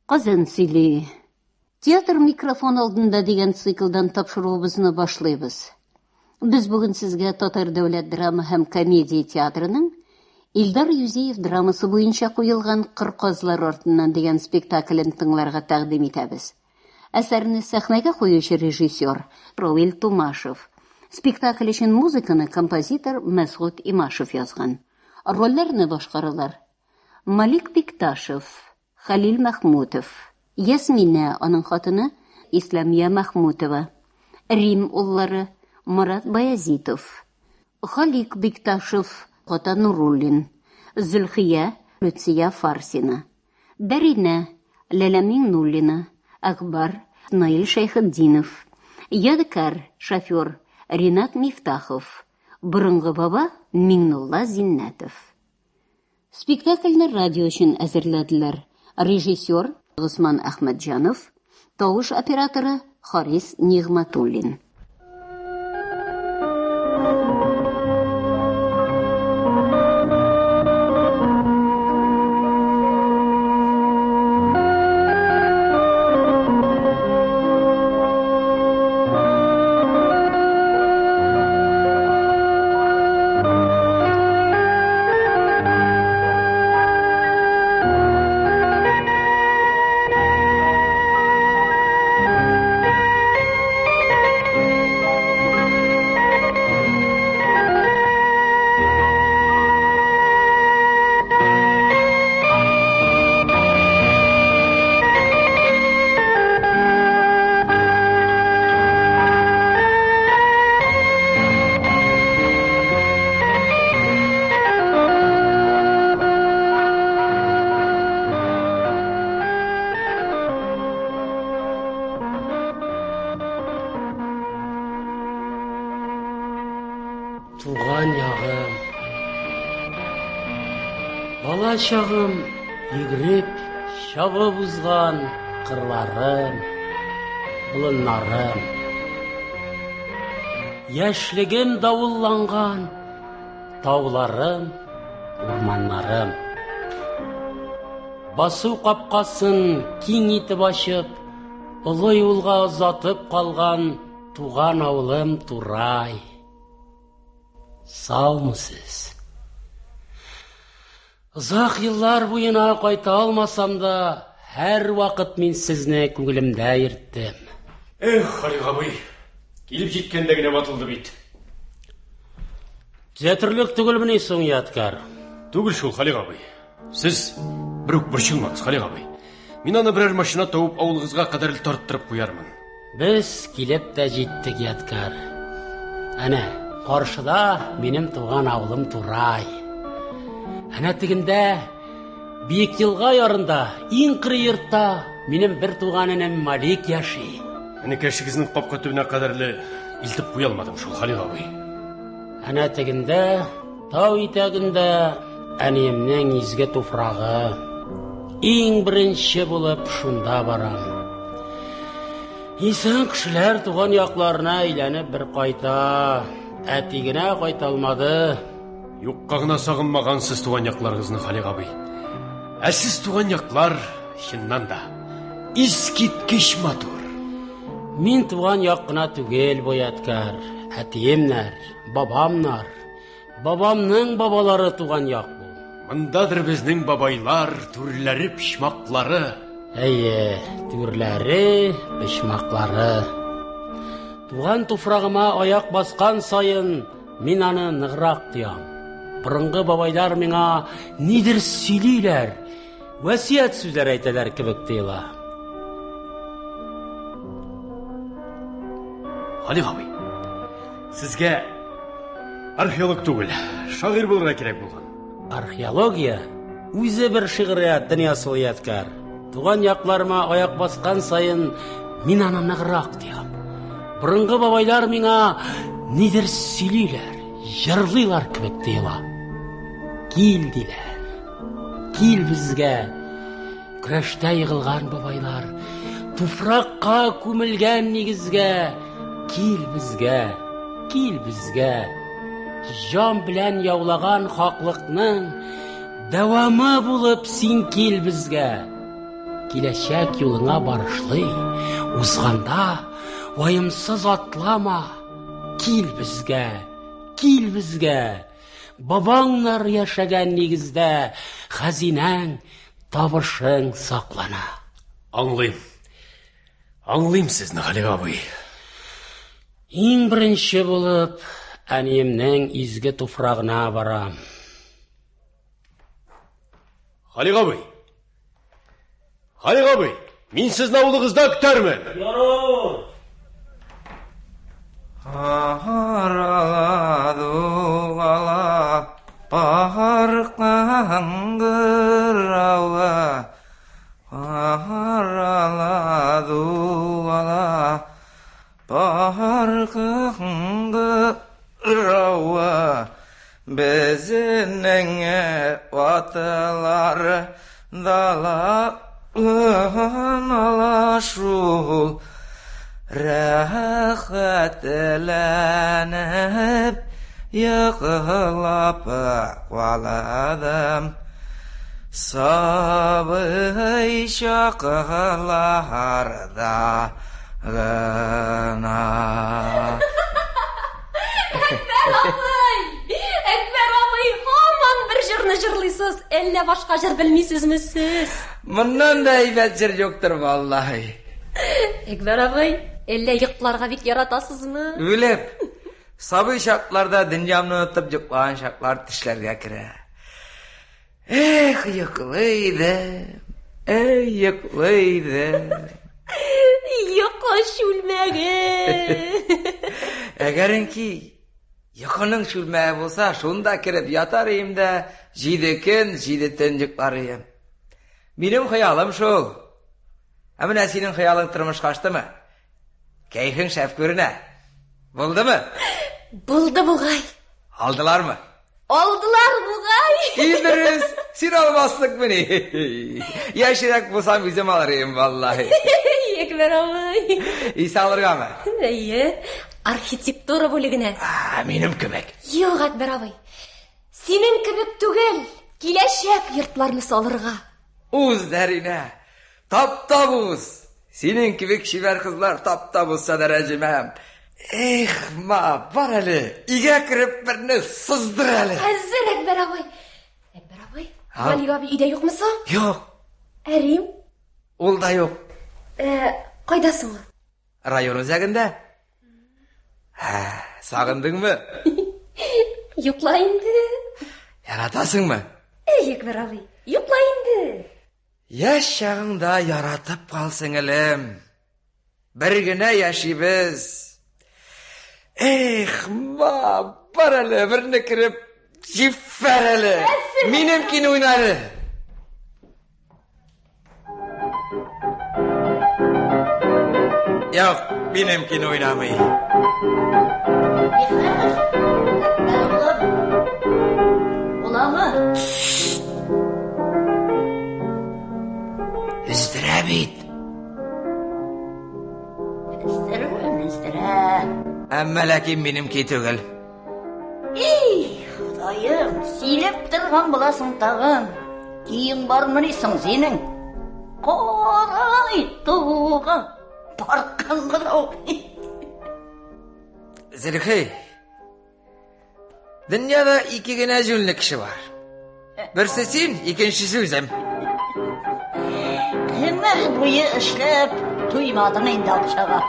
Казан сөйли. Театр микрофон алдында дигән циклдан тапшыруыбызны башлыйбыз. Без бүген сезгә Татар дәүләт драма һәм комедия театрының Илдар Юзеев драмасы буенча куелган Кыр казлар артыннан дигән спектаклен тыңларга тәкъдим итәбез. Әсәрне сәхнәгә куючы режиссер Равил Тумашев. Спектакль өчен музыканы композитор Мәсгут Имашев язган. Рольләрне башкаралар: Малик Бикташев, Хәлил Мәхмүтов, Ясминә, аның хатыны Исламия Мәхмүтова, Рим уллары Марат Баязитов, Халик Бикташев, Гата Нуруллин, Зөлхия, Люция Фарсина, Дәринә, Ләлә Миңнуллина, Әкбар, Наил Шәйхетдинов, Ядкәр, шофер Ринат Мифтахов, борынгы баба Миңнулла Зиннәтов. Спектакльне радио өчен әзерләделәр. Режиссер Госман Әхмәтҗанов, тавыш операторы Харис Нигъмәтуллин. Туган ягым. Бала чагым йөгереп, чабып узган кырларым, болыннарым. Яшьлегем давылланган тауларым, урманнарым. Басу капкасын киң итеп ачып, олы юлга озатып калган туган авылым Турай. Саумысыз? Озак еллар буена кайта алмасам да, һәрвакыт мин сезне күңелемдә йөрттем. Эх, Халик абый, килеп җиткәндә генә ватылды бит. Төзәтерлек түгелмени соң, Ядкәр? Түгел шул, Халик абый. Сез берүк борчылмагыз, Халик абый. Мин аны берәр машина табып авылыгызга кадәр тарттырып куярмын. Без килеп тә җиттек, Ядкәр. Әнә, каршыда минем туган авылым Турай. Әнә тегендә, биек елга ярында, иң кырый йортта минем бер туган энем Малик яши. Энекәшегезнең капка төбенә кадәрле илтеп куя алмадым шул, Халик абый. Әнә тегендә, тау итәгендә әниемнең изге туфрагы. Иң беренче булып шунда барам. Исән кешеләр туган якларына әйләнеп бер кайта. Әти генә кайта алмады. Юкка гына сагынмагансыз туган якларыгызны, Халик абый. Ә сез туган яклар, чыннан да, искиткеч матур. Мин туган як кына түгел бу ядкәр. Әтиемнәр, бабамнар, бабамның бабалары туган як бу. Мондадыр безнең бабайлар, түрләре, почмаклары. Әйе, түрләре, почмаклары. Туган туфрагыма аяк баскан саен мин аны ныграк тоям. Борынгы бабайлар миңа нидер сөйлиләр, васыять сүзләр әйтәләр кебек тоела. Халик абый, сезгә археолог түгел, шагыйрь булырга кирәк булган. Археология үзе бер шигърият дөньясы ул, Ядкәр. Туган якларыма аяк баскан саен мин аны ныграк тоям. Борынгы бабайлар миңа нидер сөйлиләр, җырлыйлар кебек тоела. Кил, диләр. Кил безгә. Көрәштә егылган бабайлар, туфракка күмелгән нигезгә, кил безгә, кил безгә. Җан белән яулаган хаклыкның дәвамы булып син кил безгә. Киләчәк юлыңа барышлый, узганда ваемсыз атлама. Кил безгә, кил безгә. Бабаңнар яшәгән нигездә хәзинәң, табышың саклана. Аңлыйм. Аңлыйм сезне, Халик абый. Иң беренче булып әниемнең изге туфрагына барам. Халик абый! Халик абый, мин сезне авылыгызда көтәрмен. Ярар. Арала дугала, пар каңгырауы. Арала дугала, пар каңгырауы. Безнең ватылар дала ала шул рәхәтләнеп йоклап каладым. Сабый чакларда гына. Әкбәр абый! Әкбәр абый, һаман бер җырны җырлыйсыз. Әллә башка җыр белмисезме сез? Моннан да әйбәт җыр юктыр, валлаһи. Әкбәр абый, әллә йокларга бик яратасызмы? Үлеп. Сабый чакларда дөньямны онытып йоклаган чаклар төшләргә керә. Эх, йоклый идем. Эй, йоклый идем. Йокы чүлмәге. Әгәренки йокының чүлмәге булса, шунда кереп ятар идем дә, җиде көн, җиде төн йоклар идем. Минем хыялым шул. Ә менә синең хыялың тормышка аштымы? Кәефең шәп күренә. Булдымы? Булды бугай. Алдылармы? Алдылар бугай. Идрис, син алмаслыкмыни? Яшьрәк булсам үзем алыр идем, валлаһи. Әкбәр абый. Исә алыргамы? Әйе, архитектура бүлегенә. А, минем кебек. Юк, Әкбәр абый. Синең кебек түгел, киләчәк йортларны салырга. Уз, Дәринә, таптап уз. Синең кебек чибәр кызлар таптап узса да рәнҗемәм. Эх, ма, бар әле, өйгә кереп берне сыздыр әле. Хәзер, Әкбәр абый. Әкбәр абый, Галик абый өйдә юкмы соң? Юк. Ә Рим? Ул да юк. Ә, кайда соң ул? Район үзәгендә. Ә, сагындыңмы? Йокла инде. Яратасыңмы? Әй, Әкбәр абый, йокла инде. Яшь чагыңда яратып кал, сеңелем. Бер генә яшибез. Эх, ма, бар әле, берне кереп җиффәр әле. Минем кино уйна әле. Юк, минем кино уйнамый. Буламы? Өздерә бит. Өздерүен өздерә. Әмма ләкин минемки түгел. Эй, Ходаем, сөйләп торган буласың тагын. Киең бармыни соң синең? Карай туган, паркын гына. Зөлхи, дөньяда ике генә җүнле кеше бар. Берсе син, икенчесе үзем. Гомер буе эшләп туймадың инде акчага.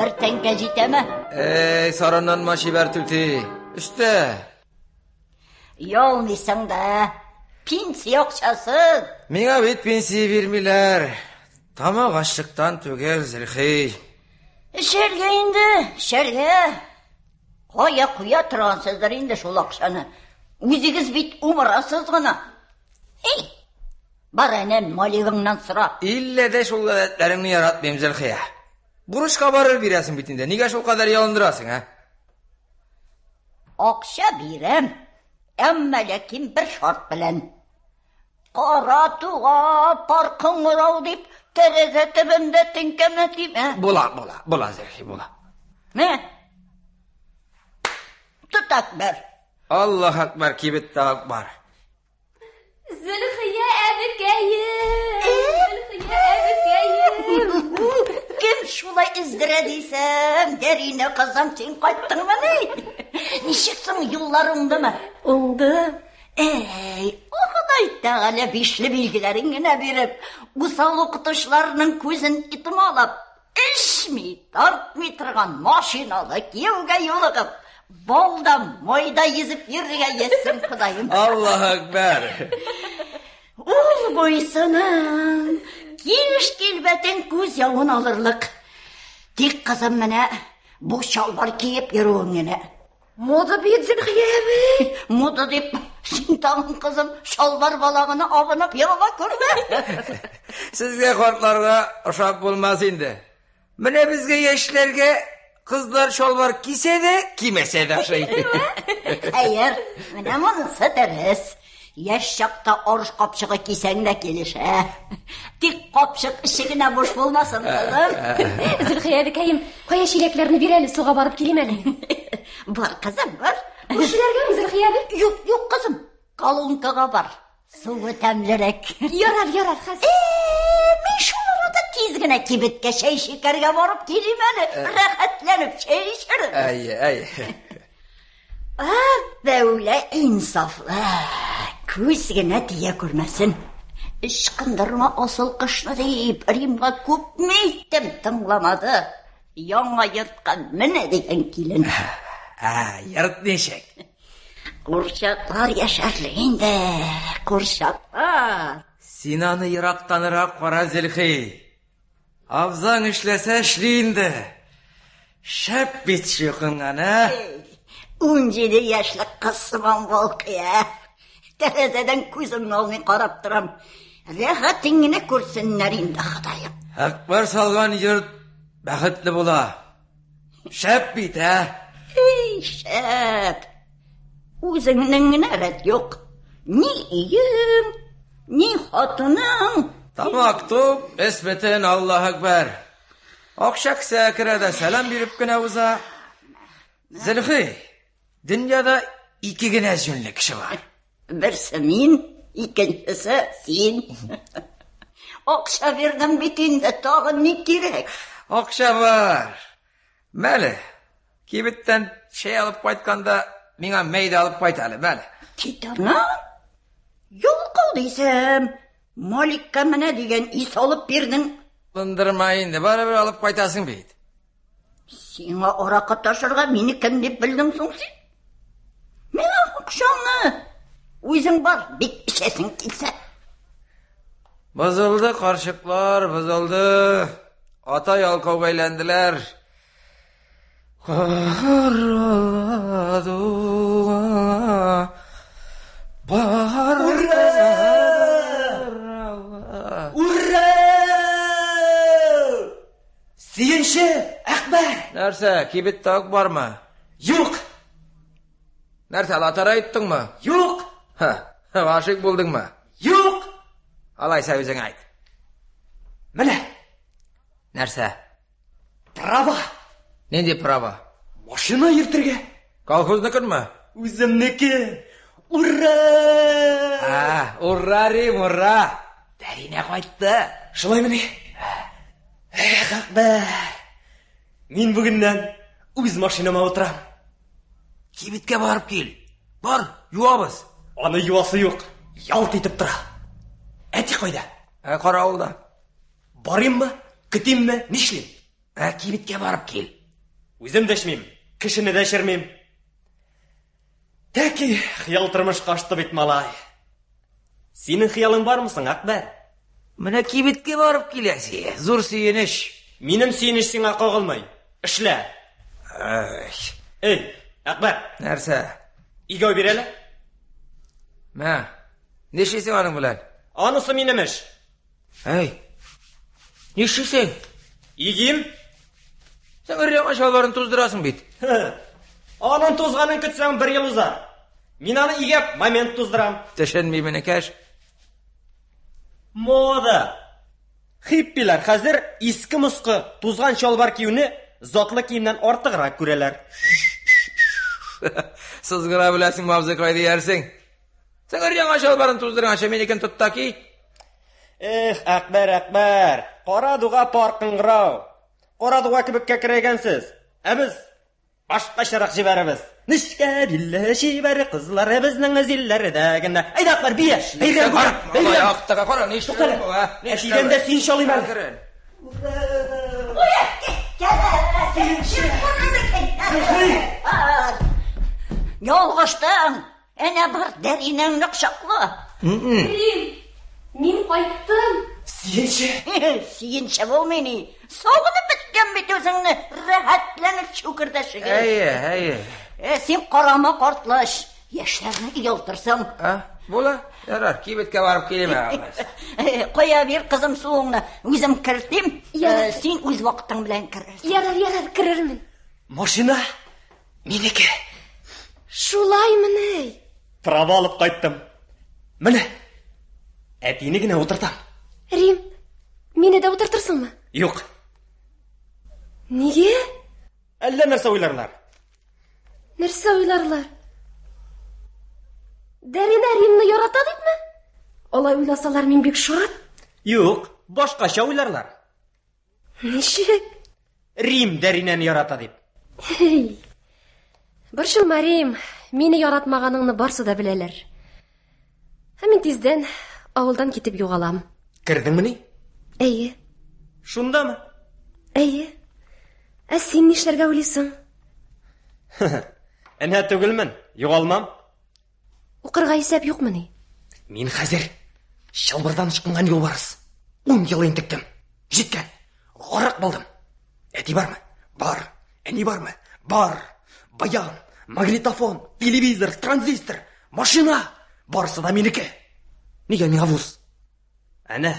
Бер тәңкә җитәме? Эй, саранланма, чибәр түти. Өстә. Ялмыйсың да. Пенсия акчасы. Миңа бит пенсия бирмиләр. Тамак ачлыктан түгел, Зөлхи. Эчәргә инде, эчәргә. Кая куя торгансыздыр инде шул акчаны. Үзегез бит умырасыз гына. Эй, бар әнә Малигыңнан сора. Иллә дә шул гадәтләреңне яратмыйм, Зөлхия. Бурычка барыр бирәсең бит инде. Нигә шул кадәр ялындырасың, ә? Акча бирәм, әмма ләкин бер шарт белән. Кара туга, пар кыңгырау дип, тәрәзә төбендә теңкәмә тимә. Була, була, була, Зөлхи, була. Мә. Тот Әкбәр. Аллаһ Әкбәр, кибеттә Акбар. Зөлхия әбекәем! дисәм, Дәринә кызым, син кайттыңмыни? Ничек соң юллар уңдымы? Уңды. Әй, Ходай Тәгалә бишле билгеләрен генә биреп, усал укытучыларның күзен итмалап, эчми, тартмый торган машиналы кияүгә юлыгып, балда, майда йөзеп йөрергә язсын Ходаем. Аллаһ әкбәр. Ул буйсының килеш килбәтен күз явын алырлык. Тик кызым менә бу чалбар киеп йөрүең генә. Мода бит, Зөлхия әби. Мода дип, син тагын кызым чалбар балагына абынып егыла күрмә. Сезгә картларга ошап булмас инде. Менә безгә яшьләргә кызлар чалбар кисә дә, кимәсә дә ошый. Хәер, менә монысы дөрес. Яшь чакта арыш капчыгы кисәң дә килешә. Тик капчык эче генә буш булмасын, кызым. Зөлхия әбекәем, кая чиләкләрне бир әле, суга барып килим әле. Бар, кызым, бар. Күршеләргәме, Зөлхия әби? Юк, юк, кызым. Колонкага бар. Суы тәмлерәк. Ярар, ярар, хәзер. Э, мин шул арада тиз генә кибеткә чәй шикәргә барып килим әле. Рәхәтләнеп чәй эчәрбез. Әй, әй. Дәүлә инсафлы. Күз генә тия күрмәсен. Ычкындырма асыл кышны дип, Римга күпме әйттем, тыңламады. Яңа йортка менә дигән килен. Ә, йорт ничек? Курчаклар яшәрлек инде, курчаклар. Син аны ерактанрак кара, Зөлхи. Абзаң эшләсә эшли инде. Шәп бит чукынган, ә? 17 яшьлек кыз сыман балкый, ә? Тәрәзәдән күземне алмый карап торам. Рәхәтен генә күрсеннәр инде, Ходаем. Әкбәр салган йорт бәхетле була. Шәп бит, ә? Эй, шәп! Үзеңнең генә рәт юк. Ни өең, ни хатының. Тамак тук, эс бөтен, Аллаһ әкбәр. Акча кесәгә керә дә сәлам биреп кенә уза. Зөлхи, дөньяда ике генә җүнле кеше бар. Берсе мин, икенчесе син. Акча бирдем бит инде, тагын ни кирәк? Акча бар. Мәле, кибеттән чәй алып кайтканда миңа мәй дә алып кайт әле, мәле. Кит аннан. Ялкау дисәм, Маликка менә дигән ис алып бирдең. Лындырма инде, барыбер алып кайтасың бит. Сиңа аракы ташырга мине кем дип белдең соң син? Миңа акчаңны. Үзең бар, бик эчәсең килсә. Бозылды карчыклар, бозылды. Ата ялкауга әйләнделәр. Ура! Ура! Сөенче, Әкбәр! Нәрсә, кибеттә үк бармы? Юк! Нәрсә, лотерея оттыңмы? Юк! Ха, гашыйк булдыңмы? Юк! Алайса үзең әйт. Менә. Нәрсә? Права. Нинди права? Машина йөртергә. Колхозныкынмы? Үземнеке. Ура! А, ура, Рим, ура! Дәринә кайтты. Шулаймыни? Эх, Әкбәр. Мин бүгеннән үз машинама утырам. Кибеткә барып кил. Бар, юабыз. Аны юасы юк. Ялт итеп тора. Әти кайда? Ә, каравылда. Барыйммы? Көтимме? Нишлим? Ә, кибеткә барып кил. Үзем дәшмим, кешене дәшермим. Тәки хыял тормышка ашты бит, малай. Синең хыялың бармы соң, Әкбәр? Менә кибеткә барып киләсе. Зур сөенеч. Минем сөенеч сиңа кагылмый. Эшлә. Ай. Эй, Әкбәр. Нәрсә? Игәү бир әле. Мә. Нишлисең аның белән? Анысы минем эш. Әй. Нишлисең? Игим. Син өр-яңа чалбарын туздырасың бит. Аның тузганын көтсәң бер ел узар. Мин аны игәп момент туздырам. Төшенмим, энекәш. Мода. Хиппилар хәзер иске-москы тузган чалбар киюне затлы киемнән артыграк күрәләр. Сызгыра беләсеңме, абзыкай, диярсең. Син өр-яңа чалбарын туздырганчы минекен тот та ки. Эх, Әкбәр, Әкбәр, кара дуга пар кыңгырау. Кара дуга кебек кәкрәйгәнсез. Ә без башкачарак җибәрәбез. Нечкә билле чибәр кызлар безнең зилләрдә генә. Әйдә, атлар, бия! Бәйрәм Бар, бәйрәм! малай, актыга кара, ни Туктале. эшләвең бу, а? Ни Әтидән дә эшләвең? син чалыйм әле. Әкрен. Ялгыштың. Әнә бар, Дәринәңне кочакла. Рим, мин кайттым. Сөенче! Сөенче булмый ни. Сагынып беткән бит үзеңне. Рәхәтләнеп чүкердәшегез. Әйе, әйе. Э, син карама картлач. Яшьләрне оялтырсың. А, була? Ярар, кибеткә барып килим әле. Э, Кая бир, кызым, суыңны. Үзем кертим. Ярар. Э, Син үз вакытың белән керерсең. Ярар, ярар, керермен. Машина минеке. Шулаймыни? Права алып кайттым. Менә. Әтине генә утыртам. Рим, мине дә утыртырсыңмы? Юк. Нигә? Әллә нәрсә уйларлар. Нәрсә уйларлар? Дәринә Римны ярата дипме? Алай уйласалар, мин бик шат. Юк, башкача уйларлар. Ничек? Рим Дәринәне ярата дип. Һей. Борчылма, Рим, мине яратмаганыңны барсы да беләләр. Ә мин тиздән авылдан китеп югалам. Кердеңмени? Әйе, Шундамы? әйе. Ә син нишләргә уйлыйсың? Әнә түгелмен, югалмам. Укырга исәп юкмыни? Мин хәзер чылбырдан ычкынган юлбарыс. Ун ел интектем. Җиткән. Гарык булдым. Әти бармы? Бар. Әни бармы? Бар. Баян, магнитофон, телевизор, транзистор, машина. Барысы да минеке. Нигә миңа вуз? Әнә.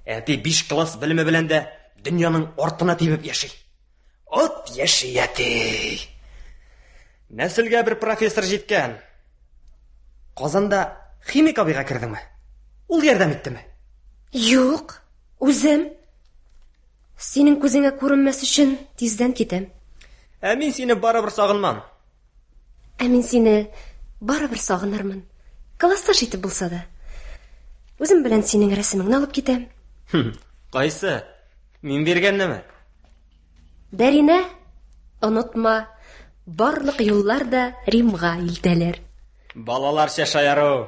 Әти 5 класс белеме белән дә дөньяның артына тибеп яши. От яши әти. Нәселгә бер профессор җиткән. Казанда химик абыйга кердеңме? Ул ярдәм иттеме? Юк, үзем. Синең күзеңә күренмәс өчен тиздән китәм. Ә мин сине барыбер сагынмам. Ә мин сине барыбер сагынырмын. Классташ итеп булса да. Үзем белән синең рәсемеңне алып китәм. Хм, Кайсы? Мин биргәннеме? Дәринә, онытма, барлык юллар да Римга илтәләр. Балаларча шаяру.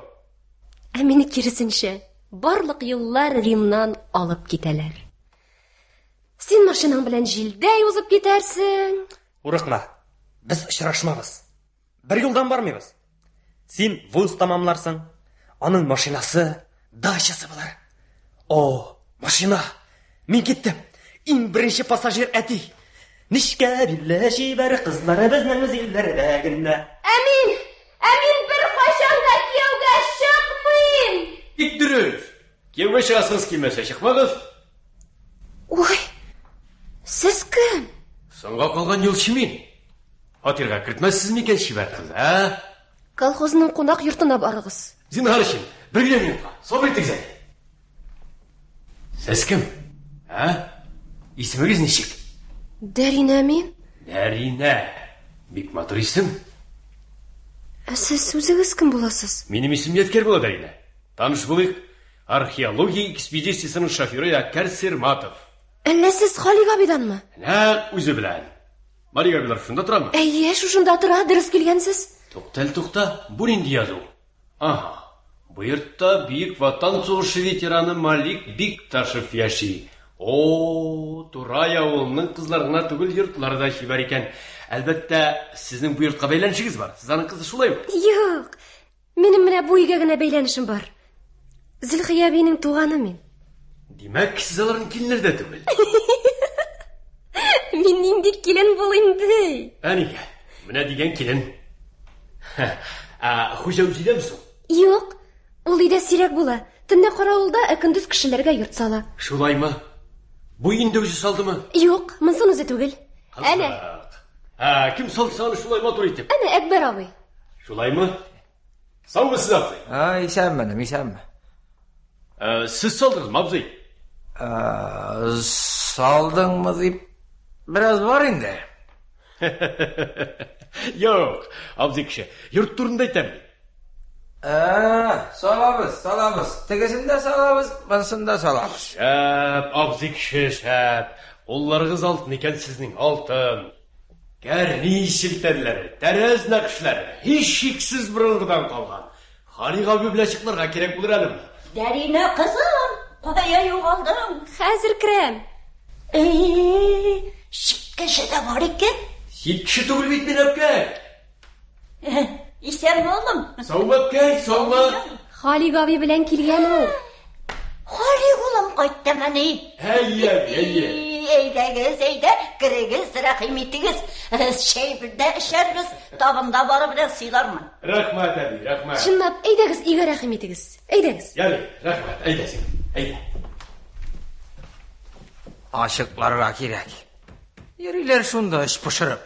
Ә мине киресенчә, барлык юллар Римнан алып китәләр. Син машинаң белән җилдәй узып китәрсең. Курыкма. Без очрашмабыз. Бер юлдан бармыйбыз. Син вуз тамамларсың. Аның машинасы, дачасы булыр. О, машина. Мин киттем. Иң беренче пассажир әти. Нечкә билле чибәр кызлар безнең зилләрдә генә. Ә мин, ә мин бер кайчан да кияүгә чыкмыйм. Бик дөрес. Кияүгә чыгасыгыз килмәсә, чыкмагыз. Ой, сез кем? Соңга калган юлчы мин. Фатирга кертмәссез микән чибәр кыз, ә? Колхозның кунак йортына барыгыз. Зинһар өчен, бер генә минутка. Сабыр итегез әле. Сез кем? Ә? Исемегез ничек? Дәринә мин. Дәринә. Бик матур исем. Ә сез үзегез кем буласыз? Минем исем Ядкәр була, Дәринә. Таныш булыйк. Археология экспедициясенең шоферы Ядкәр Сирматов. Әллә сез Халик абыйданмы? Нәкъ үзе белән. Мария абыйлар шунда торамы? Әйе, шушында тора, дөрес килгәнсез. Тукта әле, тукта. Бу нинди язу? Ага. Бу йортта Бөек Ватан сугышы ветераны Малик Бикташев яши. О, Турай авылының кызлары гына түгел, йортлары да чибәр икән. Әлбәттә, сезнең бу йортка бәйләнешегез бар. Сез аның кызы шулаймы? Юк, минем менә бу өйгә генә бәйләнешем бар. Зөлхия әбинең туганы мин. Димәк, сез аларның киленнәре дә түгел. Мин нинди килен булыйм ди? Ә нигә? Менә дигән килен. Ә хуҗа үзе өйдәме соң? Юк, ул өйдә сирәк була. Төнлә каравылда, ә көндез кешеләргә йорт сала. Шулаймы? Бу өйне дә үзе салдымы? Юк, монысын үзе түгел. Әнә, Кызык. Ә, кем салды аны шулай матур итеп? әнә Әкбәр абый. Шулаймы? Саумысыз, абзый? А, исәнме, энем, исәнме. Ә, сез салдыгызмы, абзый? Ә, салдыңмы дип бераз бар инде. Юк, абзый кеше, йорт турында әйтәм мин. Ә, салабыз, салабыз. Тегесен дә салабыз, монысын да салабыз. Шәп, абзый кеше, шәп. Кулларыгыз алтын икән сезнең, алтын. Кәрнис челтәрләре, тәрәз нәкышләре, һичшиксез борынгыдан калган. Халик абый белән чыкларга кирәк булыр әле моны. Дәринә кызым, кая югалдың? Хәзер керәм. Эй, чит кеше дә бар икән. Чит кеше түгел бит мин, әбкәй. Исәнме, улым? Саумы, әбкәй, саумы. Халик абый белән килгән ул. Халик улым кайттымыни? Әйе, әби, әйе. Әйдәгез, әйдә, керегез, рәхим итегез. Чәй дә эчәрбез, табында бары белән сыйлармын. Рәхмәт, әби, рәхмәт. Чынлап, әйдәгез, өйгә рәхим итегез. Әйдәгез. Ярый, рәхмәт, әйдә син, әйдә. Ачыкларга кирәк. Йөриләр шунда эч пошырып.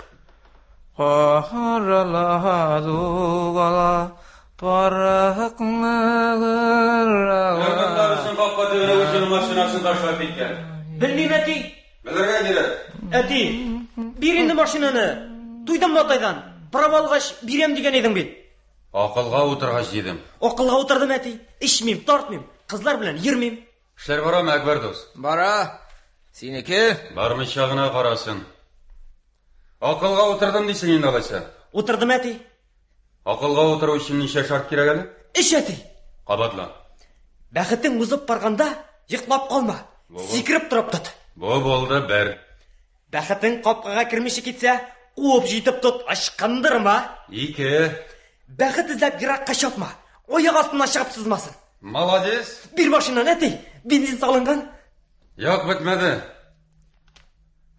Кахарала дугала Якыннар өчен капка төбенә үзенең машинасын ташлап киткән. Белмим, әти. Белергә кирәк. Әти, бир инде машинаны. Туйдым матайдан. Права алгач, бирәм дигән идең бит. Акылга утыргач дидем. Акылга утырдым, әти. Эчмим, тартмыйм, кызлар белән йөрмим. Эшләр барамы, Әкбәр дус? Бара. Синеке? Бармыйча гына карасын. Акылга утырдым дисең инде алайса. Утырдым, әти. Акылга утыру өчен ничә шарт кирәк әле? Өч, әти. Кабатла. Бәхетең узып барганда, йоклап калма. Сикереп торып тот. Бу булды бер. Бәхетең капкага кермичә китсә, куып җитеп тот, ычкындырма. Ике. Бәхет эзләп еракка чапма. Аяк астына чыгып сызмасын. Молодец. Бир машинаны, әти. Бензин салынган. Юк, бетмәде.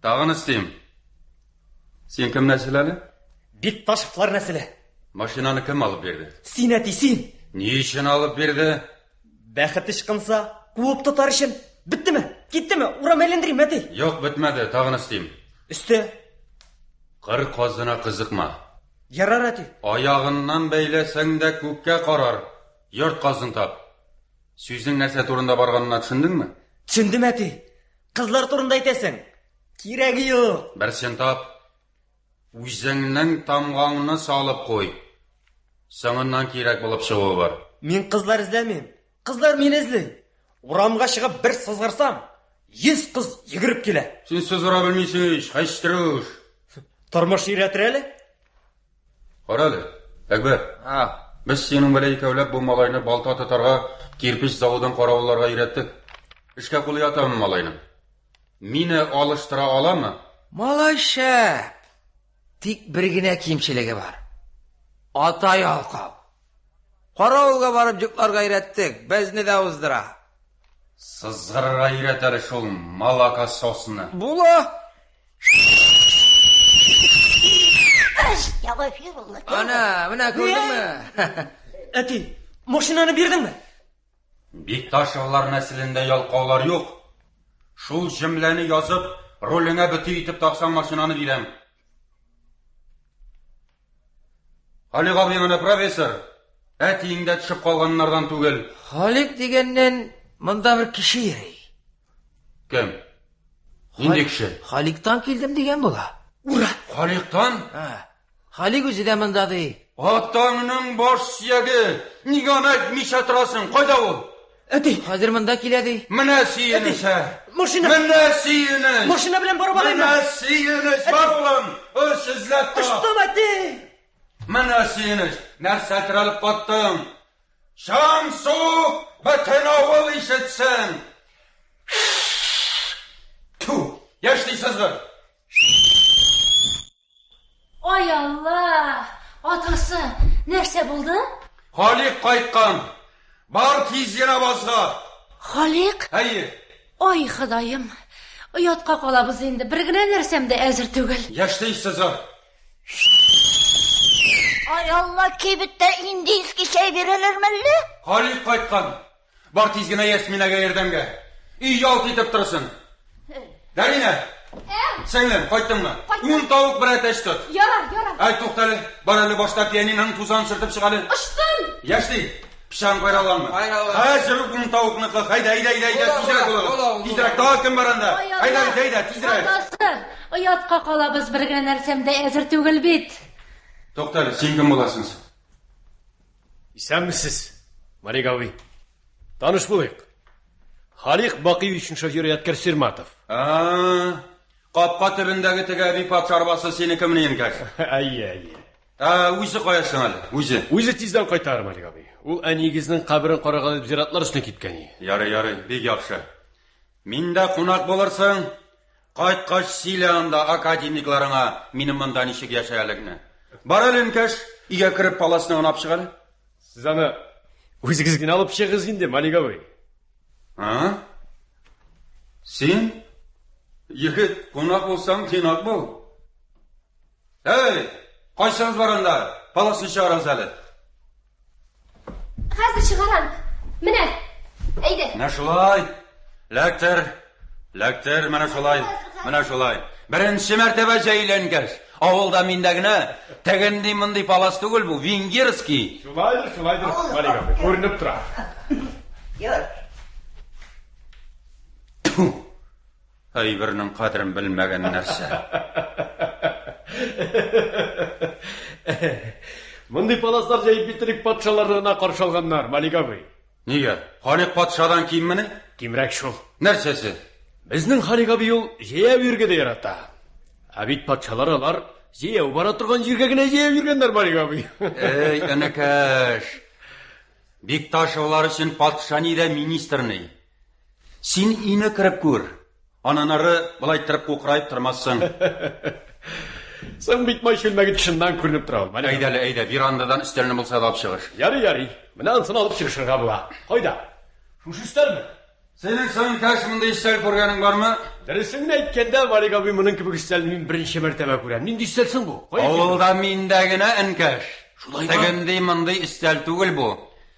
Тагын өстим. Син кем нәсел әле? Бикташевлар нәселе. Машинаны кем алып бирде? Син, әти, син. Ни өчен алып бирде? Бәхет ычкынса, куып тотар өчен. Беттеме? Киттеме? Урам әйләндерим, әти. Юк, бетмәде. Тагын өстим. Өсте. Кыр казына кызыкма. Ярар, әти. Аягыннан бәйләсәң дә күккә карар. Йорт казын тап. Сүзнең нәрсә турында барганына төшендеңме? Төшендем, әти. Кызлар турында әйтәсең. Кирәге юк. Берсен тап. Үзеңнең тамгаңны салып куй. Соңыннан кирәк булып чыгуы бар. Мин кызлар эзләмим. Кызлар мине эзли. Урамга чыгып бер сызгырсам, 100 кыз йөгереп килә. Син сызгыра белмисең ич, хәчтерүш. Тормыш өйрәтер әле. Кара әле, Әкбәр. Без синең белән икәүләп бу малайны балта тотарга, кирпеч заводын каравылларга өйрәттек. Эшкә кулы ятамы малайның? Мине алыштыра аламы? Малай шәп. Тик бер генә кимчелеге бар. Ата ялкау. Каравылга барып йокларга өйрәттек, безне дә уздыра. Сызгырырга өйрәт әле шул малакососны. Була. Әстәгъфирулла. Ана, менә күрдеңме? Әти, машинаны бирдеңме? Бикташевлар нәселендә ялкаулар юк. Шул җөмләне язып, рулеңә бөти итеп таксаң, машинаны бирәм. Халик абый менә профессор. Әтиең дә төшеп калганнардан түгел. Халик дигәннән монда бер кеше йөри. Кем? Нинди кеше? Халиктан килдем дигән була. Ура! Халиктан? Халик үзе дә монда ди. Атаңның баш сөяге! Нигә аны әйтмичә торасың? Кайда ул? Әти! Хәзер монда килә ди. Менә сөенеч, ә! Машина! Менә сөенеч! Машина белән барып алыйммы? Менә сөенеч! Бар, улым! Эш эзләп тор! Очтым, әти! Менә сөенеч! Нәрсә терәлеп каттың? Чаң сук! Бөтен авыл ишетсен! Тьфу! Яшьли сызгыр! Ай Алла! Атасы, нәрсә булды? Халик кайткан. Бар тиз генә базга. Халик? Әйе. Ай, Ходаем. Оятка калабыз инде. Бер генә нәрсәм дә әзер түгел. Яшьли сызгыр. Ай Алла, кибеттә индийский чәй бирәләр мәллә? Халик кайткан. Бар тиз генә Ясминәгә ярдәмгә. Өй ялт итеп торсын. Дарина! Сеңлем, кайттыңмы? Ун тавык бер әтәч тот. Ярар, ярар. Әй, туктале. Бар әле башта пианиноның тузанын сөртеп чык әле. Очтым! Яшьли, пычагың кайраламы? Кайралам. Хәзер үк ун тавыкныкы. Әйдә, әйдә, әйдә, әйдә, тизрәк булыгыз. Тизрәк, тагы кем бар анда? Әйдә, әйдә, әйдә, тизрәк. Атасы, оятка калабыз, бер генә нәрсәм дә әзер түгел бит. Туктале, син кем буласың? Исәнмесез, Малик абый. Таныш булыйк. Халик Бакыевичның шоферы Ядкәр Сирматов. А, Капка төбендәге теге әби патша арбасы синекемени, энекәш? Әйе, әйе. Ә, үзе кая соң әле? Үзе. Үзе тиздән кайтар, Малик абый. Ул әниегезнең каберен карарга дип зиратлар өстенә киткән. Ярый, ярый, бик яхшы. Миндә кунак булырсың. Кайткач сөйлә анда академикларыңа минем монда ничек яшәгәнлекне. Бар әле, энекәш, өйгә кереп паласны гына алып чык әле. Сез аны үзегез генә алып чыгыгыз инде, Малик абый. А? Син? Егет, кунак булсаң, тыйнак бул. Әй, кайсыгыз бар анда? Паласны чыгарыгыз әле. Хәзер чыгарам. Менә, әйдә. Менә шулай. Ләктер, ләктер, менә шулай, менә шулай. Беренче мәртәбә җәйләнгәч, авылда миндә генә тегенди мондый палас түгел бу, венгерский. Шулайдыр, шулайдыр, Малик абый, күренеп тора. Йөр. Әйбернең кадерен белмәгән нәрсә. Мондый паласлар җәеп бит элек патшаларны гына каршы алганнар, Малик абый. Нигә? Халик патшадан киммени? Кимрәк шул. Нәрсәсе? Безнең Халик абый ул җәяү йөрергә дә ярата. Ә бит патшалар алар җәяү бара торган җиргә генә җәяү йөргәннәр, Малик абый. Эй, энекәш. Бикташевлар өчен патша ни дә министр ни. Син өйне кереп күр. Аннан ары болай иттереп кукраеп тормассың. Соң бит май чүлмәге тышыннан күренеп тора ул. Әйдә әле, әйдә, верандадан өстәлне булса да алып чыгыш. Ярый, ярый. Менә анысын алып чыгышырга була. Кайда? Шушы өстәлме? Синең соң кәш мондый өстәл күргәнең бармы? Дөресен генә әйткәндә, Малик абый, моның кебек өстәлне мин беренче мәртәбә күрәм. Нинди өстәл соң бу? Кая килде? Авылда миндә генә, энкәш. Шулаймы? Тегенди мондый өстәл түгел бу.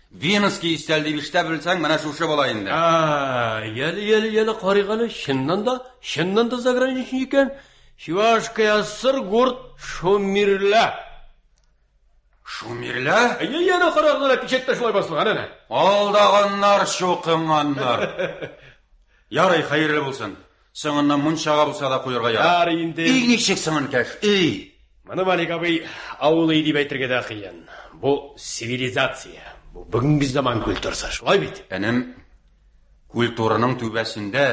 Венский өстәл дип ишетә белсәң, менә шушы була инде. А, яле, яле, яле, карыйк әле, чыннан да, чыннан да заграничный икән. Чувашская ССР город Шумерлә. Шумерлә? Әйе, әнә карагыз, әнә печатьтә шулай басылган, әнә. Алдаганнар, чукынганнар. Ярый, хәерле булсын. Соңыннан мунчага булса да куярга ярар. Ярый инде. Өй ничек соң, энекәш, өй? Моны, Малик абый, авыл өе дип әйтергә дә кыен. Бу цивилизация, бу бүгенге заман культурасы, шулай бит? Энем, культураның түбәсендә,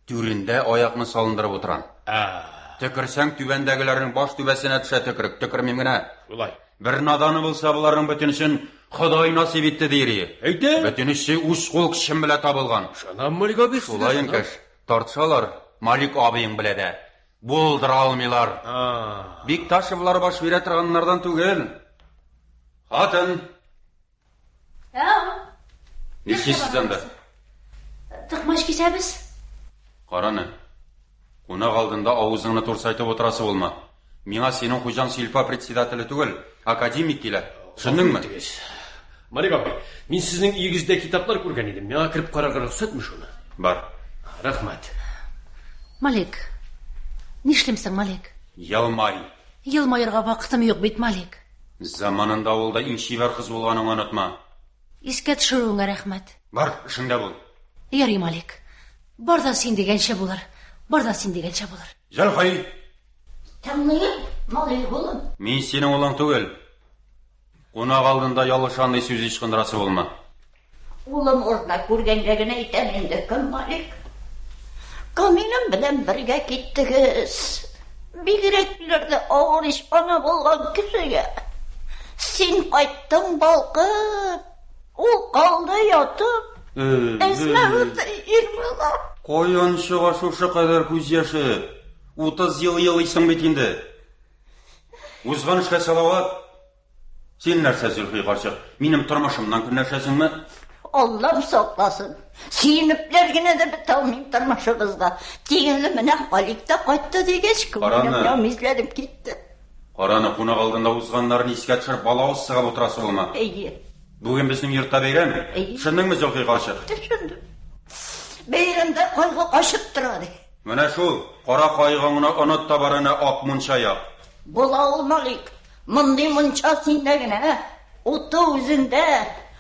түрендә аякны салындырып утырам. Ә. Төкерсәң, түбәндәгеләрнең баш түбәсенә төшә төкерек, төкермим генә. Шулай. Бер наданы булса, боларның бөтенесен Ходай насыйп итте диер. Әйтә. Бөтенесе үз кул көчем белән табылган. Ышанам, Малик абый, сезгә. Шулай, энекәш, тартышалар, Малик абыең белә дә. Булдыра алмыйлар. Бикташевлар баш бирә торганнардан түгел. Хатын. Әу. Нишлисез анда? Токмач кисәбез. Караны. Кунак алдында авызыңны турсайтып утырасы булма. Миңа синең хуҗаң сельпо председателе түгел, академик килә. Төшендеңме? Малик абый, мин сезнең өегездә китаплар күргән идем. Миңа кереп карарга рөхсәтме шуны? Бар. Рәхмәт. Малик, нишлим соң, Малик? Елмай. Елмаерга вакытым юк бит, Малик. Заманында авылда иң чибәр кыз булганыңны онытма. Искә төшерүеңә рәхмәт. Бар, эшеңдә бул. Ярый, Малик. Бар да син дигәнчә булыр. Бар да син дигәнчә булыр. Зөлхи! Тыңлыйм, Малик улым. Мин синең улың түгел. Кунак алдында ялгыш андый сүз ычкындырасы булма. Улым урынына күргәнгә генә әйтәм инде, кем Малик? Камилем белән бергә киттегез. Бигрәкләр дә авыр ич ана булган кешегә. Син кайттың балкып, ул калды ятып. Әзмәвер ир була. Каян чыга шушы кадәр күз яше? 30 ел елыйсың бит инде. Узган эшкә салават. Син нәрсә, Зөлхи карчык, минем тормышымнан көнләшәсеңме? Аллам сакласын. Сөенепләр генә дә бетә алмыйм тормышыбызга. Тик әле менә Халик та кайтты дигәч, күңелем нәүмизләнеп китте. Караны, кунак алдында узганнарын искә төшереп, балавыз сыгып утырасы булма. Әйе. Бүген безнең йортта бәйрәм. Әйе. Төшендеңме, Зөлхи карчык? Төшендем. Бәйрәмдә кайгы качып тора, ди. Менә шул, кара кайгыңны оныт та бар әнә ак мунча як. Була ул, Малик. Мондый мунча синдә генә. Уты үзендә,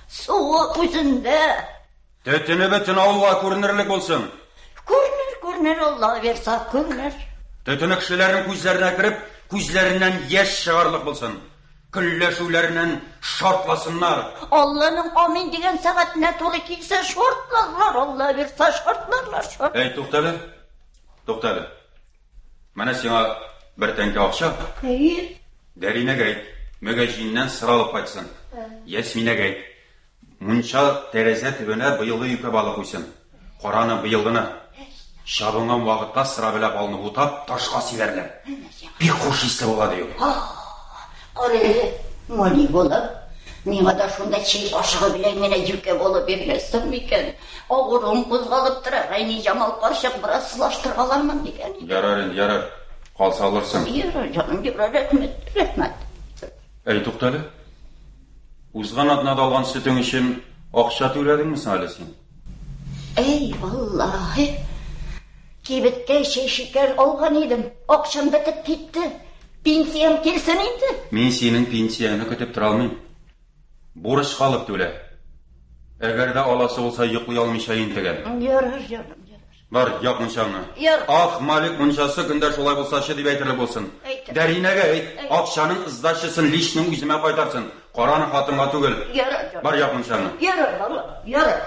суы үзендә. Төтене бөтен авылга күренерлек булсын. Күренер, күренер, Алла бирса, күренер. Төтене кешеләрнең күзләренә кереп, күзләреннән яшь чыгарлык булсын. Көнләшүләреннән шартласыннар. Алланың амин дигән сәгатенә туры килсә, шартларлар, Алла бирса, шартларлар, шарт. Әй, туктале. Туктале. Менә сиңа бер тәңкә акча. Әйе. Дәринәгә әйт, мөгәҗиннән сыра алып кайтсын. Ясминәгә әйт, мунча тәрәзә төбенә быелгы юкә балы куйсын. Караны быелгыны. Чабынган вакытта сыра белән балны бутап, ташка сибәрләр. Бик хуш исле була, ди ул. Кара әле, Мали балам, миңа да шунда чәй кашыгы белән генә юкә балы бирмәссең микән? Авыруым кузгалып тора, Гайниҗамал карчык бераз сылаштыргалармын дигән иде. Ярар инде, ярар. Калса алырсың. Ярар, җаным, ярар, рәхмәт, рәхмәт. Әй, туктале. Узган атнада алган сөтең өчен акча түләдеңме соң әле син? Әй, валлаһи. Кибеткә чәй-шикәр алган идем, акчам бетеп китте. Пенсиям килсен инде. Мин синең пенсияңне көтеп тора алмыйм. Бурычка алып түлә. Әгәр дә аласы булса, йоклый алмыйча интегәм. Ярар, җаным, ярар. Бар, як мунчаңны. Ярар. Ах, Малик мунчасы көндә шулай булсачы дип әйтерлек булсын. Әйтер. Дәринәгә әйт, акчаның сдачасын лично үземә кайтарсын. Караны хатынга түгел. Ярар, җаным. Бар, як мунчаңны. Ярар, балам, ярар.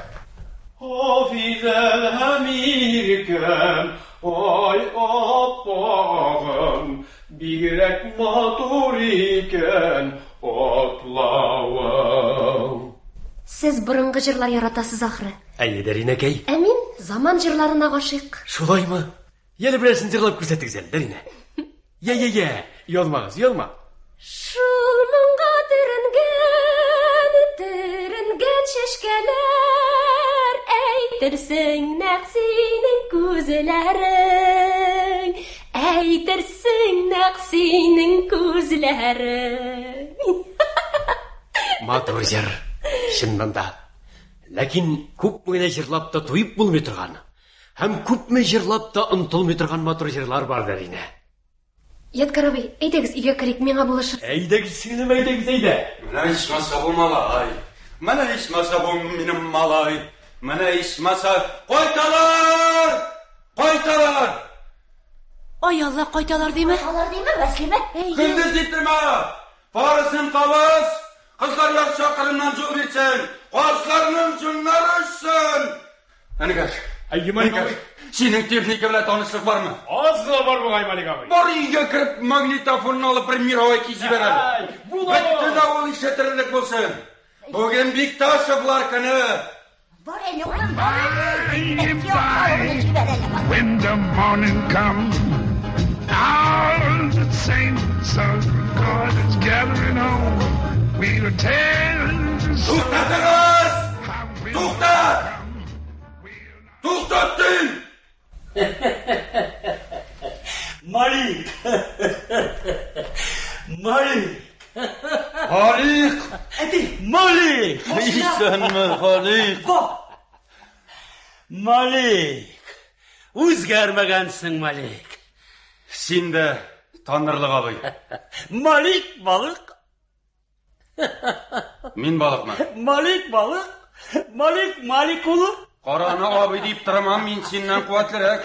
Хафизә һәм иркәм, ай аппагым, бигрәк матур икән атлавың. Сез борынгы җырлар яратасыз ахры. Әйе, Дәринәкәй. Ә мин заман җырларына гашыйк. Шулаймы? Яле берәрсен җырлап күрсәтегез әле, Дәринә. Я, я, я, оялмагыз, оялма. Шул моңга төренгән, төренгән чәчкәләр, әйтерсең нәкъ синең күзләрең, әйтерсең нәкъ синең күзләрең. Матур җыр, чыннан да. Ләкин күпме генә җырлап та туеп булмый торган һәм күпме җырлап та онытылмый торган матур җырлар бар, Дәринә. Ядкар абый, әйдәгез өйгә керик, миңа булышырсыз. Әйдәгез, сеңлем, әйдәгез, әйдә. Менә ичмаса бу малай. Менә ичмаса бу минем малай. Менә ичмаса кайталар! Кайталар! Ай Алла, кайталар диме? Кайталар диме, Вәслимә? Көндез дип торма! Фарасын кабыз! Кызлар яр чакрымнан юл бирсен! Казларның җоннары очсын! Әнекәш, Әйе, Малик абый. Синең техника белән танышлык бармы? Аз гына бар бугай, Малик абый. Бар өйгә кереп магнитофонны алып бер мировой көй җибәр әле. Була. Бөтен авыл ишетерлек булсын. Бүген Бикташевлар көне. Бар әле, улым, бар әле. Әти акчаларны җибәр әле. When the morning comes, all the saints of God is gathering home. We'll tell the Туктатыгыз! how we Тукта! Туктат дим! Малик! Малик! Халик! Әти! Малик! Исәнме, Халик? Малик! Үзгәрмәгәнсең, Малик. Син дә танырлык абый. Малик балык. Мин балыкмы? Малик балык. Малик Малик улы. Караны абый дип тормам, мин синнән куәтлерәк.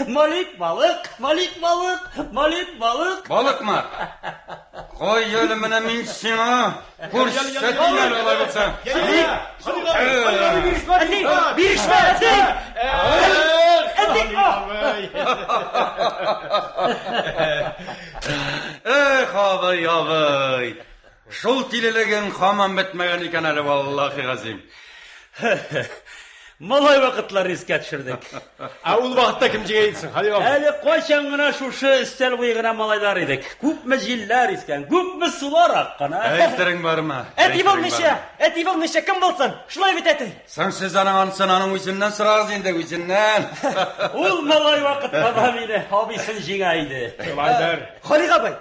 Малик балык, Малик балык, Малик балык. Балыкмы? Кой әле менә мин сиңа күрсәтим әле алай булса. Әти, бирешмә, әти! Әти! Эх, абый, абый. Шул тилелегең һаман бетмәгән икән әле, валлахи газим. Малай вакытлар искә төшердек. Ә ул вакытта кем җиңә иде соң, Халик абый? Әле кайчан гына шушы өстәл буе гына малайлар идек. Күпме җилләр искән, күпме сулар аккан, ә? Әйтерең бармы? Әти булмыйча, әти булмыйча кем булсын? Шулай бит, әти? Соң сез аның анысын аның үзеннән сорагыз инде, үзеннән. Ул малай вакытта да мине абыйсын җиңә иде. Шулайдыр. Халик абый,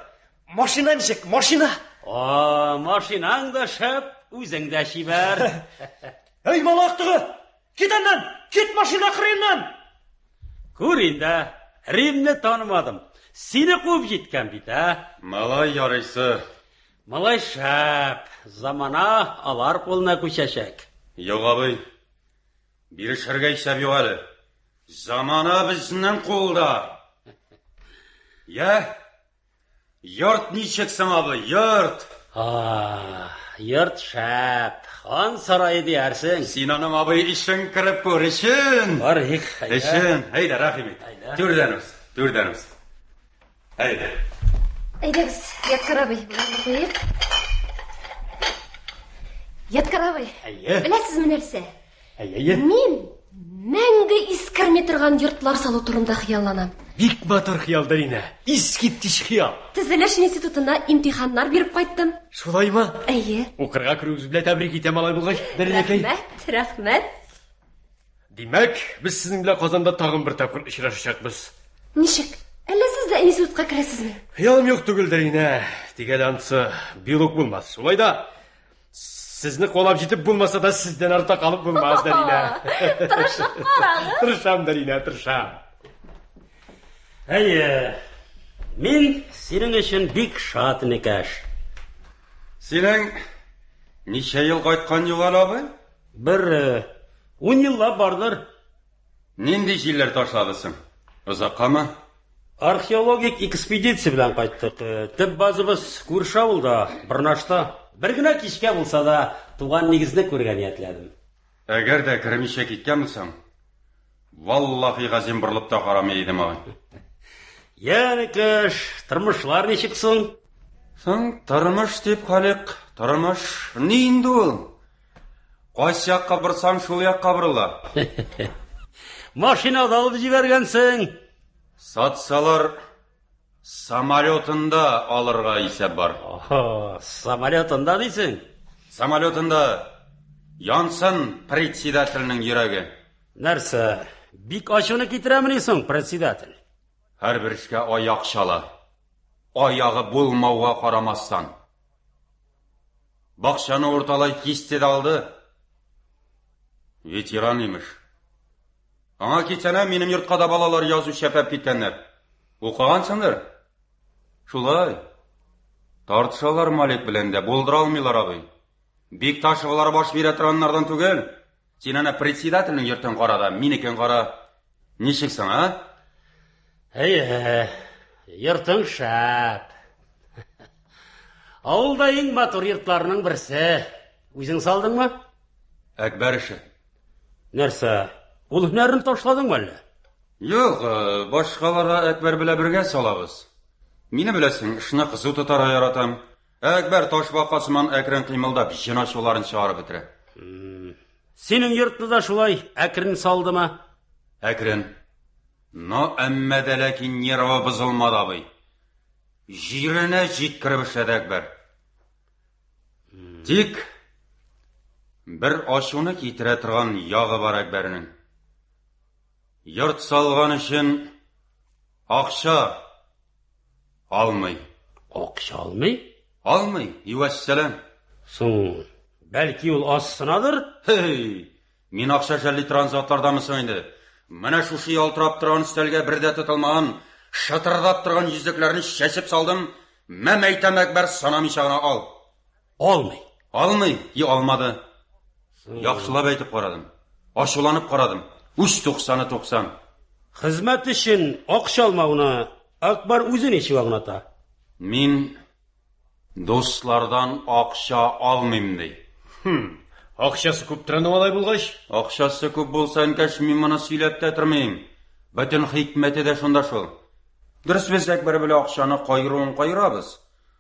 машина ничек? Машина! А, машинаң да шәп, үзең дә чибәр. Әй, малай актыгы! Кит аннан! Кит машина кырыеннан! Күр инде, Римне танымадым. Сине куып җиткән бит, ә? Малай ярыйсы. Малай шәп, замана алар кулына күчәчәк. Юк, абый. Бирешергә исәп юк әле. Замана безнең кулда. Я, йорт ничек соң, абый, йорт? А, йорт шәп, хан сарае диярсең. Син аның абый эчен кереп күр, эчен. Барыйк, әйдә. Эчен. Әйдә, рәхим ит. Әйдә. Түрдән уз, түрдән уз. Әйдә. Әйдәгез, Ядкар абый, боларны куйыйк. Ядкар абый, Әйе. беләсезме нәрсә? Әйе, әйе. Мин мәңге искерми торган йортлар салу турында хыялланам. Бик матур хыял, Дарина. Искиткеч хыял. Төзелеш институтына имтиханнар биреп кайттым. Шулаймы? Әйе. Укырга керүегез белән тәбрик итәм алай булгач, Даринәкәй. Рәхмәт, рәхмәт. Димәк, без сезнең белән Казанда тагын бер тапкыр очрашачакбыз. Ничек? Әллә сез дә институтка керәсезме? Хыялым юк түгел, Даринә. Тик әле анысы бик үк булмас. Шулай да сезне куалап җитеп булмаса да, сездән артта калып булмас, Даринә. Тырышып карагыз. Тырышам, Даринә, тырышам. Әйе, мин синең өчен бик шат, энекәш. Синең ничә ел кайткан юк әле, абый? Бер ун еллап бардыр. Нинди җилләр ташлады соң? Озаккамы? Археологик экспедиция белән кайттык. Төп базабыз күрше авылда, Борнашта. Бер генә кичкә булса да туган нигезне күрергә ниятләдем. Әгәр дә кермичә киткән булсаң, валлаһи газим борылып та карамый идем, абый. Йә, энекәш, тормышлар ничек соң? Соң, тормыш дип, Халикъ, тормыш ни инде ул? Кайсы якка борсаң, шул якка борыла. Машина да алып җибәргәнсең. Сатсалар, самолетында алырга исәп бар. Охо, самолетында дисең? Самолетында янсын председательнең йөрәге. Нәрсә, бик ачуны китерәмени соң председатель? Һәрбер эшкә аяк чала. Аягы булмауга карамастан. Бакчаны урталай кисте дә алды. Ветеран имеш. Аңа китсәнә, минем йортка да балалар язу чәпәп киткәннәр. Укыгансыңдыр? Шулай. Тартышалар Малик белән дә, булдыра алмыйлар, абый. Бикташевлар баш бирә торганнардан түгел. Син әнә председательнең йортын кара да, минекен кара. Ничек соң, а? Әйе, йортың шәп. Авылда иң матур йортларның берсе. Үзең салдыңмы? Әкбәр эше. Нәрсә, ул һөнәрен ташладыңмы әллә? Юк, башкаларга Әкбәр белән бергә салабыз. Мине беләсең, эшне кызу тотарга яратам. Әкбәр ташбака сыман әкрен кыймылдап, җен ачуларын чыгарып бетерә. Синең йортны да шулай әкрен салдымы? Әкрен. Но әмма дә ләкин нервы бозылмады, абый. Җиренә җиткереп эшләде Әкбәр. Тик бер ачуны китерә торган ягы бар Әкбәрнең. Йорт салган өчен акча алмый. Акча алмый? Алмый, и вәссәлам. Соң, бәлки ул азсынадыр? Һей, мин акча жәлли торган затлардамы соң инде? Менә шушы ялтырап торган өстәлгә бер дә тотылмаган, шытырдап торган йөзекләрне чәчеп салдым. Мәм әйтәм, Әкбәр, санамыйча гына ал. Алмый. Алмый, и алмады. Яхшылап әйтеп карадым. Ачуланып карадым. Үч туксаны туксан. Хезмәт өчен акча алмауны Әкбәр үзе ничек аңлата? Мин дуслардан акча алмыйм, ди. Хм, акчасы күп тора алай булгач? Акчасы күп булса, әнкәш, мин моны сөйләп тә тормыйм. Бөтен хикмәте дә шунда шул. Дөрес, без Әкбәр белән акчаны каеруын каерабыз.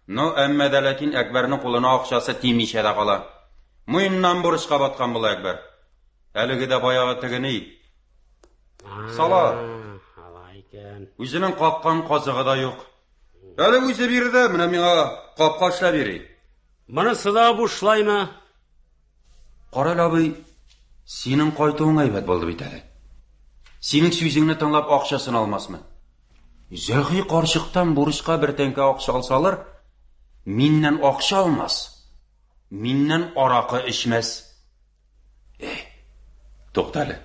Но әмма дә ләкин Әкбәрнең кулына акчасы тимичә дә кала. Муеннан бурычка баткан була Әкбәр. Әлеге дә баягы теге ни. Сала. Алай икән. Үзенең каккан казыгы да юк. Әле үзе бирде, менә миңа капка эшләп йөри. Монысы да бушлаймы? Карале, абый, синең кайтуың әйбәт булды бит әле. Синең сүзеңне тыңлап акчасын алмасмы? Зәхи карчыктан бурычка бер тәңкә акча алсалар, миннән акча алмас. Миннән аракы эчмәс. Эй, тукта әле.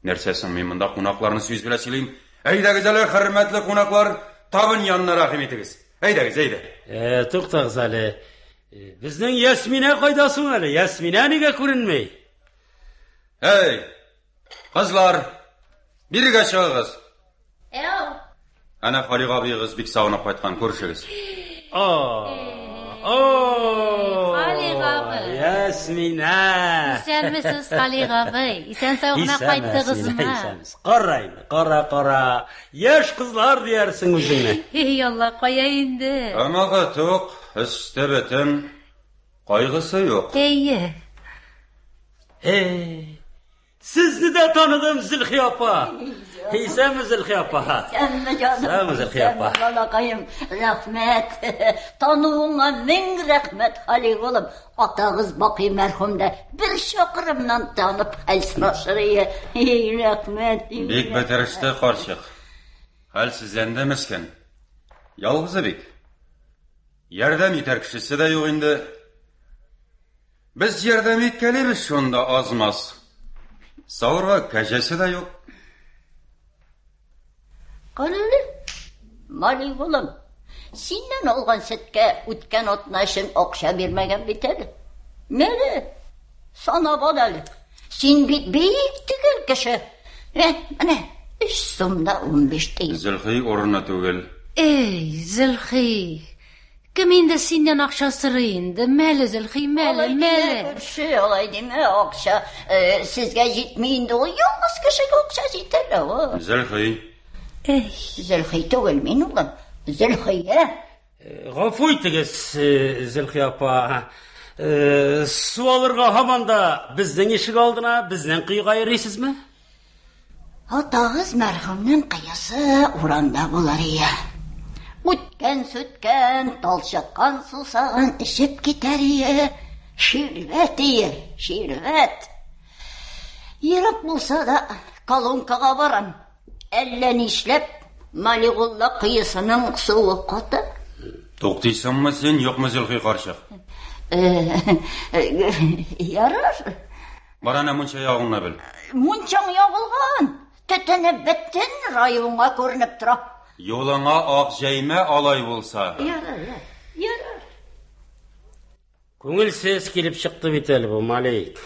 Нәрсә соң мин монда кунакларны сүз белән сөйлим? Әйдәгез әле, хөрмәтле кунаклар, табын янына рәхим итегез. Әйдәгез, әйдә. Э, туктагыз әле. Безнең Ясминә кайда соң әле? Ясминә нигә күренми? Эй, кызлар, бирегә чыгыгыз. Әу. Әнә Халик абыегыз бик сагынып кайткан, күрешегез. А, О! Халик абый. Ясминә! Исәнмесез, Халик абый. Исән-сау гына кайттыгызмы? Исәнмесез. Кара инде, кара, кара. Яшь кызлар диярсең үзеңне. Эй, Алла, кая инде? Тамагы тук, өсте бөтен, кайгысы юк. Әйе. Эй, сезне дә таныдым, Зөлхи апа. Исәнме, Зөлхи апа? Исәнме, җаным. Исәнме, Зөлхи апа. Исәнме, балакаем. Рәхмәт. Тануыңа мең рәхмәт, Халик улым. Атагыз Бакый мәрхүм дә бер чакрымнан танып хәл сорашыр ие. Эй, рәхмәт. Бик бетереште карчык. Хәлсезләнде мескен. Ялгызы бит. Ярдәм итәр кешесе дә юк инде. Без ярдәм иткәлибез шунда аз-маз. Савырга кәҗәсе дә юк. Карале, Малик улым, синнән алган сөткә үткән атна өчен акча бирмәгән бит әле. Мәле, санап ал әле. Син бит бик төгәл кеше. Ә, менә, 3 сум да 15 тиен. Зөлхи урыны түгел. Эй, Зөлхи, кем инде синнән акча сорый инде? Мәле, Зөлхи, мәле, Алай димә, мәле. күрше, алай димә, акча э, сезгә җитми инде ул. Ялгыз кешегә акча җитә лә ул. Зөлхи. Эй, Зөлхи түгел мин, улым. Зөлхия. Гафу итегез, Зөлхи апа. Су алырга һаман да безнең ишек алдына, безнең коега йөрисезме? Атагыз мәрхүмнең кыясы урамда булыр ия. Үткән сүткән, талчыккан сусаган эчеп китәр ие. Ширбәт ие, ширбәт. Ерак булса да колонкага барам. Әллә нишләп Малигулла коесының суы каты. Туктыйсыңмы син, юкмы, Зөлхи карчык? Ярар. Бар әнә мунча ягыңны бел. Мунчаң ягылган. Төтене бөтен районга күренеп тора. Юлыңа ак җәймә алай булса. Ярар, ярар. Күңелсез килеп чыкты бит әле бу, Малик.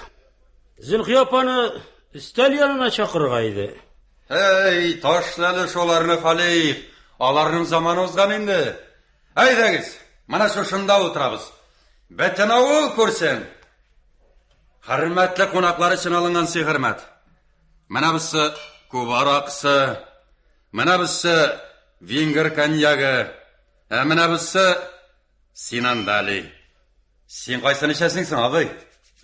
Зөлхи апаны өстәл янына чакырырга иде. Эй, ташла әле шуларны, Халик. Аларның заманы узган инде. Әйдәгез, менә шушында утырабыз. Бөтен авыл күрсен. Хөрмәтле кунаклар өчен алынган сый хөрмәт. Менә бусы Куба аракысы, менә бусы венгр коньягы, ә менә бусы Синандали. Син кайсын эчәсең соң, абый?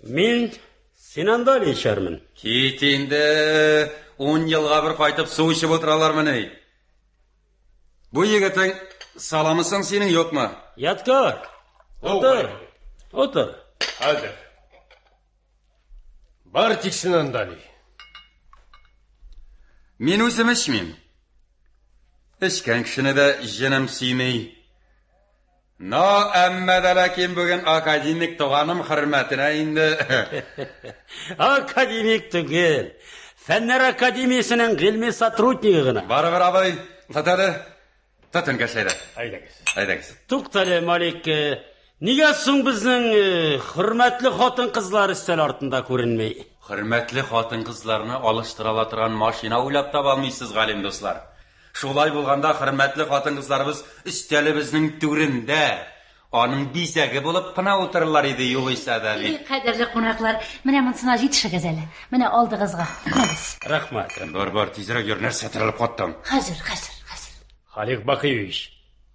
Мин Синандали эчәрмен. Кит инде, 10 елга бер кайтып су эчеп утыралармыни? Бу егетең саламы соң синең юкмы? Ядкар, утыр, утыр. Хәзер. Бар тик Синандали. Мин үзем эчмим. Эчкән кешене дә җенем сөйми. Но, әмма дә ләкин бүген академик туганым хөрмәтенә инде. Академик түгел. Фәннәр академиясенең гыйльми сотруднигы гына. Барыбер абый, тот әле. Тот әнкәш әйдә. Әйдәгез. Әйдәгез. Туктале, Малик, нигә соң безнең хөрмәтле хатын-кызлар өстәл артында күренми? Хөрмәтле хатын-кызларны алыштыра ала торган машина уйлап таба алмыйсыз, галим дуслар. Шулай булганда хөрмәтле хатын-кызларыбыз өстәлебезнең түрендә, аның бизәге булып кына утырырлар иде югыйсә дә Эй, бит. кадерле кунаклар, менә монсына җитешегез әле. Менә алдыгызга. Мәгез. Рәхмәт. Бар, бар, тизрәк йөр, нәрсә терелеп каттың? Хәзер, хәзер, хәзер. Халик Бакыевич,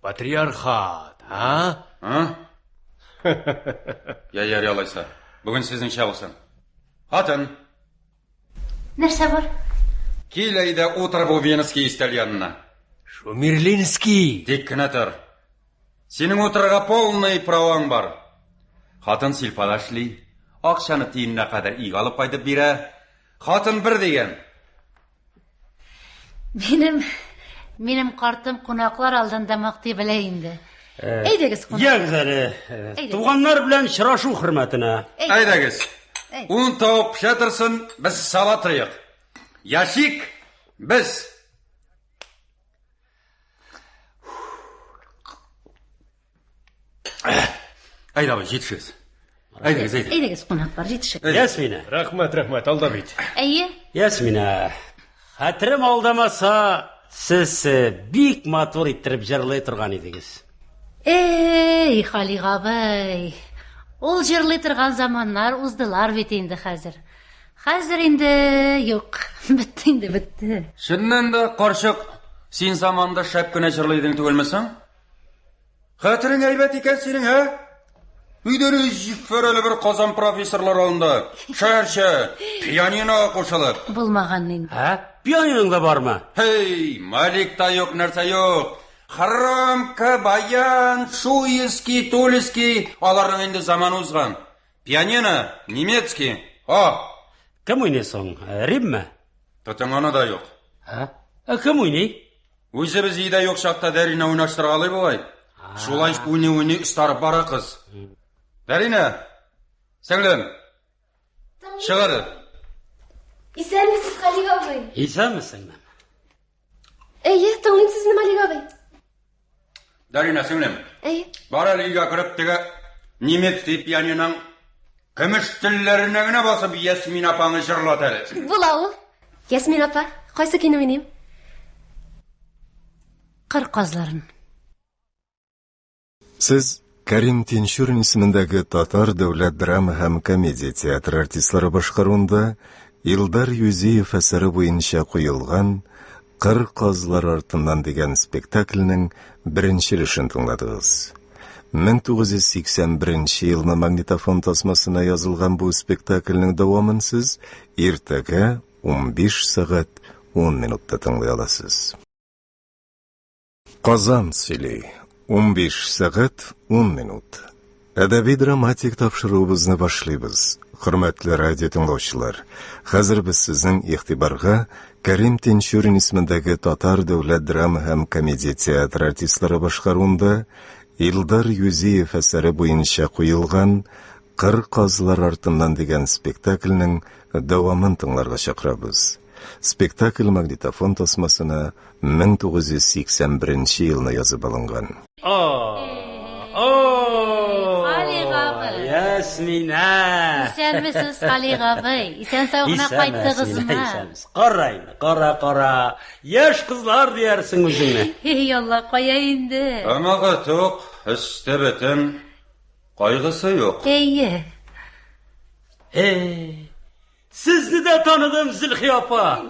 патриархат, а? А? Я, ярый алайса. Бүген сезнеңчә булсын. Хатын, Нәрсә бар? кил әйдә утыр бу венский өстәл янына. Шумерлинский. Тик кенә тор. Синең утырырга полный праваң бар. Хатын сельпада эшли. Акчаны тиененә кадәр өйгә алып кайтып бирә. Хатын бер дигән. Минем минем картым кунаклар алдында мактый белә инде. Әйдәгез кунак. Ягез әле, Әйдәгез. туганнар белән очрашу хөрмәтенә. Әйдәгез. Әйдә. Ун тавык пешә торсын, без сала торыйк. Яшик без. Әйдә, абый, җитешегез. Әйдәгез, әйдә. Әйдәгез кунаклар, җитешегез. Ясминә. Рәхмәт, рәхмәт, алда бит. Әйе. Ясминә, хәтерем алдамаса, сез бик матур иттереп җырлый торган идегез. Эй, Халик абый, ул җырлый торган заманнар уздылар бит инде хәзер. Хәзер инде юк, бетте инде, бетте. Чыннан да, карчык, син заманында шәп кенә җырлый идең түгелме соң? Хәтерең әйбәт икән синең, ә? Өйдән җиффәр әле бер Казан профессорлар алдында. Шәһәрчә, пианинога кушылып. Булмаган инде. Ә? Пианиноң да бармы? Һей, Малик та юк, нәрсә юк. Хромка, баян, шуйский, тульский, аларның инде заманы узган. Пианино, немецкий. О! Кем уйный соң? Римме? Тотынганы да юк. Ә? Ә кем уйный? Үзебез өйдә юк чакта Дәринә уйнаштыргалый бугай. Шулай уйный-уйный остарып бара кыз. Дәринә, сеңлем, чык әле. Исәнмесез, Халик абый. Исәнме, сеңлем? Әйе, тыңлыйм сезне, Малик абый. Дәринә, сеңлем. Әйе. Бар әле өйгә кереп теге немецкий пианиноның көмеш телләренә генә басып Ясмин апаңны җырлат әле. Була ул. Ясмин апа, кайсы көйне уйныйм? Кыр казларын. Сез Кәрим Тинчурин исемендәге Татар дәүләт драма һәм комедия театры артистлары башкаруында Илдар Юзиев әсәре буенча куелган Кыр казлары артыннан дигән спектакльнең беренче өлешен тыңладыгыз. 1981 елны магнитофон тасмасына язылган бу спектакльнең дәвамын сез иртәгә 15 сәгать 10 минутта тыңлый аласыз. Казан сөйли. 15 сәгать 10 минут. Әдәби-драматик тапшыруыбызны башлыйбыз. Хөрмәтле радио тыңлаучылар, хәзер без сезнең игътибарга Кәрим Тинчурин исемендәге Татар дәүләт драма һәм комедия театры артистлары башкаруында Илдар Юзиев әсәре буенча куелган Кыр казлар артыннан дигән спектакльнең дәвамын тыңларга чакырабыз. Спектакль магнитофон тасмасына 1981 елны язып алынган. Халик абый. Ясминә. Исәнмесез, Халик абый. Исән-сау гына кайттыгызмы? Исәнмесез. Кара инде, кара, кара. Яшь кызлар диярсең үзеңне. Эй, Алла, кая инде? Тамагы тук, өсте бөтен, кайгысы юк. Әйе. Эй, Сезне дә таныдым, Зөлхи апа.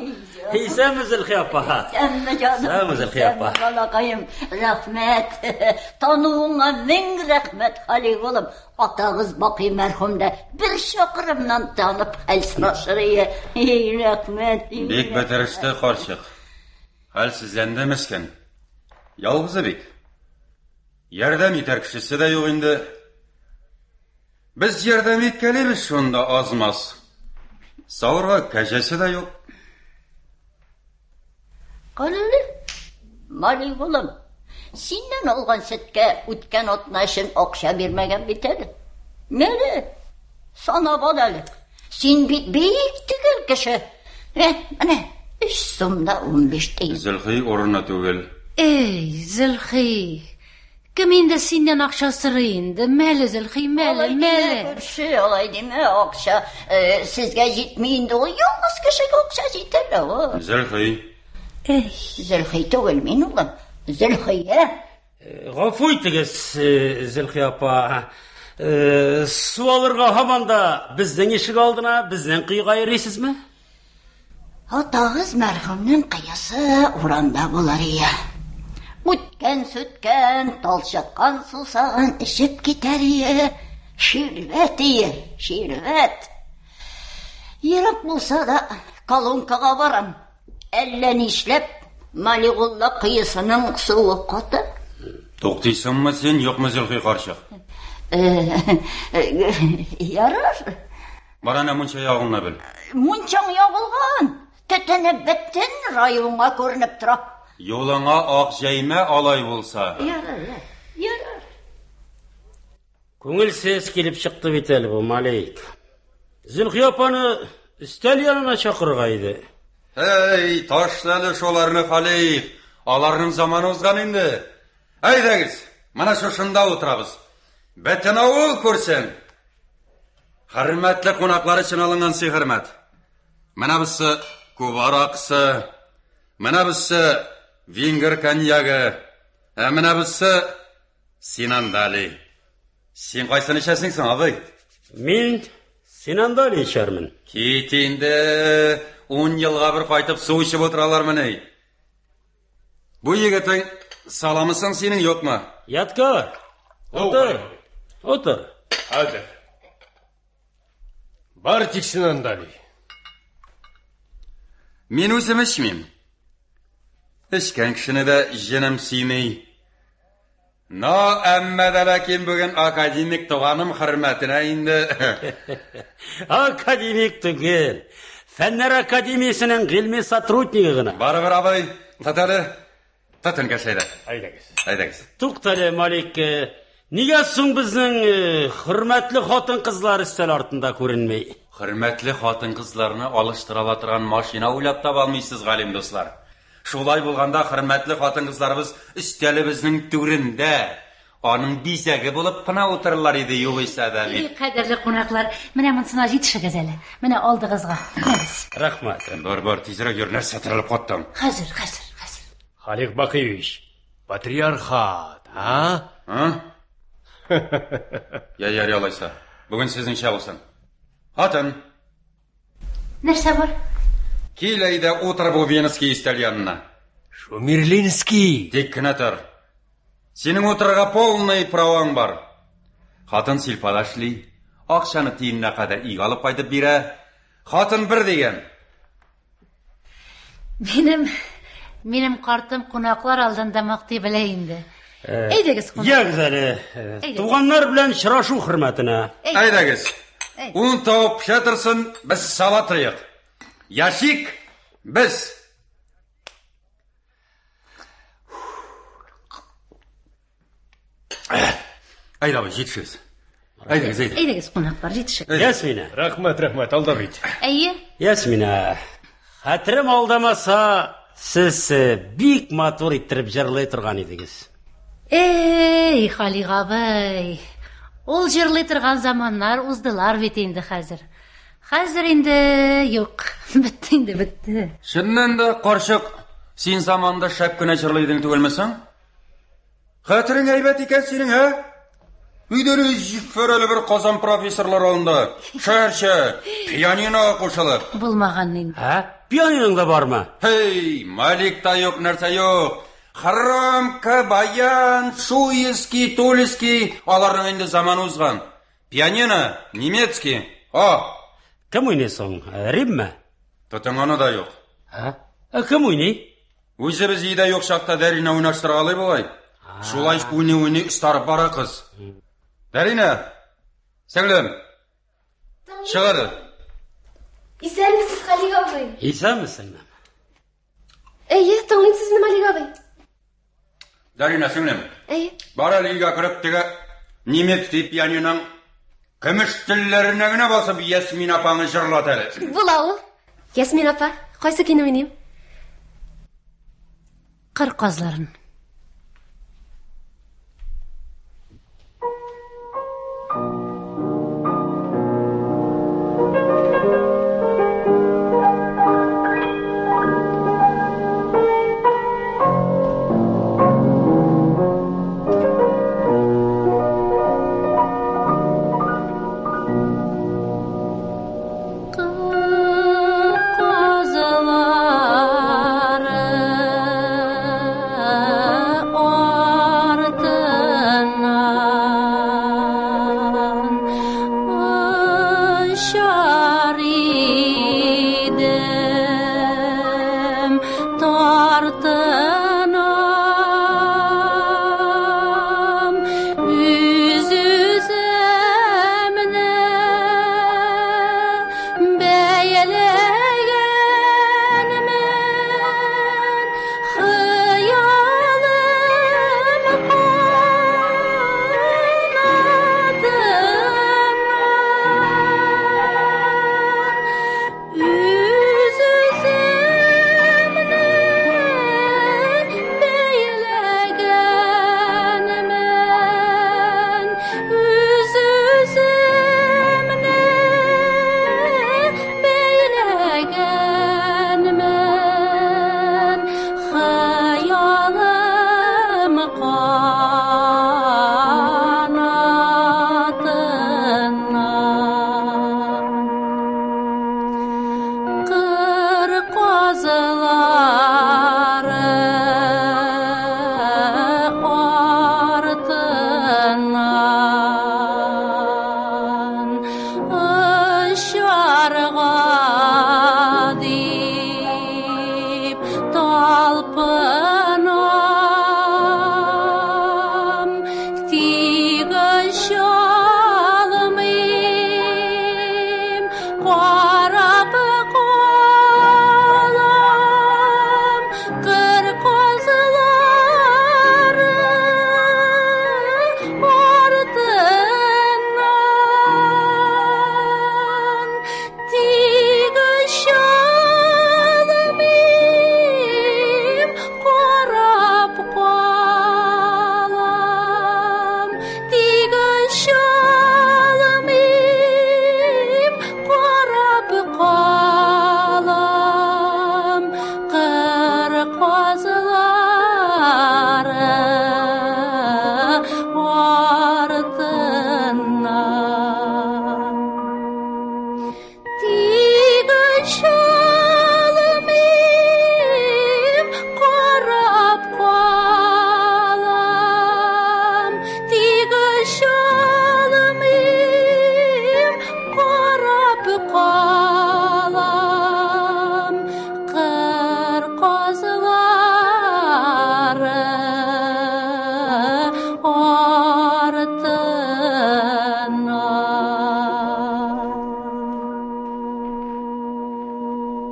Исәнме, Зөлхи апа? Исәнме, җаным. Исәнме, Зөлхи апа. Балакаем, рәхмәт. Тануыңа мең рәхмәт, Халик улым. Атагыз Бакый мәрхүм дә бер чакрымнан танып хәл сорашыр ие. Эй, рәхмәт. Бик бетереште карчык. Хәлсезләнде мескен. Ялгызы бит. Ярдәм итәр кешесе дә юк инде. Без ярдәм иткәлибез шунда аз-маз. Савырга кәҗәсе дә юк. Карале, Малик улым, синнән алган сөткә үткән атна өчен акча бирмәгән бит әле. Мәле, санап ал әле. Син бит бик төгәл кеше. Ә, менә, 3 сум да 15 тиен. Зөлхи урыны түгел. Эй, Зөлхи, Кем инде синнән акча сорый инде? Мәле, Зөлхи, мәле, мәле. Күрше, алай димә, акча э, сезгә җитми инде ул. Ялгыз кешегә акча җитә лә ул. Зөлхи. Эй, Зөлхи түгел мин, улым. Зөлхия. Э, гафу итегез, э, Зөлхи апа. Су алырга һаман да безнең ишек алдына, безнең коега йөрисезме? Атагыз мәрхүмнең кыясы урамда булыр ие. Үткән-сүткән, талчыккан сусаган эчеп китәр ие. Ширбәт ие, ширбәт. Ерак булса да, колонкага барам. Әллә нишләп, Малигулла коесының суы каты. Туктыйсыңмы син, юкмы, Зөлхи карчык? Ярар. Бар әнә мунча ягыңны бел. Мунчаң ягылган. Төтене бөтен районга күренеп тора. Юлыңа ак җәймә алай булса. Ярар, ярар. Күңелсез килеп чыкты бит әле бу, Малик. Зөлхия апаны өстәл янына чакырырга иде. Һәй, ташла әле шуларны, Халик. Аларның заманы узган инде. Әйдәгез, менә шушында утырабыз. Бөтен авыл күрсен. Хөрмәтле кунаклар өчен алынган сый-хөрмәт. Менә бусы Куба аракысы, менә бусы венгер коньягы, ә менә бусы Синандали. Син кайсын эчәсең соң, абый? Мин Синандали эчәрмен. Кит инде, 10 елга бер кайтып су эчеп утыралармыни? Бу егетең саламы соң синең юкмы? Ядкар, утыр, утыр. Хәзер. Бар тик Синандали. Мин үзем эчмим. Эчкән кешене дә җенем сөйми. Но, әмма дә ләкин бүген академик туганым хөрмәтенә инде. Академик түгел. Фәннәр академиясенең гыйльми сотруднигы гына. Барыбер абый, тот әле. Тот әнкәш әйдә. Әйдәгез. Әйдәгез. Туктале, Малик, нигә соң безнең хөрмәтле хатын-кызлар өстәл артында күренми? Хөрмәтле хатын-кызларны алыштыра ала торган машина уйлап таба алмыйсыз, галим дуслар. Шулай булганда хөрмәтле хатын-кызларыбыз өстәлебезнең түрендә, аның бизәге булып кына утырырлар иде югыйсә дә Эй, бит. кадерле кунаклар, менә монсына җитешегез әле. Менә алдыгызга. Менәгез. Рәхмәт. Бар, бар, тизрәк йөр, нәрсә терелеп каттың? Хәзер, хәзер, хәзер. Халик Бакыевич, патриархат, а? А? Я, ярый алайса. Бүген сезнеңчә булсын. Хатын, Нәрсә бар? кил әйдә утыр бу венский өстәл янына. Шумерлинский. Тик кенә тор. Синең утырырга полный праваң бар. Хатын сельпада эшли. Акчаны тиененә кадәр өйгә алып кайтып бирә. Хатын бер дигән. Минем минем картым кунаклар алдында мактый белә инде. Әйдәгез кунак. Ягез әле, Әйдә. туганнар белән очрашу хөрмәтенә. Әйдәгез. Әйдә. Ун тавык пешә торсын, без сала торыйк. Яшик без. Әйдә, абый, җитешегез. Әйдәгез, әйдә. Әйдәгез кунаклар, җитешегез. Ясминә. Рәхмәт, рәхмәт, алда бит. Әйе. Ясминә, хәтерем алдамаса, сез бик матур иттереп җырлый торган идегез. Эй, Халик абый. Ул җырлый торган заманнар уздылар бит инде хәзер. Хәзер инде юк. Бетте инде, бетте. Чыннан да, карчык, син заманында шәп кенә җырлый идең түгелме соң? Хәтерең әйбәт икән синең, ә? Өйдән җиффәр әле бер Казан профессорлар алдында. Шәһәрчә, пианинога кушылып. Булмаган инде. Ә? Пианиноң да бармы? Һей, Малик та юк, нәрсә юк. Хромка, баян, шуйский, тульский, аларның инде заманы узган. Пианино, немецкий. О, Кем уйный соң? Римме? тотынганы да юк. Ә? Ә кем уйный? Үзебез өйдә юк чакта Дәринә уйнаштыра алай болай. Шулай уйный-уйный остарып бара кыз. Дәринә, сеңлем, чык әле. Исәнмесез, Халик абый. Исәнме, сеңлем? Әйе, тыңлыйм сезне, Малик абый. Дәринә, сеңлем, Әйе. бар әле өйгә кереп теге немецкий пианиноның көмеш телләренә генә басып Ясмин апаңны җырлат әле. Була ул. Ясмин апа, кайсы көйне уйныйм? Кыр казларын. Кыр казлары.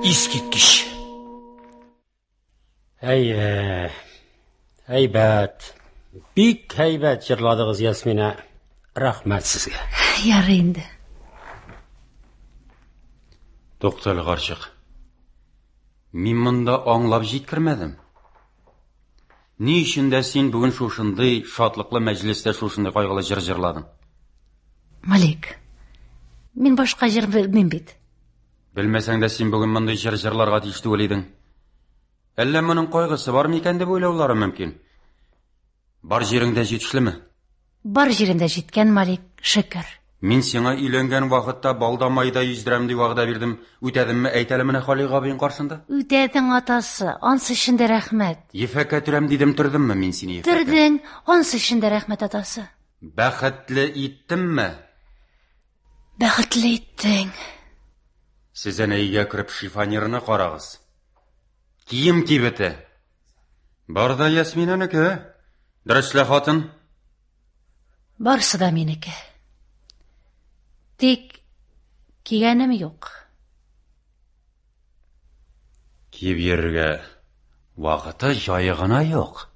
Искиткеч. Әйе. Әйбәт. Бик әйбәт җырладыгыз, Ясминә. Рәхмәт сезгә. Ярый инде. Туктале, карчык. Мин монда аңлап җиткермәдем. Ни өчен дә син бүген шушындый шатлыклы мәҗлестә шушындый кайгылы җыр җырладың? Малик, мин башка җыр белмим бит. Белмәсәң дә син бүген мондый җыр җырларга тиеш түгел идең. Әллә моның кайгысы бар микән дип уйлаулары мөмкин. Бар җиреңдә җитешлеме? Бар җиремдә җиткән, Малик, шөкер. Мин сиңа өйләнгән вакытта балда майда йөздерәм дип вәгъдә бирдем. Үтәдемме, әйт әле менә Халик абыең каршында? Үтәдең, атасы, ансы өчен дә рәхмәт. Ефәккә төрәм дидем, төрдемме мин сине ефәккә? Төрдең, ансы өчен дә рәхмәт, атасы. Бәхетле иттемме? Бәхетле иттең. Сез әнә өйгә кереп шифонерны карагыз. Кием кибете. Бар да Ясминәнеке. Дөреслә, хатын. Барсы да минеке. Тик кигәнем юк. Киеп йөрергә вакыты, җае гына юк.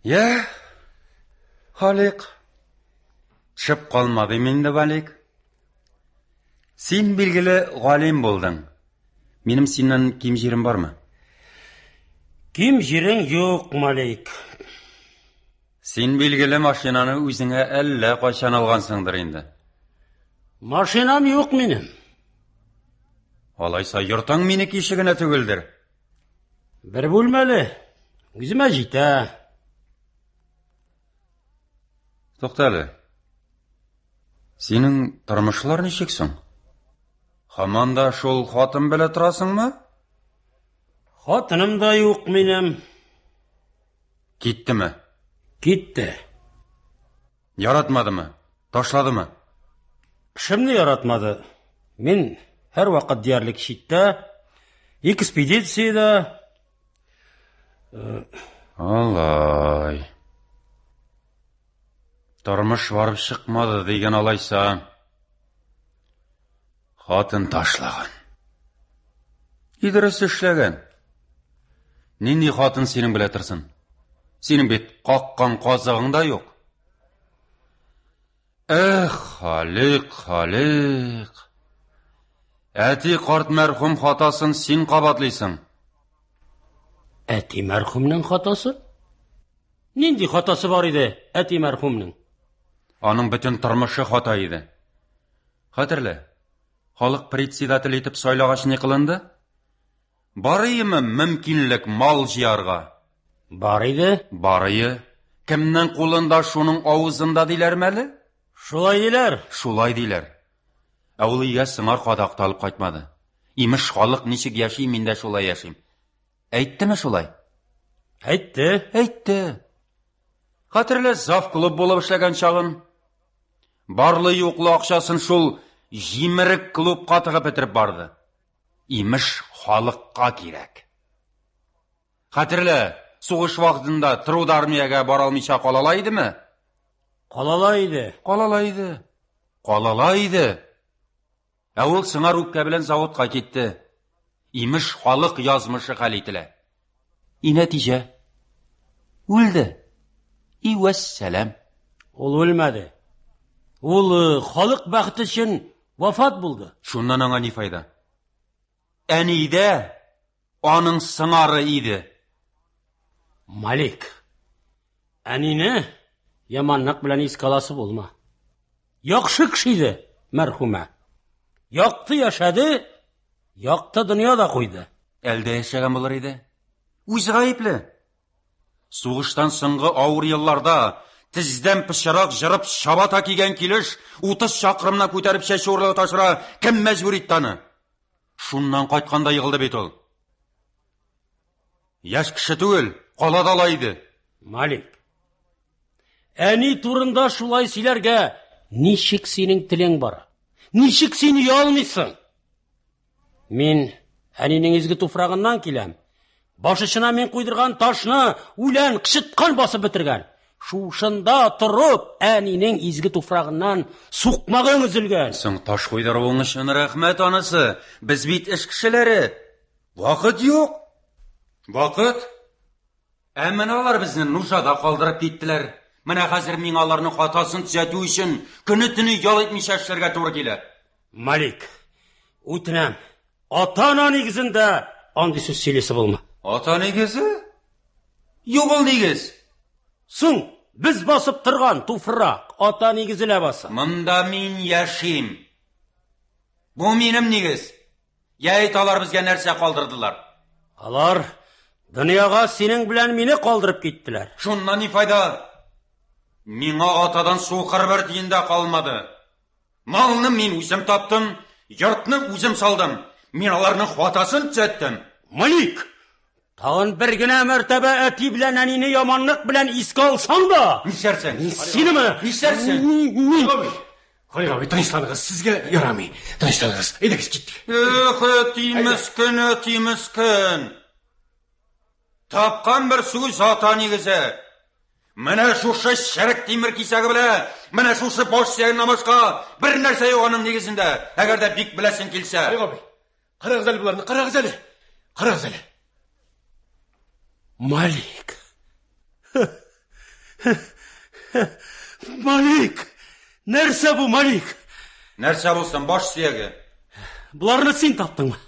Я, Халик, төшеп калмадым инде, Валик. Син, билгеле, галим булдың. Минем синнән ким җирем бармы? Ким җирең юк, Малик. Син, билгеле, машинаны үзеңә әллә кайчан алгансыңдыр инде. Машинам юк минем. Алайса, йортың минеке ише генә түгелдер. Бер бүлмәле. Үземә җитә. Тукта әле. Синең тормышлар ничек соң? Һаман да шул хатын белән торасыңмы? Хатыным да юк минем. Киттеме? Китте. Яратмадымы? Ташладымы? Эшемне яратмады. Мин һәрвакыт диярлек читтә, экспедициядә. Алай. Тормыш барып чыкмады диген алайса. Хатын ташлаган. И дөрес эшләгән. Нинди хатын синең белә торсын? Синең бит каккан казыгың да юк. Эх, Халик, Халик. Әти карт мәрхүм хатасын син кабатлыйсың. Әти мәрхүмнең хатасы? Нинди хатасы бар иде әти мәрхүмнең? Аның бөтен тормышы хата иде. Хәтерлә, халык председатель итеп сайлагач ни кылынды? Бар иеме мөмкинлек мал җыярга? Бар иде. Бар ие. Кемнең кулында, шуның авызында диләрме әле? Шулай диләр. Шулай диләр. Ә ул өйгә сыңар кадак та алып кайтмады. Имеш, халык ничек яши, мин дә шулай яшим. Әйттеме шулай? Әйтте. Әйтте. Хәтерлә, зав клуб булып эшләгән чагын. Барлы-юклы акчасын шул җимерек клубка тыгып бетереп барды. Имеш, халыкка кирәк. Хәтерлә, сугыш вакытында труд армиягә бара алмыйча калала идеме? Калала иде. Калала иде. Калала иде. Ә ул сыңар үпкә белән заводка китте. Имеш, халык язмышы хәл ителә. И нәтиҗә? Үлде. И вәссәлам. Ул үлмәде. Ул э, халык бәхете өчен вафат булды. Шуннан аңа ни файда? Әнидә аның сыңары иде. Малик, әнине яманлык белән искә аласы булма. Яхшы кеше иде, мәрхүмә. Якты яшәде, якты дөнья да куйды. Әлдә яшәгән булыр иде. Үзе гаепле. Сугыштан соңгы авыр елларда тездән пычрак җырып чабата кигән килеш 30 чакрымнан күтәреп чәчү орлыгы ташырга кем мәҗбүр итте аны? Шуннан кайтканда егылды бит ул. Яшь кеше түгел, кала да ала иде. Малик, әни турында шулай сөйләргә ничек синең телең бар? Ничек син оялмыйсың? Мин әнинең изге туфрагыннан киләм. Баш очына мин куйдырган ташны үлән, кычыткан басып бетергән. Шушында торып, әнинең изге туфрагыннан сукмагың өзелгән. Соң таш куйдыруың өчен рәхмәт анысы. Без бит эш кешеләре. Вакыт юк. Вакыт. Ә менә алар безне нужада калдырып киттеләр. Менә хәзер миңа аларның хатасын төзәтү өчен көне-төне ял итмичә эшләргә туры килә. Малик, үтенәм, ата-ана нигезендә андый сүз сөйлисе булма. Ата нигезе? Юк ул нигез. Соң, без басып торган туфрак ата нигезе ләбаса. Монда мин яшим. Бу минем нигез. Я әйт, алар безгә нәрсә калдырдылар? Алар дөньяга синең белән мине калдырып киттеләр. Шуннан ни файда? Миңа атадан сукыр бер тиен дә калмады. Малны мин үзем таптым, йортны үзем салдым. Мин аларның хатасын төзәттем. Малик! Тагын бер генә мәртәбә әти белән әнине яманлык белән искә алсаң да! Нишләрсең? Мин синеме? Нишләрсең? Мин... Халик абый, тынычланыгыз, сезгә ярамый. Тынычланыгыз. Әйдәгез, киттек. Эх, әти мескен, әти мескен. Тапкан бер сүз ата нигезе. Менә шушы черек тимер кисәге белән, менә шушы баш сөягеннән башка бер нәрсә юк аның нигезендә, әгәр дә бик беләсең килсә. Халик абый, карагыз әле боларны, карагыз әле. Карагыз әле. Малик. Малик! Нәрсә бу, Малик? Нәрсә булсын, баш сөяге. Боларны син таптыңмы?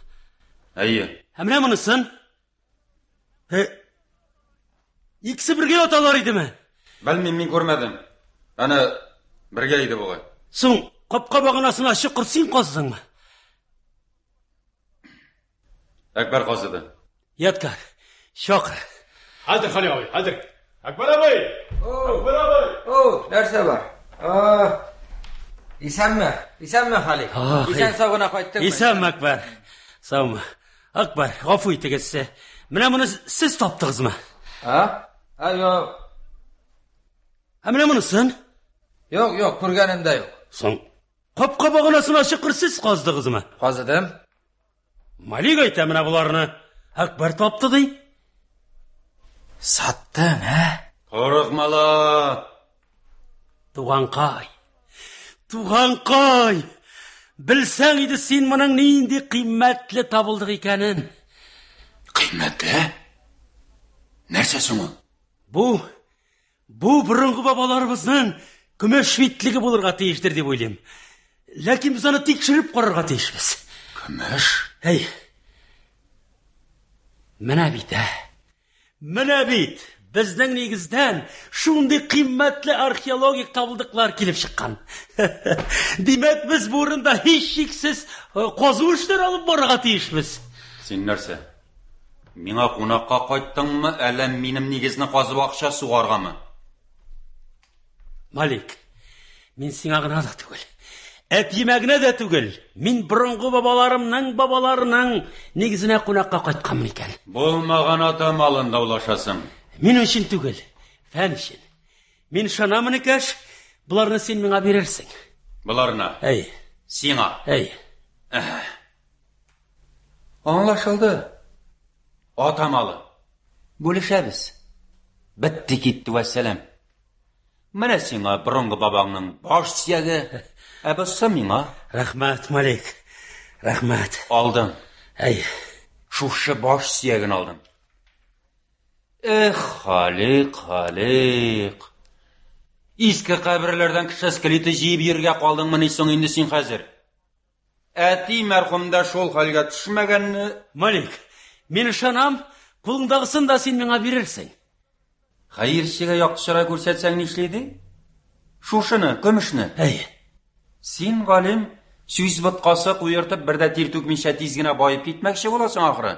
Әйе. Ә менә монысын? Икесе бергә яталар идеме? Белмим, мин күрмәдем. Әнә бергә иде бугай. Соң, капка баганасына чокыр син каздыңмы? Әкбәр казыды. Ядкар, чакыр. Хәзер, Халик абый, хәзер. Әкбәр абый! Әкбәр абый! О, нәрсә бар? Исәнме? Исәнме, Халик? Исән сау гына кайттыңмы? Исәнме, Әкбәр. Саумы. Әкбәр, гафу итегез. Менә моны сез таптыгызмы? А? А, юк. Ә менә монысын? Юк, юк, күргәнем дә юк. Соң, капка баганасына чокыр сез каздыгызмы? Казыдым. Малик әйтә менә боларны. Әкбәр тапты ди. Саттың, ә? Курыкма ла. Туганкай. Туганкай! Белсәң иде син моның нинди кыйммәтле табылдык икәнен. Кыйммәтле? Нәрсә соң ул? Бу Бу борынгы бабаларыбызның көмеш битлеге булырга тиештер дип уйлыйм. Ләкин без аны тикшереп карарга тиешбез. Көмеш? Әй. Менә бит, ә. Менә бит, безнең нигездән шундый кыйммәтле археологик табылдыклар килеп чыккан. Димәк, без бу урында һичшиксез э, казу эшләре алып барырга тиешбез. Син нәрсә? Миңа кунакка кайттыңмы, әллә минем нигезне казып акча сугаргамы? Малик, мин сиңа гына да түгел. Әтиемә генә дә түгел. Мин борынгы бабаларымның бабаларының нигезенә кунакка кайтканмын икән. Булмаган ата малын даулашасың. Мин өчен түгел, фән өчен. Мин ышанам, энекәш, боларны син миңа бирерсең. Боларны? Әй. Сиңа? Әй. Аңлашылды. Ата малы. Бүлешәбез. Бетте китте вәссәлам. Менә сиңа борынгы бабаңның баш сөяге, ә бусы миңа. Рәхмәт, Малик. Рәхмәт. Алдым. Әй. Шушы баш сөяген алдым. Эх, Халик, Халик. Иске каберләрдән кеше скелеты җыеп йөрергә калдыңмыни соң инде син хәзер? Әти мәрхүм дә шул хәлгә төшмәгәнне. Малик, мин ышанам, кулыңдагысын да син миңа бирерсең. Хәерчегә якты чырай күрсәтсәң нишли ди? Шушыны, көмешне. Әй. Син, галим, сүз боткасы куертып, бер дә тир түкмичә тиз генә баеп китмәкче буласың ахры.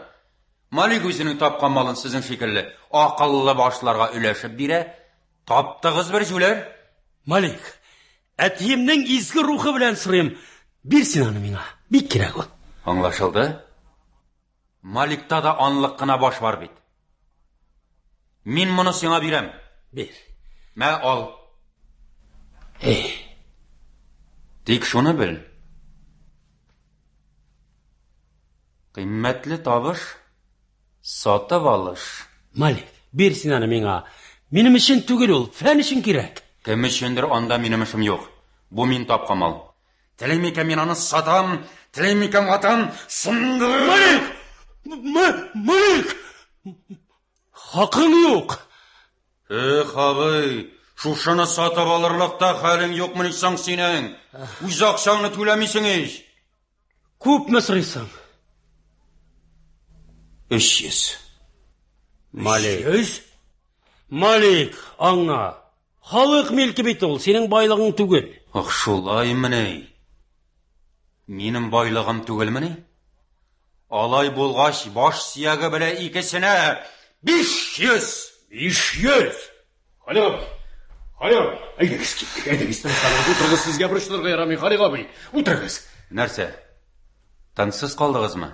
Малик үзенең тапкан малын сезнең шикелле акыллы башларга өләшеп бирә. Таптыгыз бер җүләр. Малик, әтиемнең изге рухы белән сорыйм, бир син аны миңа. Бик кирәк ул. Аңлашылды. Маликта да анлык кына баш бар бит. Мин моны сиңа бирәм. Бир. Мә, ал. Эй. Тик шуны бел. Кыйммәтле табыш, сатып алыш. Малик, бир син аны миңа. Минем өчен түгел ул, фән өчен кирәк. Кем өчендер анда минем эшем юк. Бу мин тапкан мал. Телим икән мин аны сатам, телим икән ватам, сындырам. Малик! Малик! Хакың юк. Эх, абый, шушыны сатып алырлык та хәлең юкмыни соң синең? Үз акчаңны түләмисең ич. Күпме сорыйсың? 300. Малик. 300? Малик, аңла. Халык милке бит ул, синең байлыгың түгел. Ах, шулаймыни? Минем байлыгым түгелмени? Алай булгач, баш сөяге белән икесенә 500! 500! Халик абый! Халик абый! Әйдәгез киттек, әйдәгез, тынычланыгыз, утырыгыз, сезгә борчылырга ярамый, Халик абый, утырыгыз. Нәрсә? Тынсыз калдыгызмы?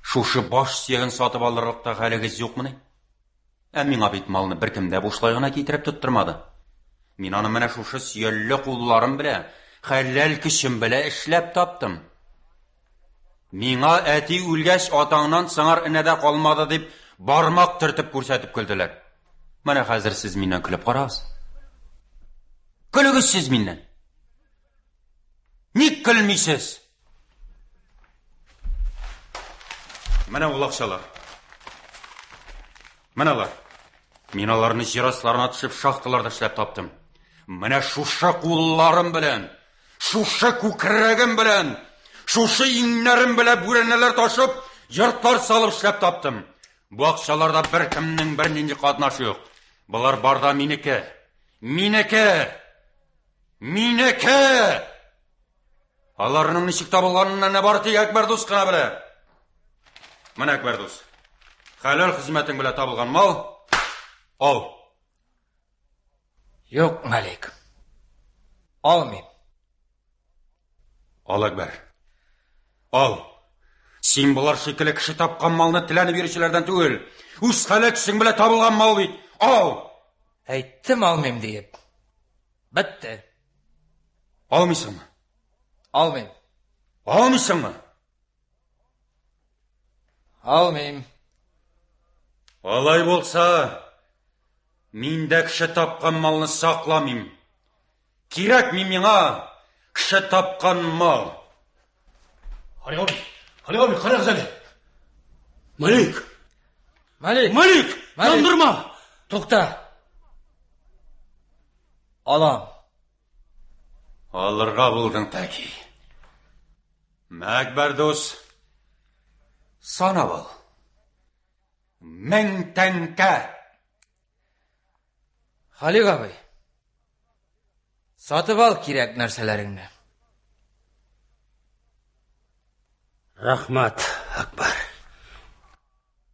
Шушы баш сөяген сатып алырлык та хәлегез юкмыни? Ә миңа бит малны беркем дә бушлай гына китереп тоттырмады. Мин аны менә шушы сөялле кулларым белән, хәләл көчем белән эшләп таптым. Миңа әти үлгәч, атаңнан сыңар энә дә калмады дип, бармак төртеп күрсәтеп көлделәр. Менә хәзер сез миннән көлеп карагыз. Көлегез сез миннән. Ник көлмисез? Менә ул акчалар. Менә алар. Мин аларны җир асларына төшеп шахталарда эшләп таптым. Менә шушы кулларым белән, шушы күкрәгем белән, шушы иңнәрем белән бүрәнәләр ташып, йортлар салып эшләп таптым. Бу акчаларда беркемнең бернинди катнашы юк. Болар бар да минеке. Минеке! Минеке! Аларның ничек табылганын әнә бары тик Әкбәр дус кына белә. Менә Әкбәр дус. Хәләл хезмәтең белән табылган мал ал. Юк, Малик. Алмыйм. Ал, Әкбәр. Ал. Син болар шикелле кеше тапкан малны теләнеп йөрүчеләрдән түгел. Үз хәләл көчең белән табылган мал бит. Ал. Әйттем алмыйм диеп. Бетте. Алмыйсыңмы? Алмыйм. Алмыйсыңмы? Алмыйм. Алай булса, мин дә кеше тапкан малны сакламыйм. Кирәкми миңа кеше тапкан мал. Халик абый, Халик абый, карагыз әле. Малик! Малик! Малик! Яндырма! Тукта! Алам. Алырга булдың тәки. Мәкбәр дус, санап ал. Мең тәңкә. Халик абый, сатып ал кирәк нәрсәләреңне. Рәхмәт, Акбар.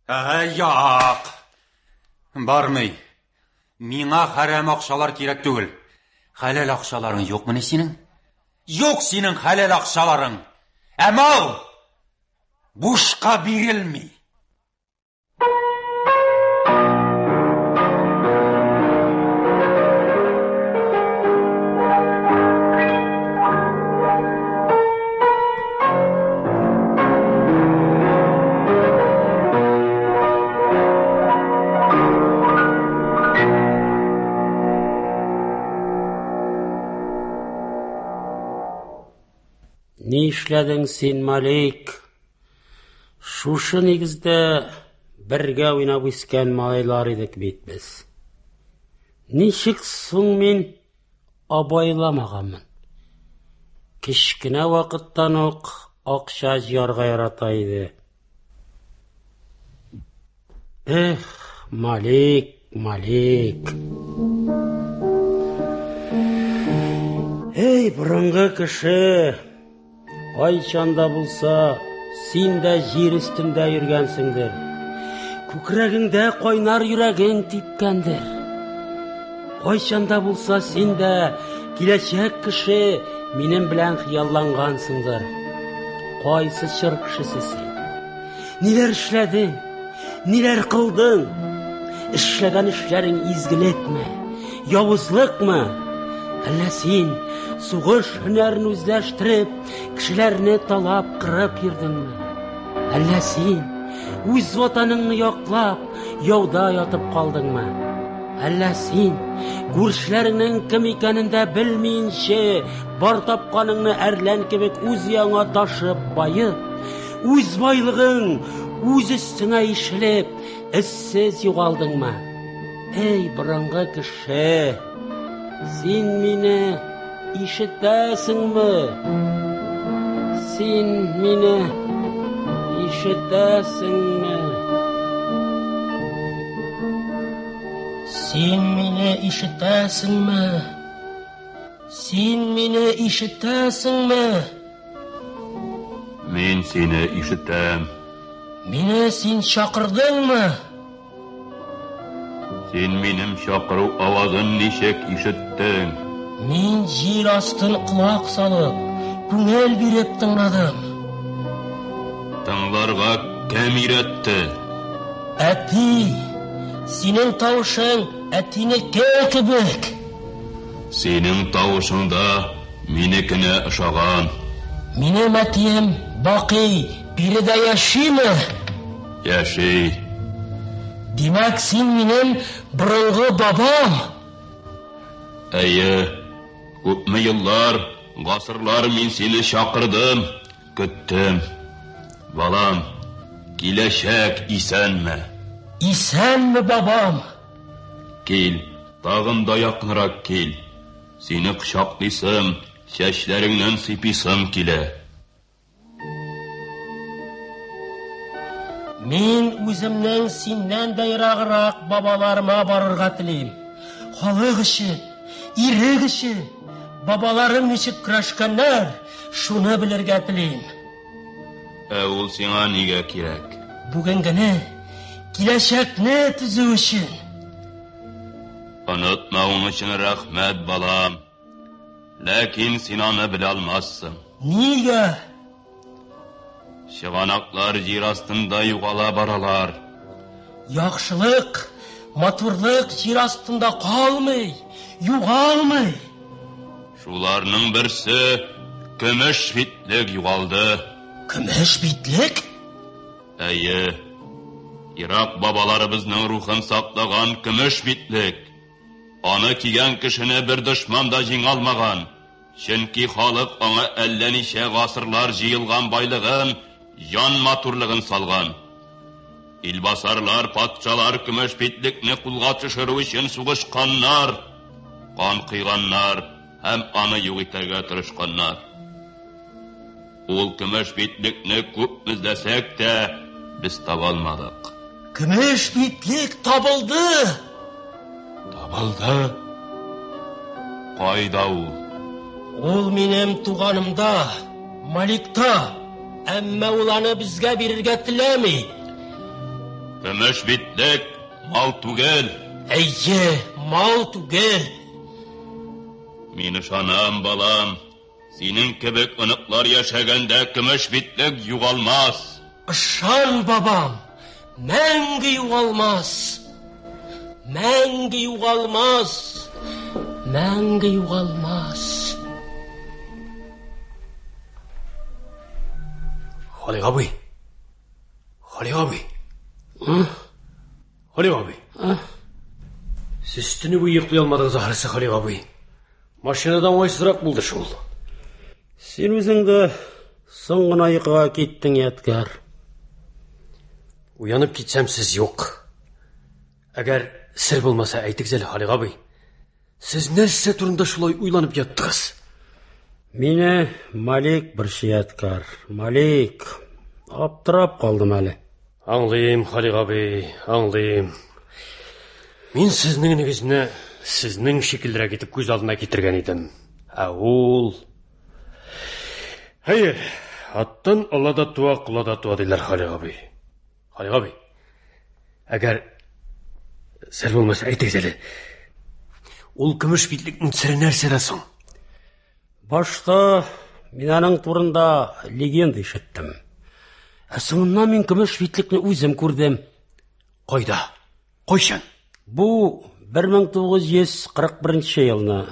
Ә, як. Бармый. Миңа хәрәм акчалар кирәк түгел. Хәләл акчаларың юкмыни синең? Юк синең хәләл акчаларың. Ә мал бушка бирелми. Ни эшләдең син, Малик? Шушы нигездә бергә уйнап үскән малайлар идек бит без. Ничек соң мин абайламаганмын? Кечкенә вакыттан ук акча җыярга ярата иде. Эх, Малик, Малик. Эй, борынгы кеше, кайчан да булса, син дә җир өстендә йөргәнсеңдер. Күкрәгеңдә кайнар йөрәгең типкәндер. Кайчан да булса син дә киләчәк кеше минем белән хыяллангансыңдыр. Кайсы чор кешесе син? Ниләр эшләдең? Ниләр кылдың? Эшләгән эшләрең изгелекме, явызлыкмы? Әллә син сугыш һөнәрен үзләштереп, кешеләрне талап, кырып йөрдеңме? Әллә син үз ватаныңны яклап, яуда ятып калдыңмы? Әллә син күршеләреңнең кем икәнен дә белмиенчә, бар тапканыңны әрлән кебек үз яңа ташып баеп, үз байлыгың үз өстеңә ишелеп, эзсез югалдыңмы? Эй, борынгы кеше, син мине ишетәсеңме? Син мине ишетәсеңме? Син мине ишетәсеңме? Син мине ишетәсеңме? Мин сине ишетәм. Мине син чакырдыңмы? Син минем чакыру авазын ничек ишеттең? Мин җир астын колак салып, күңел биреп тыңладым. Тыңларга кем өйрәтте? Әти, синең тавышың әтинеке кебек. Синең тавышың да минекенә ошаган. Минем әтием Бакый биредә яшиме? Яши. Димәк, син минем борынгы бабам. Әйе, күпме еллар, гасырлар мин сине чакырдым, көттем. Балам, киләчәк исәнме? Исәнме, бабам? Кил, тагын да якынрак кил. Сине кочаклыйсым, чәчләреңнән сыйпыйсым килә. Мин үземнең синнән дә ераграк бабаларыма барырга телим. Халык өчен, ирек өчен бабаларым ничек көрәшкәннәр, шуны белергә телим. Ә ул сиңа нигә кирәк? Бүгенгене, киләчәкне төзү өчен. Онытмавың өчен рәхмәт, балам. Ләкин син аны белә алмассың. Нигә? Чыганаклар җир астында югала баралар. Яхшылык, матурлык җир астында калмый, югалмый. Шуларның берсе көмеш битлек югалды. Көмеш битлек? Әйе. Ерак бабаларыбызның рухын саклаган көмеш битлек. Аны кигән кешене бер дошман да җиңә алмаган. Чөнки халык аңа әллә ничә гасырлар җыелган байлыгын, җан матурлыгын салган. Илбасарлар, патшалар көмеш битлекне кулга төшерү өчен сугышканнар, кан койганнар һәм аны юк итәргә тырышканнар. Ул көмеш битлекне күп эзләсәк тә, без таба алмадык. Көмеш битлек табылды! Табылды? Кайда ул? Ул минем туганымда, Маликта. Әмма ул аны безгә бирергә теләми. Көмеш битлек мал түгел. Әйе, мал түгел. Мин ышанам, балам. Синең кебек оныклар яшәгәндә көмеш битлек югалмас. Ышан, бабам, мәңге югалмас. Мәңге югалмас. Мәңге югалмас. Халик абый. Халик абый. Халик абый. Сез төне буе йоклый алмадыгыз ахрысы, Халик абый. Машинада уңайсызрак булды шул. Син үзең дә соң гына йокыга киттең, Ядкәр. Уянып китсәм, сез юк. Әгәр сер булмаса, әйтегез әле, Халик абый. Сез нәрсә турында шулай уйланып яттыгыз? Мине Малик борчый, Ядкәр. Малик. Аптырап калдым әле. Аңлыйм, Халик абый, аңлыйм. Мин сезнең энегезне сезнең шикеллерәк итеп күз алдына китергән идем. Ә ул... Хәер, аттан ала да туа, кола да туа диләр, Халик абый. Халик абый, әгәр сер булмаса, әйтегез әле. Ул көмеш битлекнең сере нәрсәдә соң? Башта мин аның турында легенда ишеттем. Ә соңыннан мин көмеш битлекне үзем күрдем. Кайда? Кайчан? Бу 1941 елны.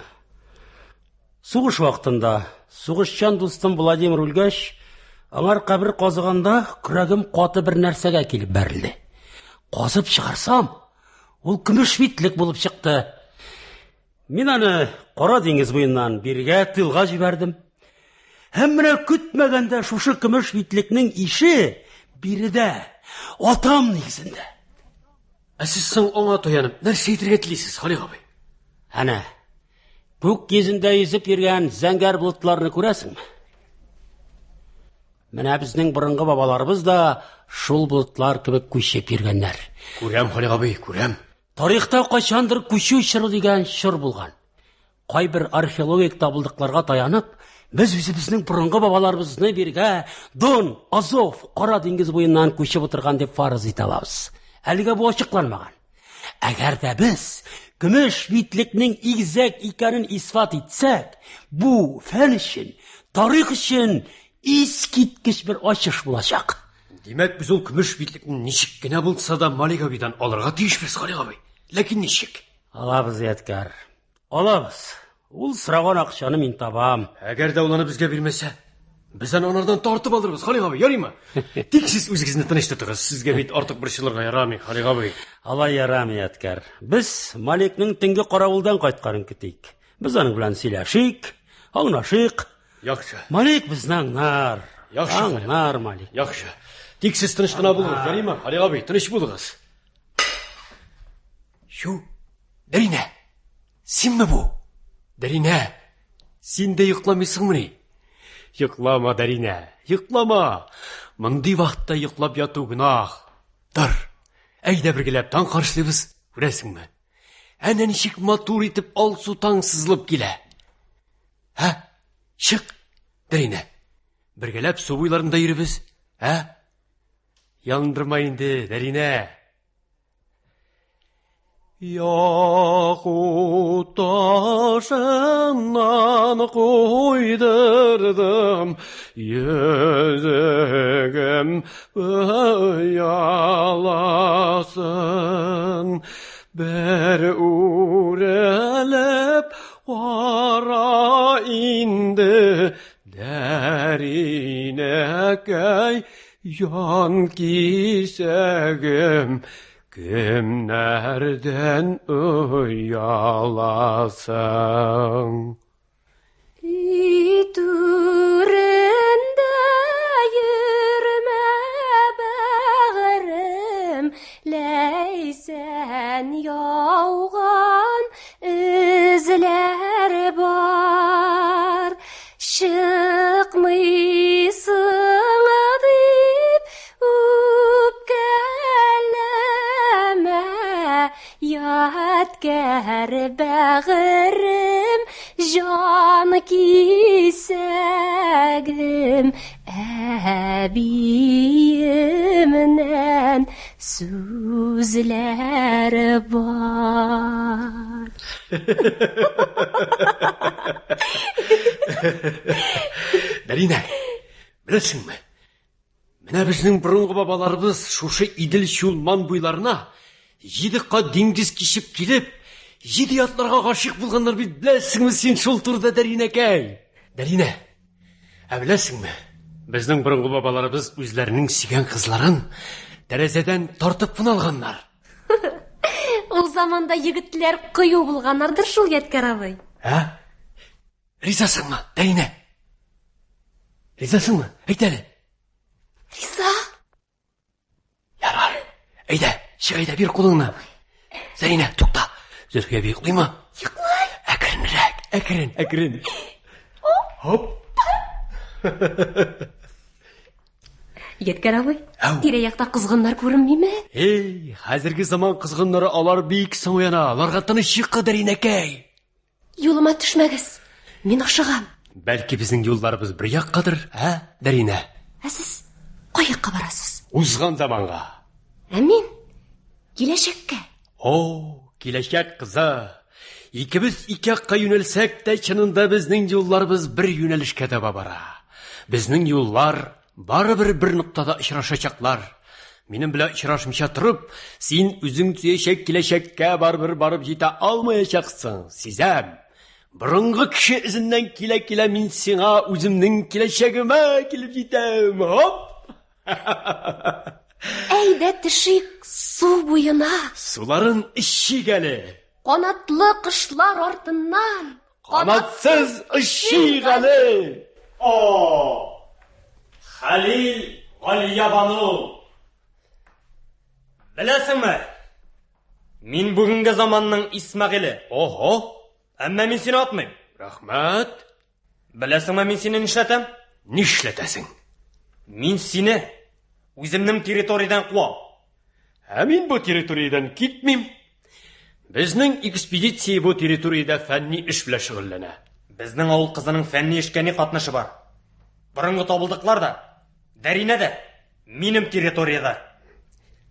Сугыш вакытында сугышчан дустым Владимир үлгәч, аңар кабер казыганда көрәгем каты бер нәрсәгә килеп бәрелде. Казып чыгарсам, Ул көмеш битлек булып чыкты. Мин аны Кара диңгез буеннан бирегә тылга җибәрдем. Һәм менә көтмәгәндә шушы көмеш битлекнең ише биредә, атам нигезендә. Ә сез соң аңа таянып нәрсә әйтергә телисез, Халик абый? Әнә, күк йөзендә йөзеп йөргән зәңгәр болытларны күрәсеңме? Менә безнең борынгы бабаларыбыз да шул болытлар кебек күчеп йөргәннәр. Күрәм, Халик абый, күрәм. Тарихта кайчандыр күчү чоры дигән чор булган. Кайбер археологик табылдыкларга таянып, без үзебезнең борынгы бабаларыбызны биргә Дон, Азов, Кара диңгез буеннан күчеп утырган дип фараз итә алабыз. Әлегә бу ачыкланмаган. Әгәр дә без көмеш битлекнең игезәк икәнен исбат итсәк, бу фән өчен, тарих өчен искиткеч бер ачыш булачак. Димәк, без ул көмеш битлекне ничек кенә булса да Малик абыйдан алырга тиешбез, Халик абый. Ләкин ничек? Алабыз, Ядкәр. Алабыз. Ул сораган акчаны мин табам. Әгәр дә ул аны безгә бирмәсә, без аны анардан тартып алырбыз, Халик абый, ярыймы? Тик сез үзегезне тыныч тотыгыз. Сезгә бит артык борчылырга ярамый, Халик абый. Алай ярамый, Ядкәр. Без Маликның төнге каравылдан кайтканын көтик. Без аның белән сөйләшик, аңлашыйк. Яхшы. Малик безне аңлар. Яхшы. Аңлар Малик. Яхшы. Тик сез тыныч кына булыгыз, ярыймы? Халик абый, тыныч булыгыз. Чү, Дәринә, синме бу? Дәринә, син дә йокламыйсыңмыни? Йоклама, Дәринә, йоклама. Мондый вакытта йоклап яту гөнаһ. Тор, әйдә бергәләп таң каршылыйбыз, күрәсеңме? Әнә ничек матур итеп алсу таң сызылып килә. Ә? Чык, Дәринә. Бергәләп су буйларында йөрибез. Ә? Ялындырма инде, Дәринә. Якут ташыннан куйдырдым йөзегем пыяласын. Бер үрелеп кара инде, Дәринәкәй, җан кисәгем, Кемнәрдән ояласың? Өй түрендә йөрмә, бәгырем, Ләйсән яуган эзләр бар. Чыкмыйсың дип үпкәләмә, Ядкәр бәгырем, җан кисәгем, Әбиемнән сүзләр бар. Дәринә, беләсеңме? Менә безнең борынгы бабаларыбыз шушы Идел Чулман буйларына җиде кат диңгез кичеп килеп, җиде ятларга гашыйк булганнар бит, беләсеңме син шул турыда, Дәринәкәй? Дәринә, ә беләсеңме? Безнең борынгы бабаларыбыз үзләренең сөйгән кызларын тәрәзәдән тартып кына алганнар. Ул заманда егетләр кыю булганнардыр шул, Ядкәр абый. Ә? Ризасыңмы, Дәринә? Ризасыңмы? Әйт әле. Риза. Ярар. Әйдә, чык әйдә, бир кулыңны. Зәринә, тукта. Зөлфия әби йоклыймы? Йоклый. Әкренрәк, әкрен, әкрен. Хоп. Ядкәр абый, тирә-якта козгыннар күренмиме? Эй, хәзерге заман козгыннары алар бик соң уяна. Аларга тыныч йокы, Дәринәкәй. Юлыма төшмәгез. Мин ашыгам. Бәлки безнең юлларыбыз бер яккадыр, ә, Дәринә? Ә сез кай якка барасыз? Узган заманга. Ә мин киләчәккә. О, киләчәк кызы. Икебез ике якка юнәлсәк тә, чынында безнең юлларыбыз бер юнәлешкә таба бара. Безнең юллар барыбер бер ноктада очрашачаклар. Минем белән очрашмыйча торып, син үзең төзәчәк киләчәккә барыбер барып җитә алмаячаксың, сизәм. Борынгы кеше эзеннән килә-килә мин сиңа үземнең киләчәгемә килеп җитәм. Хоп! Әйдә төшик су буена. Суларын эчик әле. Канатлы кошлар артыннан. Канатсыз очыйк әле. О! Хәлил Галиябану! Беләсеңме? Мин бүгенге заманның Исмәгыйле. Ого! Әмма мин сине атмыйм. Рәхмәт. Беләсеңме, мин сине нишләтәм? Нишләтәсең? Мин сине үземнең территориядән куам. Ә мин бу территориядән китмим. Безнең экспедиция бу территориядә фәнни эш белән шөгыльләнә. Безнең авыл кызының фәнни эшкә ни катнашы бар? Борынгы табылдыклар да, Дәринә дә минем территориядә.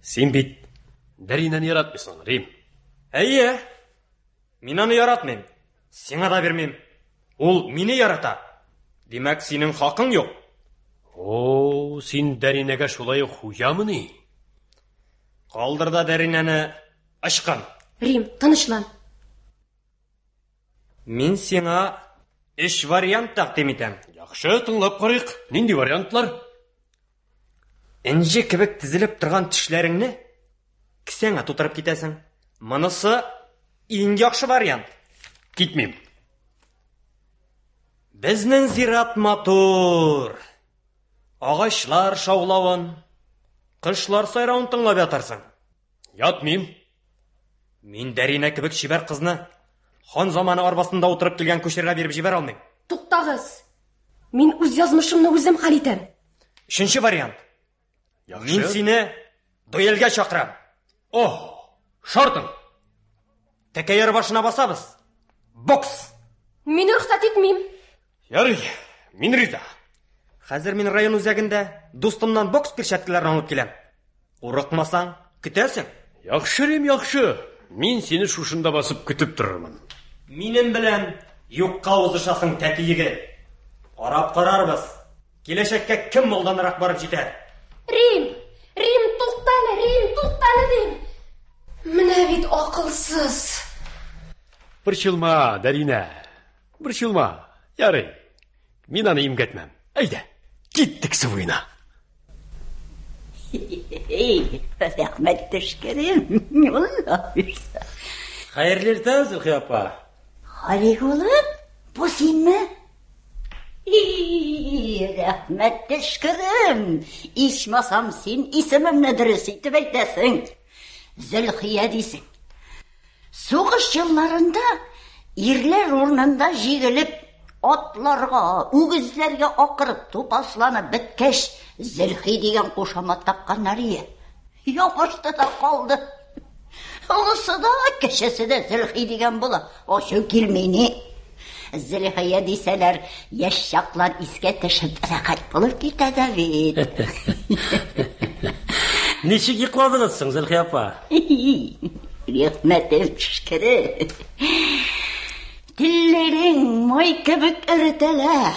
Син бит Дәринәне яратмыйсың, Рим. Әйе. Мин аны яратмыйм. Сиңа да бирмим. Ул мине ярата. Димәк, синең хакың юк. О, син Дәринәгә шулай ук хуҗамыни? Калдыр да Дәринәне ычкын. Рим, тынычлан. Мин сиңа өч вариант тәкъдим итәм. Яхшы, тыңлап карыйк. Нинди вариантлар? Энҗе кебек тезелеп торган тешләреңне кесәңә тутырып китәсең. Монысы иң яхшы вариант. Китмим. Безнең зират матур. Агачлар шаулавын, кошлар сайравын тыңлап ятарсың. Ятмыйм. Мин Дәринә кебек чибәр кызны хан заманы арбасында утырып килгән күчергә биреп җибәрә алмыйм. Туктагыз. Мин үз язмышымны үзем хәл итәм. Өченче вариант. Яхшы. Мин сине дуэльгә чакырам. Ох, шартың. Тәкә яр башына басабыз. Бокс! Мин рөхсәт итмим. Ярый, мин риза. Хәзер мин район үзәгендә дустымнан бокс перчаткаларын алып киләм. Курыкмасаң, көтәсең. Яхшы, Рим, яхшы. Мин сине шушында басып көтеп торырмын. Минем белән юкка узышасың, тәти егет. Карап карарбыз. Киләчәккә кем алданрак барып җитәр? Рим! Рим, туктале, Рим, туктале дим. Менә бит акылсыз. Борчылма, Дәринә. Борчылма. Ярый. Мин аны имгәтмәм. Әйдә, киттек су буена. Рәхмәт төшкерем. Алла бирсә. Хәерле иртә, Зөлхия апа. Халик улым, бу синме? И, рәхмәт төшкерем. Ичмасам син исемемне дөрес итеп әйтәсең. Зөлхия дисең. Сугыш елларында ирләр урынында җигелеп, атларга, үгезләргә акырып тупасланып беткәч, Зөлхи дигән кушамат такканнар ие. Ябышты да калды. Олысы да, кечесе дә Зөлхи дигән була. Ачу килми ни. Зөлхия дисәләр, яшь чаклар искә төшеп, рәхәт булып китә дә бит. Ничек йокладыгыз соң, Зөлхия апа? Рәхмәтем төшкере. Телләрең май кебек эретәләр.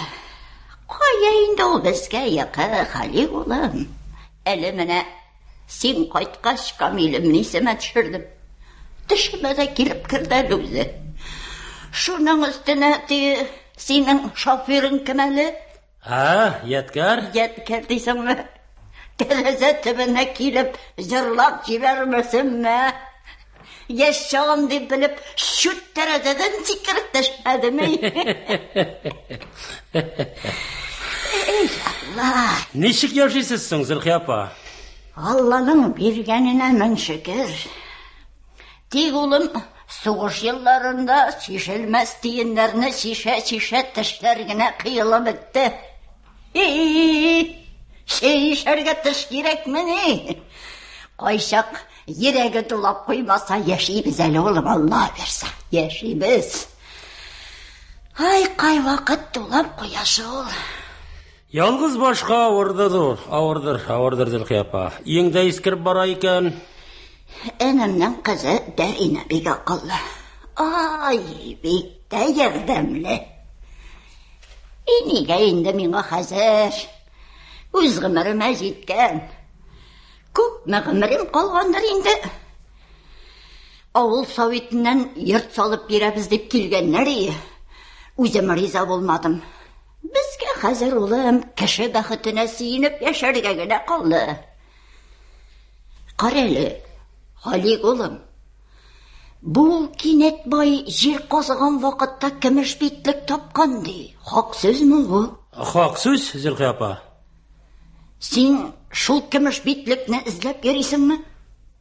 Кая инде ул безгә йокы, Халик улым? Әле менә син кайткач, Камилемне исемә төшердем. Төшемә дә килеп керде әле үзе. Шуның өстенә теге синең шоферың кем әле? Ә, Ядкәр? Ядкәр дисеңме? Тәрәзә төбенә килеп җырлап җибәрмәсенме? Яшь чагым дип белеп, чүт тәрәзәдән сикереп төшмәдеме? Эй, Алла! Ничек яшисез соң, Зөлхия апа? Алланың биргәненә мең шөкер. Тик улым, сугыш елларында чишелмәс тиеннәрне чишә-чишә тешләр генә кыелып бетте. И, чишәргә теш кирәкмени? Кайчак йөрәге тулап куймаса, яшибез әле, улым, Алла бирсә, яшибез. Ай, кайвакыт тулап куя шул. Ялгыз башка авырдыр ул, авырдыр, авырдыр, Зөлхия апа. Өең дә искереп бара икән. Энемнең кызы Дәринә бик акыллы. Ай, бик тә ярдәмле. И нигә инде миңа хәзер? Үз гомеремә җиткән. Күпме гомерем калгандыр инде. Авыл советыннан йорт салып бирәбез дип килгәннәр ие. Үзем риза булмадым. Безгә хәзер, улым, кеше бәхетенә сөенеп яшәргә генә калды. Карале, Халик улым. Бу кинәт бай җир казыган вакытта көмеш битлек тапкан ди. Хак сүзме бу? Хак сүз, Зөлхия апа. Син шул көмеш битлекне эзләп йөрисеңме?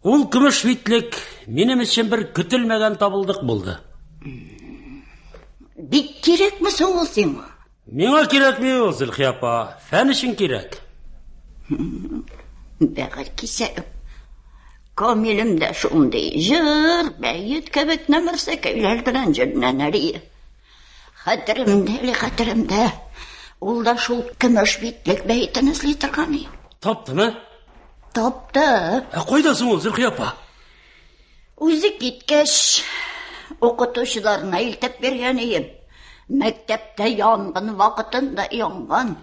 Ул көмеш битлек минем өчен бер көтелмәгән табылдык булды. Бик кирәкме соң ул сиңа? Миңа кирәкми ул, Зөлхия апа. Фән өчен кирәк. Бәгырь кисәгем. Камилем дә шундый җыр, бәет кебек нәмәрсәкәйләр белән җенләнер иде. Хәтеремдә әле, хәтеремдә. Ул да шул көмеш битлек бәетен эзли торган иде. Таптымы? Тапты. Ә кайда соң ул, Зөлхия апа? Үзе киткәч, укытучыларына илтеп биргән ием. Мәктәптә янгын вакытында янган.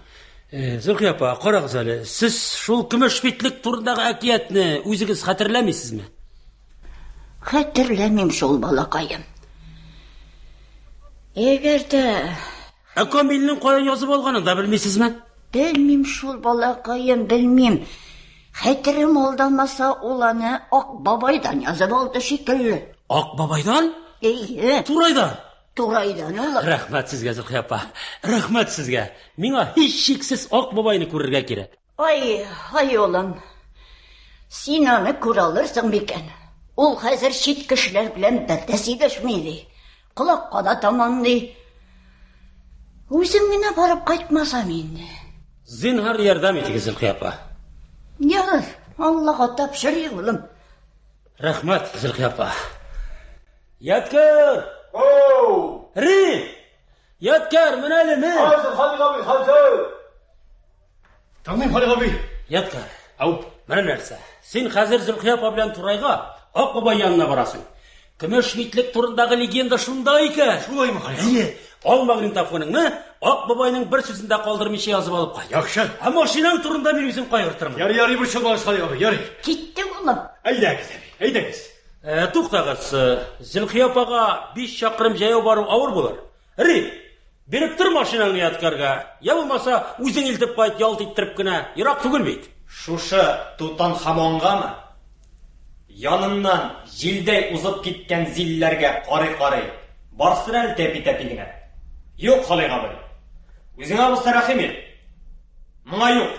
Э, Зөлхия апа, карагыз әле, сез шул көмеш битлек турындагы әкиятне үзегез хәтерләмисезме? Хәтерләмим шул, балакаем. Әгәр дә... Ә Камилнең каян язып алганын да белмисезме? Белмим шул, балакаем, белмим. Хәтерем алдамаса, ул аны Ак бабайдан язып алды шикелле. Ак бабайдан? Әйе. Турайдан? Турайдан, улым. Рәхмәт сезгә, Зөлхия апа. Рәхмәт сезгә. Миңа һичшиксез Ак бабайны күрергә кирәк. Ай, ай, улым. Син аны күрә алырсың микән? Ул хәзер чит кешеләр белән бер дә сөйләшми, ди. Колакка да таман, ди. Үзем генә барып кайтмасам инде. Зинһар ярдәм итегез, Зөлхия апа. Ярар, Аллага тапшырыйк, улым. Рәхмәт, Зөлхия апа. Ядкәр! Оу! Рим! Ядкәр, менә әле, мен! Хәзер, Халик абый, хәзер! Тыңлыйм, Халик абый. Ядкәр. Ау. Менә нәрсә. Син хәзер Зөлхия апа белән Турайга Ак бабай янына барасың. Көмеш битлек турындагы легенда шунда икән. Шулаймы, Халик? Әйе. Ал магнитофоныңны, Ак бабайның бер сүзен дә калдырмыйча язып алып кайт. Яхшы. Ә машинаң турында мин үзем кайгыртырмын. Ярый, ярый, борчылмагыз, Халик абый, ярый. Киттек, улым. Әйдәгез, әби, әйдәгез. Э, туктагыз, Зөлхия апага 5 чакрым җәяү бару авыр булыр. Рим, биреп тор машинаңны Ядкәргә, я булмаса, үзең илтеп кайт, ялт иттереп кенә, ерак түгел бит. Шушы Тутанхамонгамы? Яныннан җилдәй узып киткән зилләргә карый-карый, барсын әле тәпи-тәпи генә. Юк, Халыйк абый, үзеңә булса рәхим ит. Моңа юк.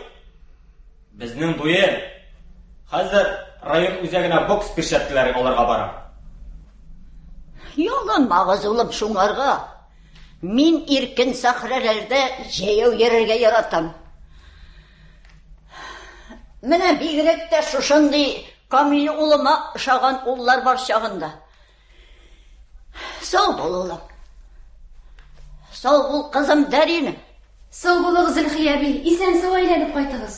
Безнең дуэль. Хәзер район үзәгенә бокс перчаткалары алырга барам. Ялынмагыз, улым, шуңарга. Мин иркен сәхрәләрдә җәяү йөрергә яратам. Менә бигрәк тә шушындый Камил улыма ошаган уллар бар чагында. Сау бул, улым. Сау бул, кызым Дәринә. Сау булыгыз, Зөлхия әби. Исән-сау әйләнеп кайтыгыз.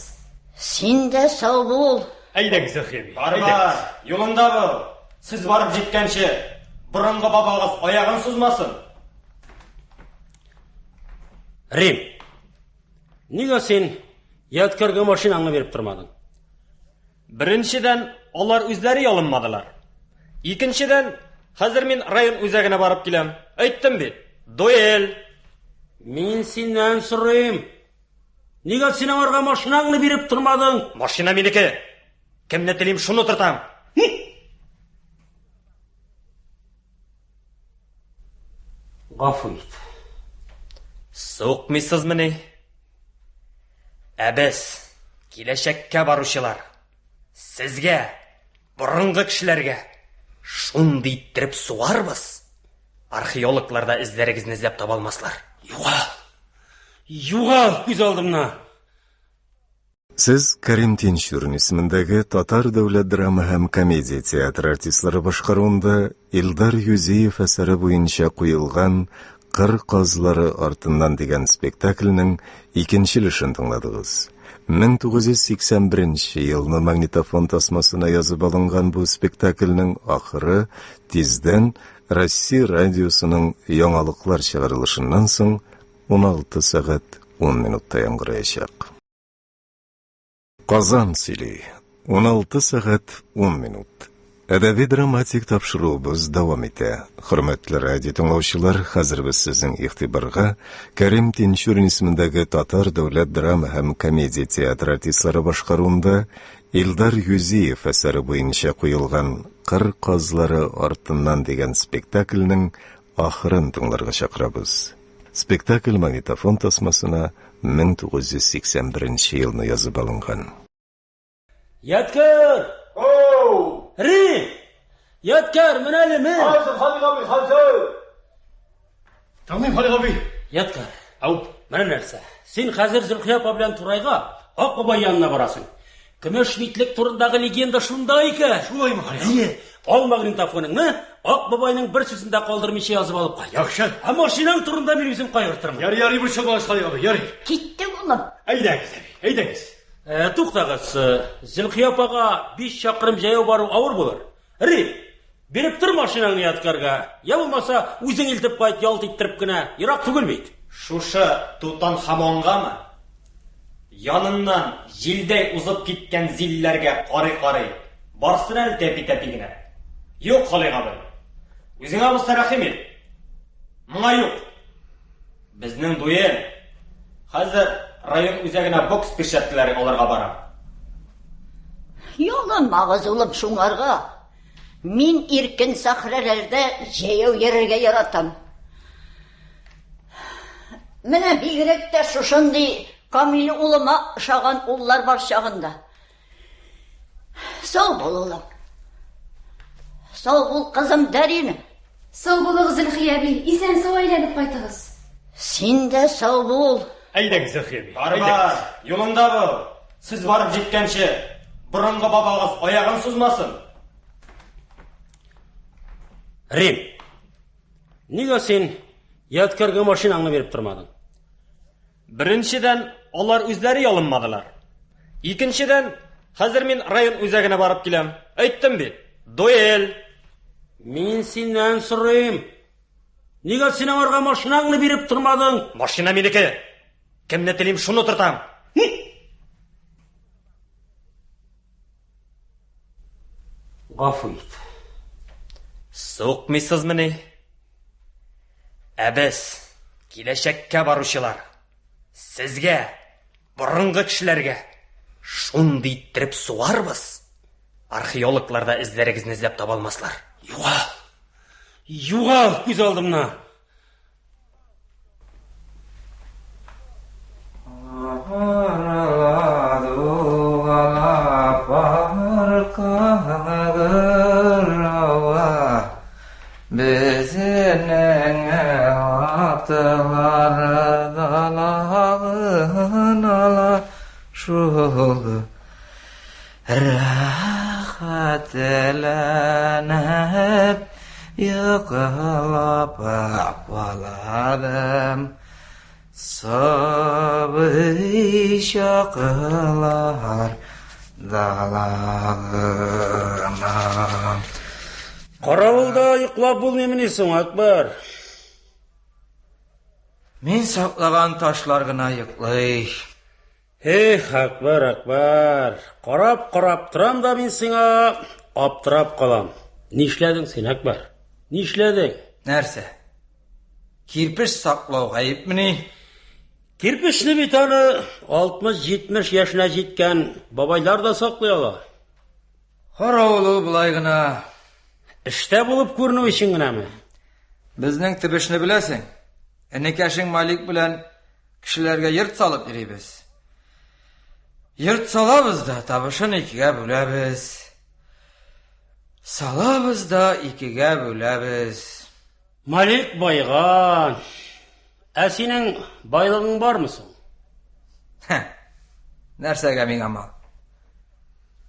Син дә сау бул. Әйдәгез, Зөлхия әби. Бар, бар, юлында бул. Сез барып җиткәнче, борынгы бабагыз аягын сузмасын. Рим, нигә син Ядкәргә машинаңны биреп тормадың? Беренчедән, алар үзләре ялынмадылар. Икенчедән, хәзер мин район үзәгенә барып киләм. Әйттем бит, дуэль. Мин синнән сорыйм. Нигә син аңарга машинаңны биреп тормадың? Машина минеке. Кемне телим, шуны тотам. Гафу ит. Сукмыйсызмыни? Ә без, киләчәккә баручылар, сезгә, борынгы кешеләргә шундый иттереп сугарбыз, археологлар да эзләрегезне эзләп таба алмаслар. Югал! Югал күз алдымнан! Сез Кәрим Тинчурин исемендәге Татар дәүләт драма һәм комедия театры артистлары башкаруында Илдар Юзеев әсәре буенча куелган Кыр казлары артыннан дигән спектакльнең икенче өлешен тыңладыгыз. 1981 елны магнитофон тасмасына язып алынган бу спектакльнең ахыры тиздән Россия радиосының яңалыклар чыгарылышыннан соң 16 сәгать 10 минутта яңгыраячак. Казан сөйли. 16 сәгать 10 минут. Әдәби драматик тапшыруыбыз дәвам итә. Хөрмәтле радио тыңлаучылар, хәзер без сезнең игътибарга Кәрим Тинчурин исемендәге Татар дәүләт драма һәм комедия театры артистлары башкаруында Илдар Юзиев әсәре буенча куелган Кыр казлары артыннан дигән спектакльнең ахырын тыңларга чакырабыз. Спектакль магнитофон тасмасына 1981 елны язып алынган. Ядкәр! Оу! Рим! Ядкәр, менә әле, мен! Хәзер, Халик абый, хәзер! Тыңлыйм, Халик абый. Ядкәр. Ау. Менә нәрсә. Син хәзер Зөлхия апа белән Турайга Ак бабай янына барасың. Көмеш битлек турындагы легенда шунда икән. Шулаймы, Халик абый? Әйе. Ал магнитофоныңны, Ак бабайның бер сүзен дә калдырмыйча язып алып кайт. Яхшы. Ә машинаң турында мин үзем кайгыртырмын. Ярый, ярый, борчылмагыз, Халик абый, ярый. Киттек, улым. Әйдәгез, әби, әйдәгез. Э, туктагыз, э, Зөлхия апага 5 чакрым җәяү бару авыр булыр. Рим, биреп тор машинаңны Ядкәргә. Я булмаса, үзең илтеп кайт, ялт иттереп кенә. Ерак түгел бит. Шушы Тутанхамонгамы? Яныннан җилдәй узып киткән зилләргә карый-карый, барсын әле тәпи-тәпи генә. Юк, Халик абый. Үзеңә булса рәхим ит. Моңа юк. Безнең дуэль. Хәзер район үзәгенә бокс перчаткалары алырга барам. Ялынмагыз, улым, шуңарга. Мин иркен сәхрәләрдә җәяү йөрергә яратам. Менә бигрәк тә шушындый Камил улыма ошаган уллар бар чагында. Сау бул, улым. Сау бул, кызым Дәринә. Сау булыгыз, Зөлхия әби. Исән-сау әйләнеп кайтыгыз. Син дә сау бул. Әйдәгез, Зөлхия әби. Бар, бар, юлында бул. Сез барып җиткәнче, борынгы бабагыз аягын сузмасын. Рим, нигә син Ядкәргә машинаңны биреп тормадың? Беренчедән, алар үзләре ялынмадылар. Икенчедән, хәзер мин район үзәгенә барып киләм. Әйттем бит, дуэль. Мин синнән сорыйм. Нигә син аңарга машинаңны биреп тормадың? Машина минеке. Кемне телим, шуны тотам. Гафу ит. Сукмыйсызмыни? Ә без, киләчәккә баручылар, сезгә, борынгы кешеләргә шундый иттереп сугарбыз, археологлар да эзләрегезне эзләп таба алмаслар. Югал! Югал күз алдымнан! Безнең атлар далагынала шул рәхәтләнеп йоклап каладым. Сабый чаклар далагына. Каравылда йоклап булмыймыни соң, Акбар? Мин саклаган ташлар гына йоклый. Эх, Акбар, Акбар, карап-карап торам да мин сиңа, аптырап калам. Нишләдең син, Акбар? Нишләдең? Нәрсә? Кирпеч саклау гаепмени? Кирпечне бит аны 60-70 яшенә җиткән бабайлар да саклый ала. Каравыл ул болай гына. Эштә булып күренү өчен генәме? Безнең төбешне беләсең. Энекәшең Малик белән Кешеләргә йорт салып йөрибез. Йорт салабыз да, табышын икегә бүләбез. Салабыз да, икегә бүләбез. Малик байган. Ә синең байлыгың бармы соң? Нәрсәгә миңа мал?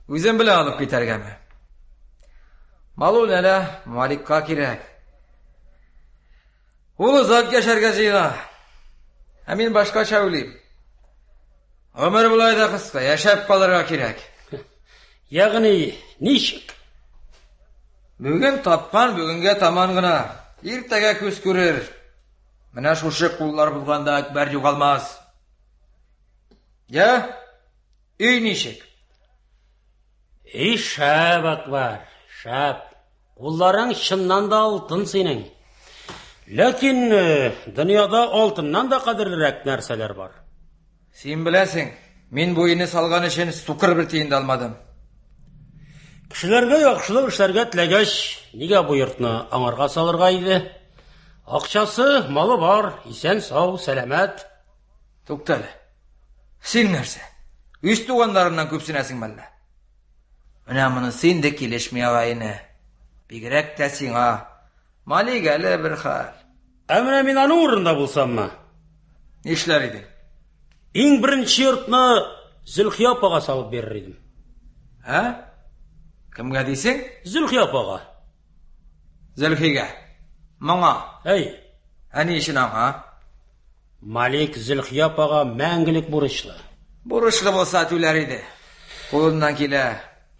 Үзем белән алып китәргәме? Мал ул әле Маликка кирәк. Ул озак яшәргә җыена. Ә мин башкача уйлыйм. Гомер болай да кыска, яшәп калырга кирәк. Ягъни ничек? Бүген тапкан бүгенгә таман гына. Иртәгә күз күрер. Менә шушы куллар булганда Әкбәр югалмас. Я, өй ничек? Өй шәп, Әкбәр. Шәп. Кулларың чыннан да алтын синең. Ләкин э, дөньяда алтыннан да кадерлерәк нәрсәләр бар. Син беләсең, мин бу өйне салган өчен сукыр бер тиен дә алмадым. Кешеләргә яхшылык эшләргә теләгәч, нигә бу йортны аңарга салырга иде? Акчасы, малы бар, исән-сау, сәламәт. Туктале. Син нәрсә? Үз туганнарыңнан күпсенәсең мәллә? Менә монысы инде килешми, агайне. Бигрәк тә сиңа. Малик әле бер хәл. Ә менә мин аның урынында булсаммы? Нишләр идең? Иң беренче йортны Зөлхия апага салып бирер идем. Ә? Кемгә дисең? Зөлхия апага. Зөлхигә. Моңа. Әй. Ә ни өчен аңа? Малик Зөлхия апага мәңгелек бурычлы. Бурычлы булса түләр иде. Кулыннан килә.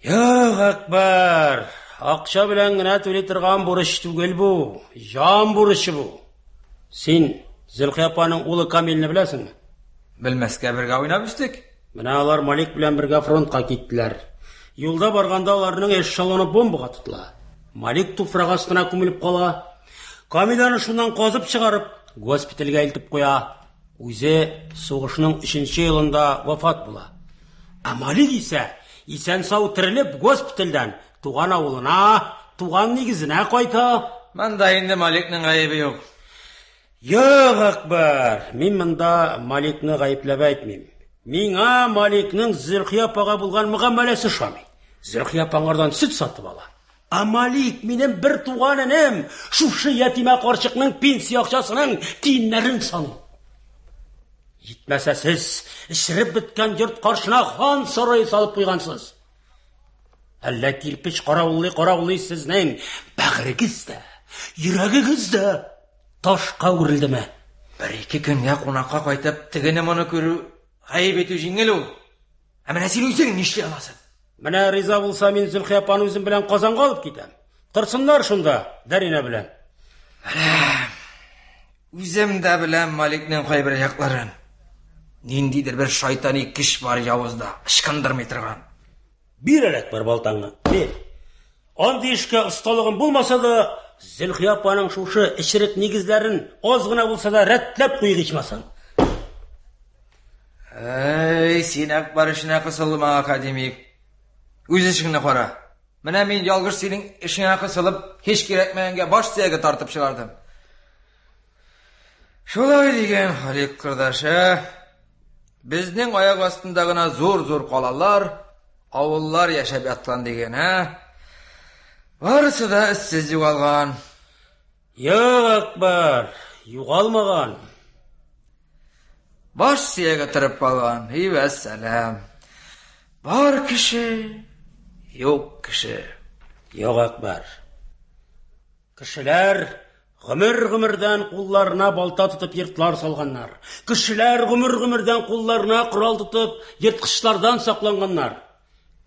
Юк, Әкбәр, акча белән генә түли торган бурыч түгел бу, җан бурычы бу. Син Зөлхия апаның улы Камилне беләсеңме? Белмәскә бергә уйнап үстек. Менә алар Малик белән бергә фронтка киттеләр. Юлда барганда аларның эшелоны бомбага тотыла. Малик туфрак астына күмелеп кала. Камил аны шуннан казып чыгарып, госпитальгә илтеп куя. Үзе сугышның өченче елында вафат була. Ә Малик исә исән-сау терелеп госпитальдән туган авылына, туган нигезенә кайта. Монда инде Маликның гаебе юк. Юк, Әкбәр, мин монда Маликны гаепләп әйтмим. Миңа Маликның Зөлхия апага булган мөгамәләсе ошамый. Зөлхия апа аңардан сөт сатып ала. Ә Малик минем бер туган энем, шушы ятимә карчыкның пенсия акчасының тиеннәрен саный. Җитмәсә сез эчереп беткән йорт каршына хан сарае салып куйгансыз. Әллә кирпеч каравыллый-каравыллый сезнең бәгырегез дә, йөрәгегез дә ташка үрелдеме? Бер-ике көнгә кунакка кайтып, тегене-моны күрү, гаеп итү җиңел ул. Ә менә син үзең нишли аласың? Менә риза булса, мин Зөлхия апаны үзем белән Казанга алып китәм. Торсыннар шунда, Дәринә белән. Үзем дә беләм Маликның кайбер якларын. Ниндидер бер шайтани көч бар явызда, ычкындырмый торган. Бир әле бер балтаңны, бир. Андый эшкә осталыгым булмаса да, Зөлхия апаның шушы эчерек нигезләрен аз гына булса да рәтләп куйыйк ичмасам. Әй, син Әкбар эшенә кысылма, академик. Үз эшеңне кара. Менә мин ялгыш синең эшеңә кысылып, һич кирәкмәгәнгә баш сөяге тартып чыгардым. Шулай дигән Халик кордаш, ә? Безнең аяк астында гына зур-зур калалар, авыллар яшәп яткан дигән, ә? Барысы да эзсез югалган. Юк, Әкбәр, югалмаган. Баш сөяге торып калган. И вәссәлам. Бар кеше, юк кеше. Юк, Әкбәр. Кешеләр гомер-гомердән кулларына балта тотып йортлар салганнар. Кешеләр гомер-гомердән кулларына корал тотып ерткычлардан сакланганнар.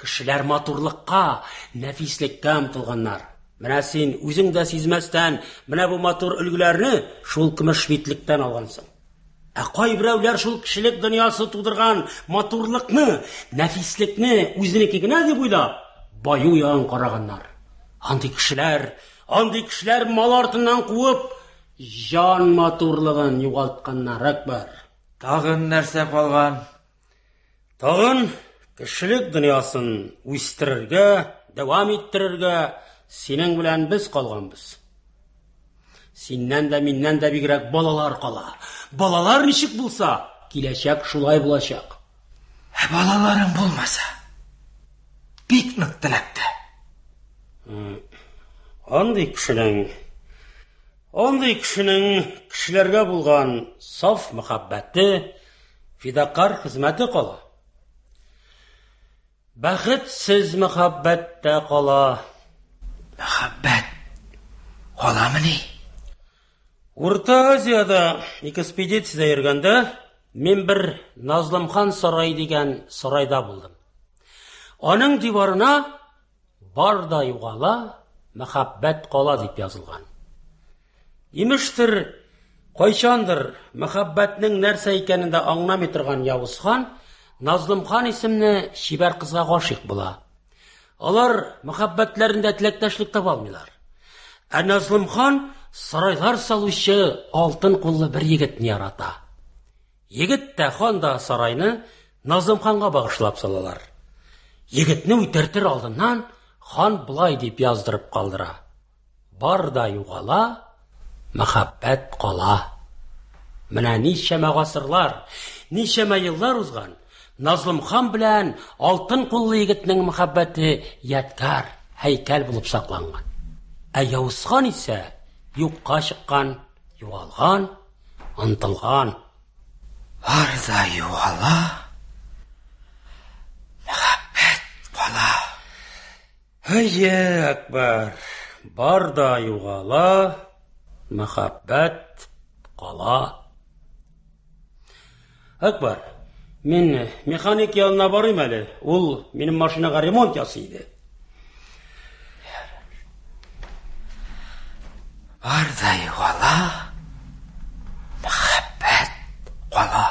Кешеләр матурлыкка, нәфислеккә омтылганнар. Менә син үзең дә сизмәстән менә бу матур өлгеләрне шул көмеш битлектән алгансың. Ә кайберәүләр шул кешелек дөньясы тудырган матурлыкны, нәфислекне үзенеке генә дип уйлап, баю ягын караганнар. Андый кешеләр, андый кешеләр мал артыннан куып, җан матурлыгын югалтканнар, Әкбәр. Тагын нәрсә калган? Тагын кешелек дөньясын үстерергә, дәвам иттерергә синең белән без калганбыз. Синнән дә, миннән дә бигрәк балалар кала. Балалар ничек булса, киләчәк шулай булачак. Ә балаларың булмаса, бик нык теләп тә. Андый кешенең Андый кешенең кешеләргә булган саф мәхәббәте, фидакарь хезмәте кала. Бәхетсез мәхәббәт тә кала. Мәхәббәт каламыни? Урта Азиядә экспедициядә йөргәндә, мин бер Назлымхан сарае дигән сарайда булдым. Аның диварына Бар да югала, мәхәббәт кала дип язылган. Имештер, кайчандыр мәхәббәтнең нәрсә икәнен дә аңламый торган Явыз хан Назлым хан исемле чибәр кызга гашыйк була. Алар мәхәббәтләрендә теләктәшлек таба алмыйлар. Ә Назлымхан сарайлар салучы алтын куллы бер егетне ярата. Егет тә, хан да сарайны Назлымханга багышлап салалар. Егетне үтертер алдыннан хан болай дип яздырып калдыра. Бар да югала, мәхәббәт кала. Менә ничәмә гасырлар, ничәмә еллар узган, Назлым хан белән алтын куллы егетнең мәхәббәте ядкәр, һәйкәл булып сакланган. Ә Явыз хан исә юкка чыккан, югалган, онытылган. Бар да югала, мәхәббәт кала. Әйе, Әкбәр, бар да югала, мәхәббәт кала. Әкбәр, мин механик янына барыйм әле. Ул минем машинага ремонт ясый иде. Бар да югала, мәхәббәт кала.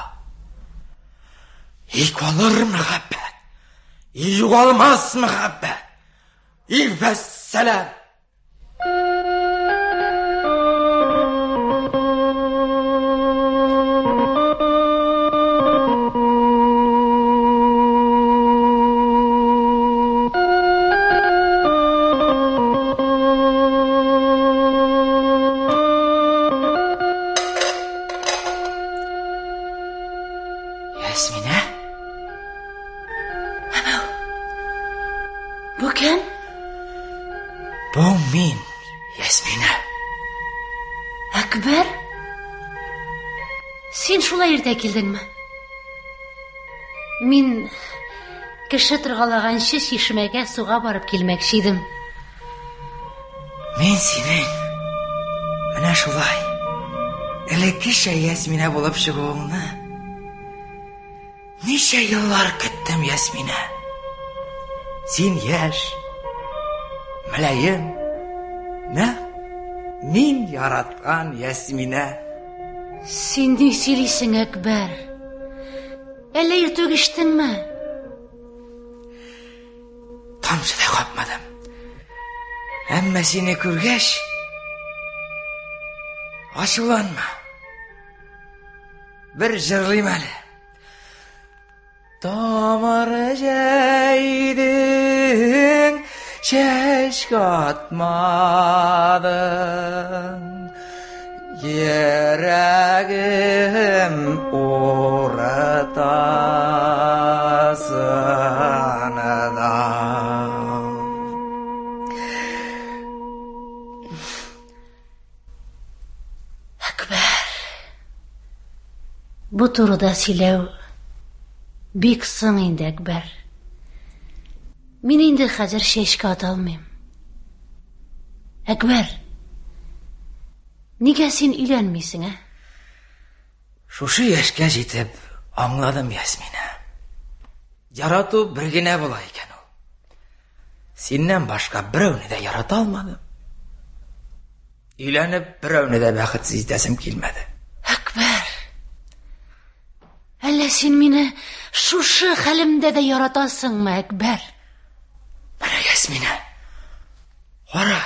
И калыр мәхәббәт, и югалмас мәхәббәт. И вәссәлам. Ясминә? Әбәү. Бу кем? Бу мин, Ясминә. Әкбәр? Син шулай иртә килдеңме? Мин кеше торгалаганчы чишмәгә суга барып килмәкче идем. Мин синең менә шулай элеккечә Ясминә булып чыгуыңны ничә еллар көттем, Ясминә. Син яшь, мөлаем, нәкъ мин яраткан Ясминә. Син ни сөйлисең, Әкбәр? Әллә иртүк эчтеңме? Тамчы да капмадым. Әмма сине күргәч, ачуланма. Бер җырлыйм әле. Тамыр җәйдең, чәчкә атмадың. Йөрәгем уртасында. Әкбәр. Бу турыда сөйләү бик соң инде, Әкбәр. Мин инде хәзер чәчкә ата алмыйм. Әкбәр, нигә син өйләнмисең, ә? Шушы яшькә җитеп аңладым, Ясминә. Ярату бер генә була икән ул. Синнән башка берәүне дә ярата алмадым. Өйләнеп берәүне дә бәхетсез итәсем килмәде. Әкбәр! Әллә син мине шушы хәлемдә дә яратасыңмы, Әкбәр? Менә Ясминә, кара.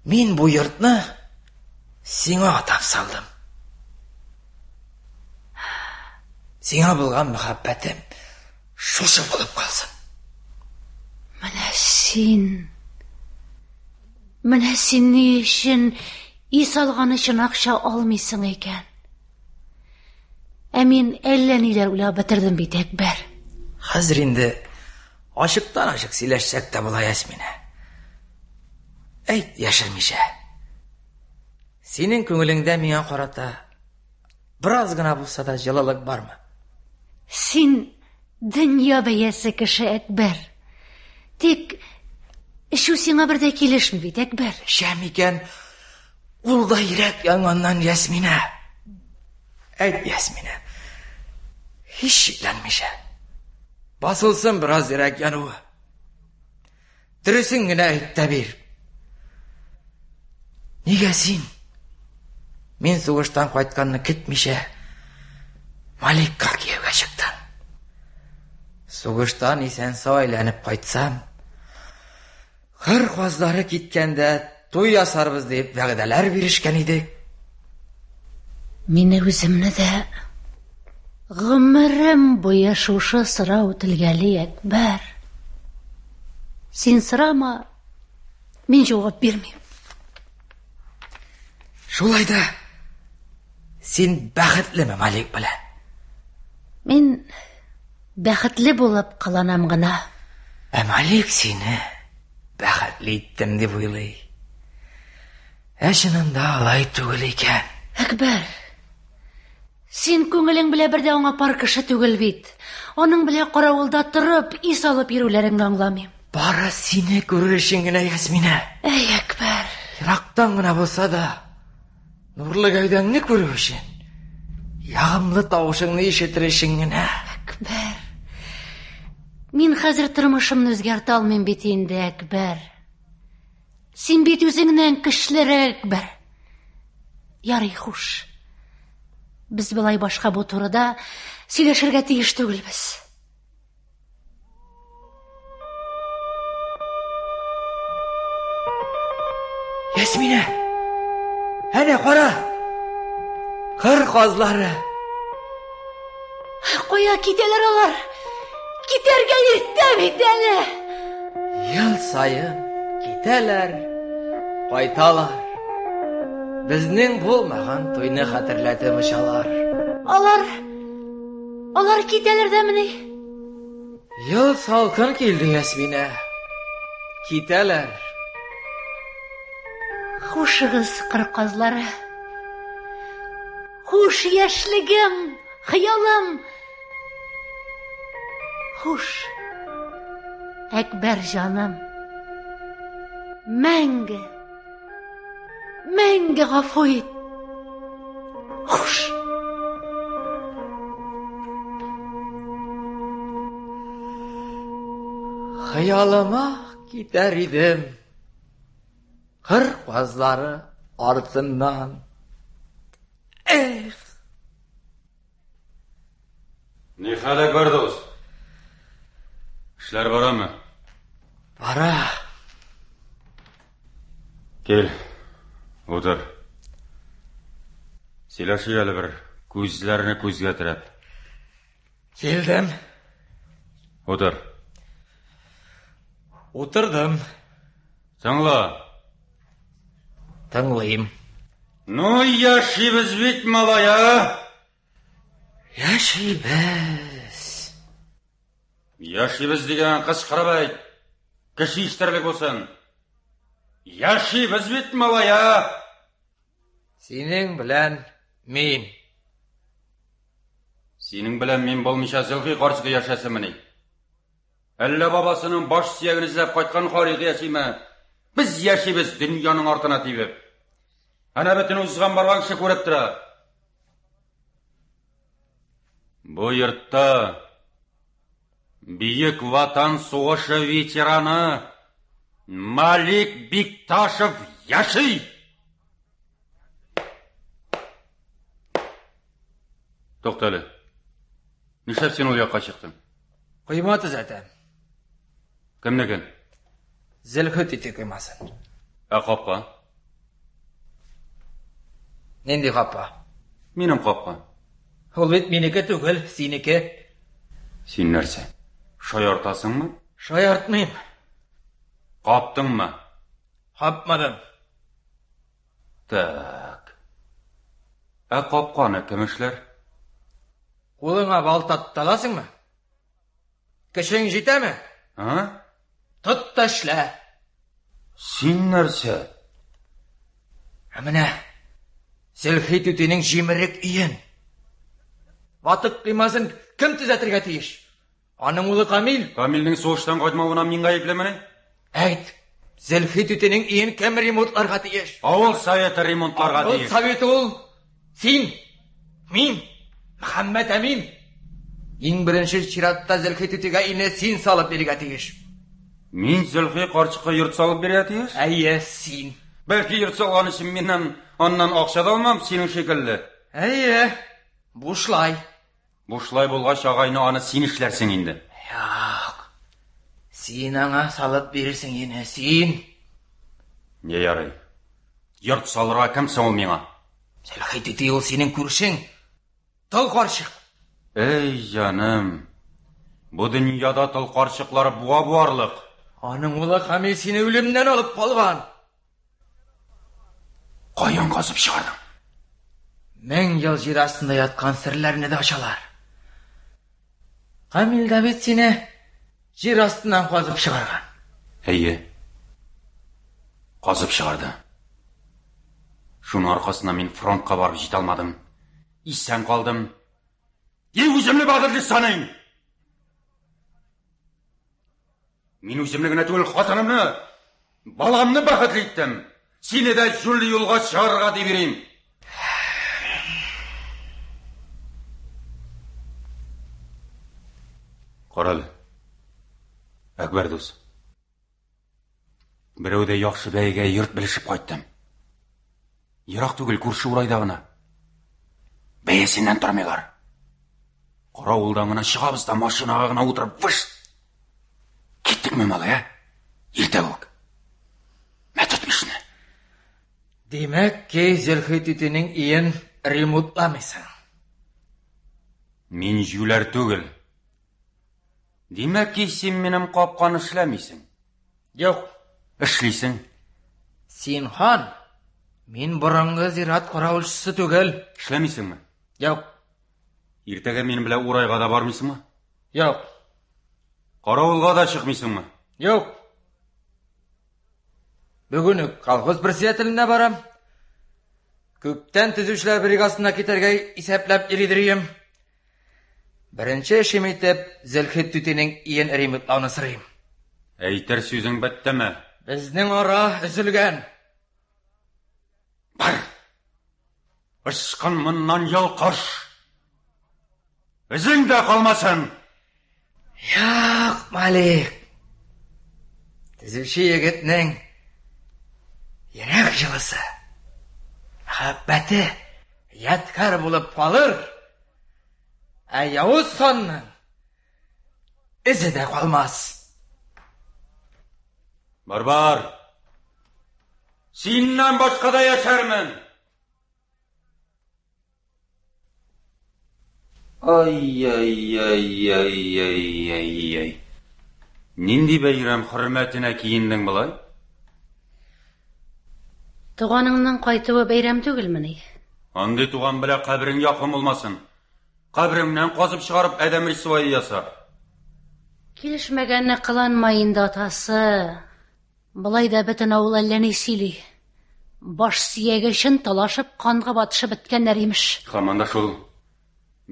Мин бу йортны сиңа атап салдым. Сиңа булган мәхәббәтем шушы булып калсын. Менә син. Менә син ни өчен өй салган өчен акча алмыйсың икән? Ә мин әллә ниләр уйлап бетердем бит, Әкбәр. Хәзер инде ачыктан-ачык сөйләшсәк тә була, Ясминә. Әйт, яшермичә. Синең күңелеңдә миңа карата бераз гына булса да җылылык бармы? Син дөнья бәясе кеше, Әкбәр. Тик эчү сиңа бер дә килешми бит, Әкбәр. Эчәм икән, ул да йөрәк янганнан, Ясминә. Әйт, Ясминә, һич шикләнмичә. Басылсын бераз йөрәк януы. Дөресен генә әйт тә бир. Нигә син мин сугыштан кайтканны көтмичә Маликка кияүгә чыктың? Сугыштан исән-сау әйләнеп кайтсам, кыр казлары киткәндә туй ясарбыз дип вәгъдәләр бирешкән идек. Мине үземне дә гомерем буе шушы сорау телгәли, Әкбәр. Син сорама, мин җавап бирмим. Шулай да син бәхетлеме Малик белән? Мин бәхетле булып кыланам гына. Ә Малик сине бәхетле иттем дип уйлый. Ә чынында алай түгел икән. Әкбәр, син күңелең белән бер дә аңа пар кеше түгел бит. Аның белән каравылда торып, ис алып йөрүләреңне аңламыйм. Бары сине күрер өчен генә, Ясминә. Әй, Әкбәр. Ерактан гына булса да, нурлы гәүдәңне күрү өчен, ягымлы тавышыңны ишетер өчен генә. Әкбәр. Мин хәзер тормышымны үзгәртә алмыйм бит инде, Әкбәр. Син бит үзеңнән көчлерәк, Әкбәр. Ярый, хуш. Без болай башка бу турыда сөйләшергә тиеш түгелбез. Ясминә! Әнә кара! Кыр казлары! Кая китәләр алар? Китәргә иртә бит әле! Ел саен китәләр, кайталар. Безнең булмаган туйны хәтерләтеп очалар. Алар Алар китәләр дәмени? Ел салкын килде, Ясминә. Китәләр. Хушыгыз, кыр казлары. Хуш яшьлегем, хыялым. Хуш, Әкбәр җаным. Мәңге, мәңге гафу ит. Хуш. Хыялыма китәр идем. Кыр казлары артыннан. Эх! Ни хәл, Әкбәр дус? Эшләр барамы? Бара. Кил, утыр. Сөйләшик әле бер, күзләрне күзгә терәп. Килдем. Утыр. Утырдым. Тыңла. Тыңлыйм. Ну, яшибез бит, малай, а? Яшибез. Яшибез дигән кычкырып әйт. Кеше ишетерлек булсын. Яшибез бит, малай, а? Синең белән мин. Синең белән мин булмыйча Зөлхи карчыгы яшәсенмени? Әллә бабасының баш сөяген эзләп кайткан Харигы яшиме? Без яшибез дөньяның артына тибеп. Әнә бөтен узган барган кеше күреп тора. Бу йортта Бөек Ватан сугышы ветераны Малик Бикташев яши! Туктале. Нишләп син ул якка чыктың? Койма төзәтәм. Кемнекен? Зөлхө тити коймасын. Ә капка? Нинди капка? Минем капка. Ул бит минеке түгел, синеке. Син нәрсә? Шаяртасыңмы? Шаяртмыйм. Каптыңмы? Капмадым. Так. Ә капканы кем эшләр? Кулыңа балта тота аласыңмы? Көчең җитәме? А? Тот та эшлә. Син нәрсә? Ә менә Зөлхи түтинең җимерек өен. Ватык коймасын кем төзәтергә тиеш? Аның улы Камил. Камилнең сугыштан кайтмавына мин гаеплемени? Әйт, Зөлхи түтинең өен кем ремонтларга тиеш? Авыл советы ремонтларга Авыл тиеш. советы ул син, мин, Мөхәммәт Әмин. Иң беренче чиратта Зөлхи түтигә өйне син салып бирергә тиеш. Мин Зөлхи карчыкка йорт салып бирергә тиеш? Әйе, син. Бәлки йорт салган өчен миннән аннан акча да алмам, синең шикелле. Әйе, бушлай. Бушлай булгач, агайны аны син эшләрсең инде. Я. Син аңа салып бирерсең ине, син. Не ярый. Йорт салырга кем соң ул миңа? Сәлахи түти ул синең күршең. Тол карчык. Эй, җаным. Бу дөньяда тол карчыклар буа буарлык. Аның улы Камил сине үлемнән алып калган. Каян казып чыгардың? Мең ел җир астында яткан серләрне дә ачалар. Камил дә бит сине җир астыннан казып чыгарган. Әйе. Казып чыгарды. Шуның аркасында мин фронтка барып җитә алмадым. Исән калдым. И үземне бәхетле саныйм. Мин үземне генә түгел, хатынымны, баламны бәхетле иттем. Сине дә җүнле юлга чыгарырга дип йөрим. Карале. Әкбәр дус. Берәү дә яхшы бәягә йорт белешеп кайттым. Ерак түгел, күрше урайда гына. Бәясеннән тормыйлар. Каравылдан гына чыгабыз да машинага гына утырып вышт. Киттекме, малай, ә? Иртә үк. Мә тот мишне. Димәк ки, Зөлхи түтинең өен ремонтламыйсың. Мин җүләр түгел. Димәк ки, син минем капканы эшләмисең. Юк. Эшлисең. Син хан. Мин борынгы зират каравылчысы түгел. Эшләмисеңме? Юк. Иртәгә минем белән Урайга да бармыйсыңмы? Юк. Каравылга да чыкмыйсыңмы? Юк. Бүген үк колхоз председателенә барам. Күптән төзүчеләр бригадасына китәргә исәпләп йөридер идем. Беренче эшем итеп Зөлхит түтинең иен ремонтлауны сорыйм. Әйтер сүзең беттеме? Безнең ара өзелгән. Бар. Ычкын моннан ялкаш. Эзең дә калмасын. Юк, Малик. Төзүче егетнең йөрәк җылысы, мәхәббәте ядкәр булып калыр, ә явыз ханның эзе дә калмас. Бар, бар. Синнән башка да яшәрмен. Ай-яй-яй-яй-яй-яй-яй. Нинди бәйрәм хөрмәтенә киендең болай? Туганыңның кайтуы бәйрәм түгелмени? Андый туган белән каберең якын булмасын. Кабереңнән казып чыгарып адәм рисвае яса. Килешмәгәнне кыланма инде, атасы. Болай да бөтен авыл әллә ни сөйли. Баш сөяге өчен талашып, канга батышып беткәннәр, имеш. Һаман да шул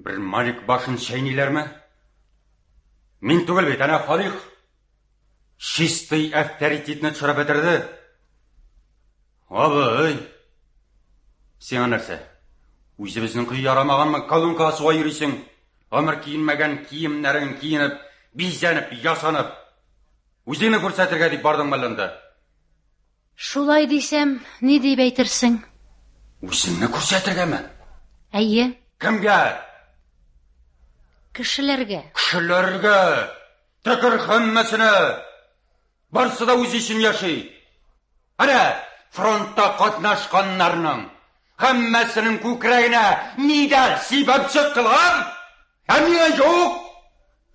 бер Малик башын чәйниләрме? Мин түгел бит, әнә Халик. Чистый авторитетны төшереп бетерде. Абый, сиңа нәрсә? Үзебезнең көй ярамаганмы? Колонкага суга йөрисең. Гомер киенмәгән киемнәрен киенеп, бизәнеп, ясанып. Үзеңне күрсәтергә дип бардың мәллә анда? Шулай дисәм, ни дип әйтерсең? Үзеңне күрсәтергәме? Әйе. Кемгә? Кешеләргә. Кешеләргә! Төкер һәммәсенә! Барсы да үзе өчен яши. Әнә, фронтта катнашканнарның һәммәсенең күкрәгенә медаль сибеп чыктылар. Ә миңа юк.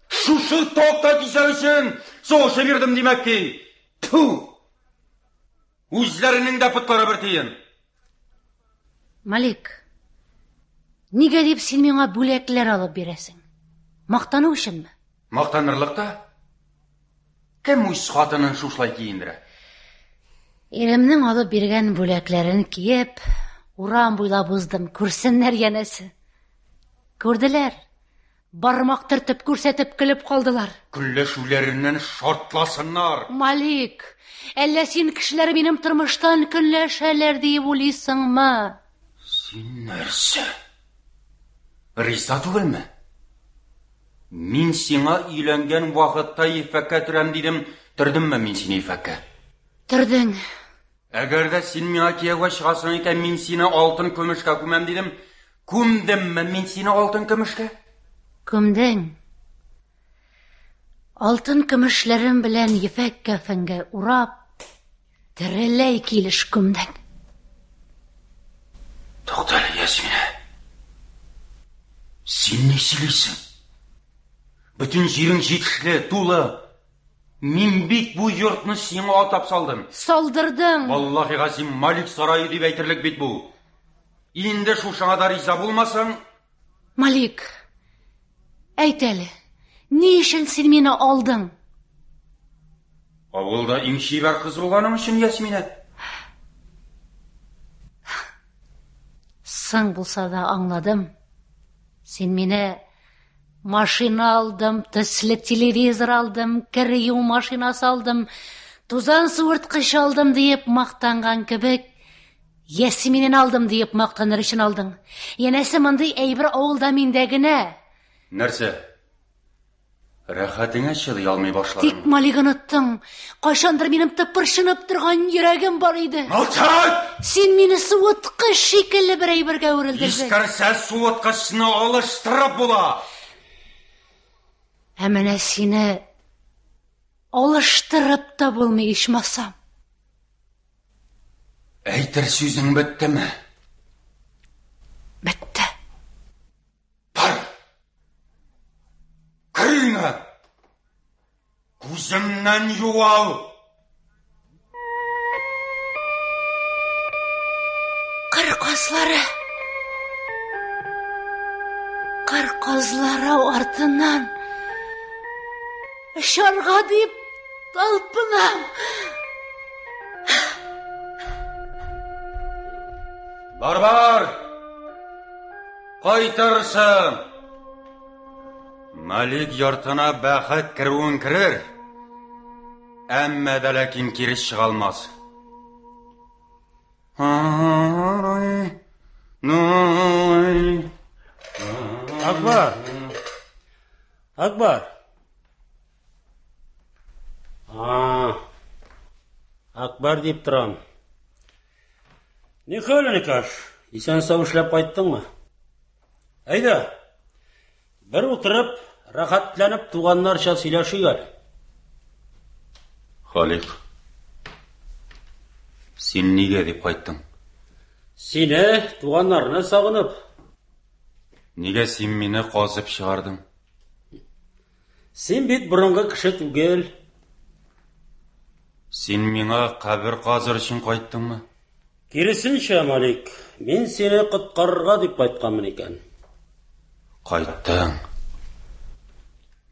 Шушы такта кисәк өчен сугышып йөрдем димәк ки. Тфу! Үзләренең дә потлары бер тиен. Малик, нигә дип син миңа бүләкләр алып бирәсең? Мактану өченме? Мактанырлык та. Кем үз хатынын шушылай киендерә? Иремнең алып биргән бүләкләрен киеп, урам буйлап уздым, күрсеннәр янәсе. Күрделәр. Бармак төртеп күрсәтеп көлеп калдылар. Көнләшүләреннән шартласыннар. Малик, әллә син кешеләр минем тормыштан көнләшәләр диеп уйлыйсыңмы? Син нәрсә? Риза түгелме? Мин сиңа өйләнгән вакытта ефәккә төрәм дидем, төрдемме мин сине ефәккә? Төрдең. Әгәр дә син миңа кияүгә чыгасың икән, мин сине алтын көмешкә күмәм дидем. Күмдемме мин сине алтын көмешкә? Күмдең. Алтын көмешләрем белән ефәк кәфенгә урап, тереләй килеш күмдең. Туктале, Ясминә. Син ни сөйлисең? Бөтен җирең җитешле, тулы. Мин бит бу йортны сиңа атап салдым. Салдырдың. Валлаһи газим, Малик сарае дип әйтерлек бит бу. Инде шушыңа да риза булмасаң, Малик, әйт әле, ни өчен син мине алдың? Авылда иң чибәр кыз булганың өчен, Ясминә. Соң булса да аңладым. Син мине машина алдым, төсле телевизор алдым, кер юу машинасы алдым, тузан суырткыч алдым диеп мактанган кебек, Ясминен алдым диеп мактаныр өчен алдың. Янәсе мондый әйбер авылда миндә генә. Нәрсә? Рәхәтеңә чыдый алмый башладың. Тик Малик оныттың. Кайчандыр минем тыпырчынып торган йөрәгем бар иде. Молчать! Син мине суыткыч шикелле бер әйбергә әверелдердең. Искәрсә суыткычны алыштырып була. Ә менә сине алыштырып та булмый ичмасам. Әйтер сүзең беттеме? Бетте. Бар! Кер өеңә! Күземнән югал! Кыр казлары! Кыр казлары артыннан очарга дип Талпынам. Бар, бар! Кайтырсың! Малик йортына бәхет керүен керер, әмма дә ләкин кире чыга алмас. Акбар! Акбар! А, Акбар дип торам. Ни хәл, Никаш? Исән сау эшләп кайттыңмы? Әйдә, бер утырып, рәхәтләнеп туганнарча сөйләшик әле. Халик, син нигә дип кайттың? Сине, туганнарны сагынып. Нигә син мине казып чыгардың? Син бит борынгы кеше түгел. Син миңа кабер казыр өчен кайттыңмы? Киресенчә, Малик, мин сине коткарырга дип кайтканмын икән. Кайттың.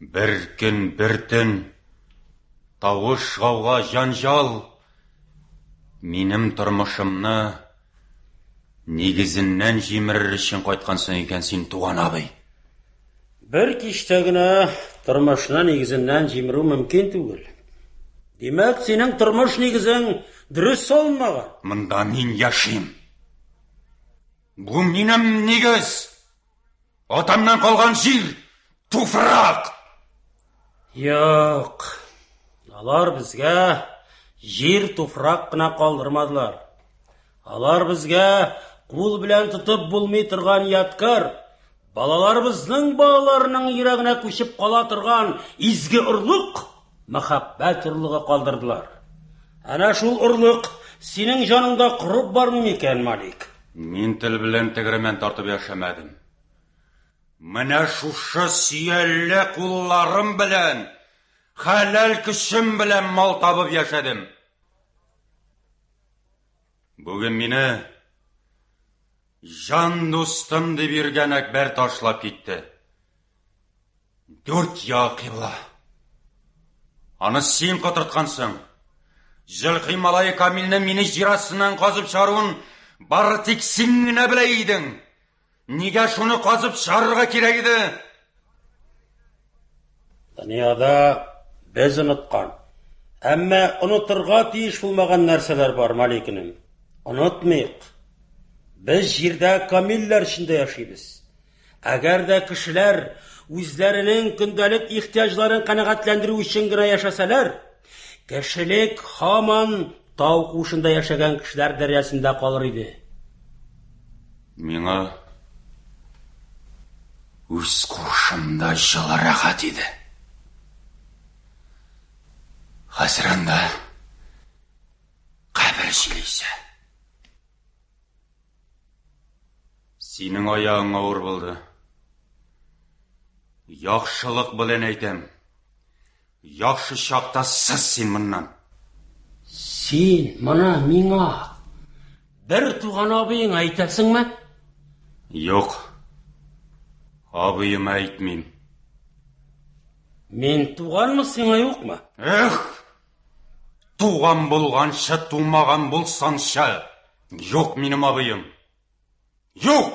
Бер көн, бер төн тавыш, гауга, җанҗал минем тормышымны нигезеннән җимерер өчен кайткансың икән син, туган абый. Бер кичтә генә тормышны нигезеннән җимерү мөмкин түгел. Димәк, синең тормыш нигезең дөрес салынмаган. Монда мин яшим. Бу минем нигез. Атамнан калган җир, туфрак. Юк. Алар безгә җир, туфрак кына калдырмадылар. Алар безгә кул белән тотып булмый торган ядкарь, балаларыбызның балаларының йөрәгенә күчеп кала торган изге орлык, мәхәббәт орлыгы калдырдылар. Әнә шул орлык синең җаныңда корып бармый микән, Малик? Мин тел белән тегермән тартып яшәмәдем. Менә шушы сөялле кулларым белән, хәләл көчем белән мал табып яшәдем. Бүген мине җан дустым дип йөргән Әкбәр ташлап китте. Дүрт як кыйбла. Аны син котырткансың. Зөлхи малае Камилне мине җир астыннан казып чыгаруын бары тик син генә белә идең. Нигә шуны казып чыгарырга кирәк иде? Дөньяда без оныткан, әмма онытырга тиеш булмаган нәрсәләр бар, Малик энем. Онытмыйк. Без җирдә камилләр эчендә яшибез. Әгәр дә кешеләр үзләренең көндәлек ихтыяҗларын канәгатьләндерү өчен генә яшәсәләр, кешелек һаман тау куышында яшәгән кешеләр дәрәҗәсендә калыр иде. Миңа үз куышымда җылы рәхәт иде. Хәзер анда кабер җиле исә. Синең аягың авыр булды. Яхшылык белән әйтәм. Яхшы чакта сыз син моннан. Син моны миңа бер туган абыеңа әйтәсеңме? Юк. Абыема әйтмим. Мин туганмы сиңа юкмы? Эх! Туган булганчы, тумаган булсаңчы. Юк минем абыем. Юк!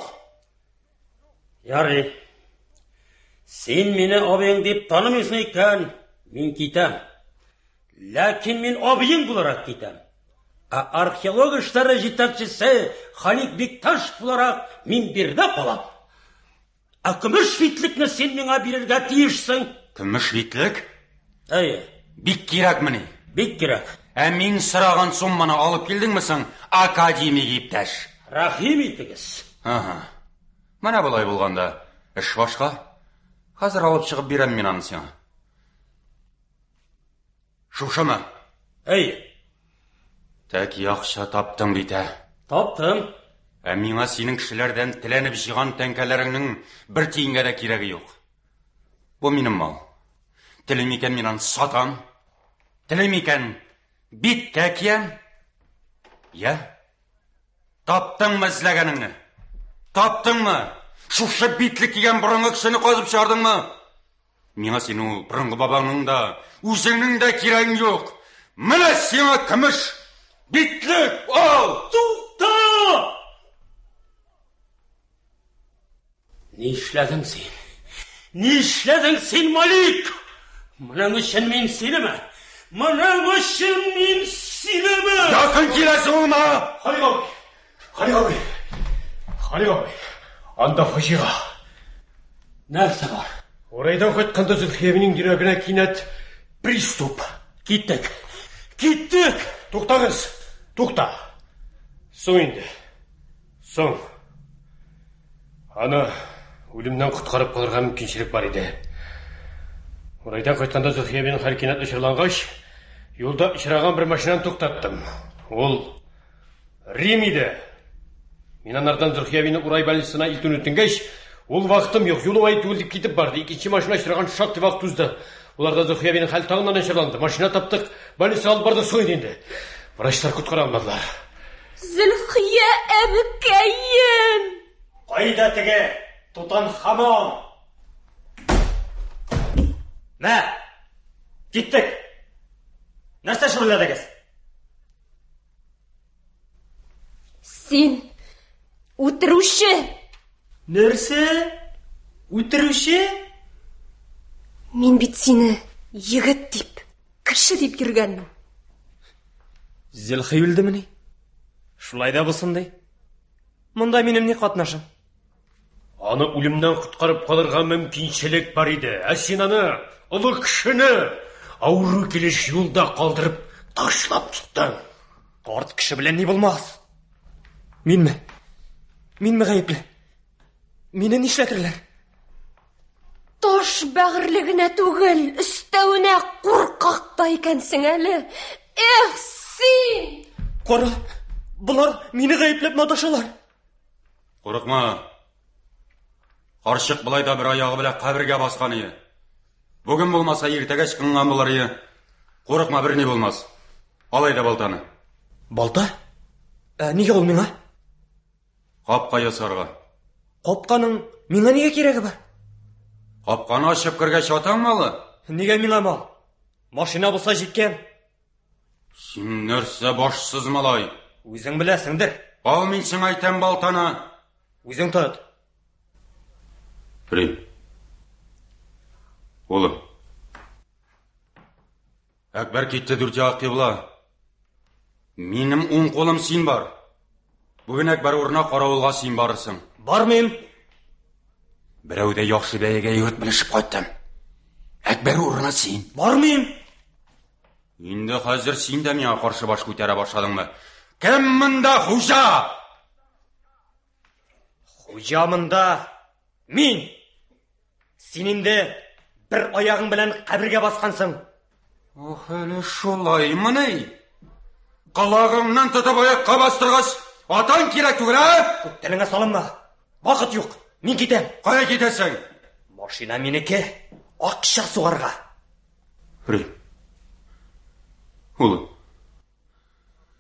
Ярый. Син мине абыең дип танымыйсың икән, мин китәм. Ләкин мин абыең буларак китәм. Ә археолог эшләре җитәкчесе Халик Бикташ буларак мин биредә калам. Ә көмеш битлекне син миңа бирергә тиешсең. Көмеш битлек? Әйе. Бик кирәкмени? Бик кирәк. Ә мин сораган сумманы алып килдеңме соң, академик иптәш? Рәхим итегез. Ага. Менә болай булганда эш башка. Хәзер алып чыгып бирәм мин аны сиңа. Шушымы? Әйе. Тәки акча таптың бит, ә? Таптым. Ә миңа синең кешеләрдән теләнеп җыйган тәңкәләреңнең бер тиенгә дә кирәге юк. Бу минем мал. Телим икән мин аны сатам. Телим икән биткә киям. Я? Таптыңмы эзләгәнеңне? Таптыңмы? Шушы битлек кигән борынгы кешене казып чыгардың?мы? Миңа синең ул борынгы бабаңның да, үзеңнең дә кирәгең юк. Менә сиңа көмеш битлек, ал! Тукта! Нишләдең син? Нишләдең син, Малик? Моның өчен мин синеме? Моның өчен мин синеме? Якын киләсең ул миңа! Халик абый! Халик абый! Халик абый! Анда фаҗига! Нәрсә бар? Урайдан кайтканда Зөлхиябинең йөрәгенә кинәт приступ. Киттек. Киттек! Туктагыз! Тукта! Соң инде. Соң. Аны үлемнән коткарып калырга мөмкинчелек бар иде. Урайдан кайтканда Зөлхиябинең хәл кинәт начарлангач, юлда очраган бер машинаны туктаттым. Ул Рим иде. Мин анардан Зөлхиябине Урай больницасына илтүне үтенгәч, ул вакытым юк, юл уңай түгел дип китеп барды. Икенче машина очраган шактый вакыт узды. Уларда Зөлхиябинең хәл тагын да начарланды. Машина таптык, больницага алып бардык, соң иде инде. Врачлар коткара алмадылар. Зөлхия әбекәем! Кайда теге Тутанхамон? Мә! Киттек! Нәрсә шүрләдегез? Син үтерүче! Нәрсә? Үтерүче? Мин бит сине егет дип, кеше дип йөргәнмен. Зөлхи үлдемени? Шулай да булсын ди. Монда минем ни катнашым? Аны үлемнән коткарып калырга мөмкинчелек бар иде. Ә син аны, олы кешене, авыру килеш юлда калдырып ташлап киттең. Карт кеше белән ни булмас? Минме? Минме гаепле? Мине нишләтерләр? Таш бәгырьле генә түгел, өстәвенә куркак та икәнсең әле. Эх, син! Кара, болар мине гаепләп маташалар. Курыкма. Карчык болай да бер аягы белән кабергә баскан ие. Бүген булмаса, иртәгә ычкынган булыр ие. Курыкма, берни булмас. Ал әйдә балтаны. Балта? Ә нигә ул миңа? Капка ясарга. Капканың миңа нигә кирәге бар? Капканы ачып кергәч атаң малы. Нигә миңа мал? Машина булса җиткән. Син нәрсә башсыз малай? Үзең беләсеңдер. Ал мин сиңа әйтәм балтаны. Үзең тот. Рим. Улым. Әкбәр китте дүрт як кыйбла. Минем уң кулым син бар. Бүген Әкбәр урынына каравылга син барырсың. Бармыйм. Берәү дә яхшы бәягә йорт белешеп кайттым. Әкбәр урынына син. Бармыйм. Инде хәзер син дә миңа каршы баш күтәрә башладыңмы? Кем монда хуҗа? Хуҗа монда мин. Син инде бер аягың белән кабергә баскансың. Ох, әле шулаймыни? Колагыңнан тотып аякка бастыргач, атаң кирәк түгел, ә? Күп телеңә салынма. Вакыт юк. Мин китәм. Кая китәсең? Машина минеке. Акча сугарга. Рим. Улым.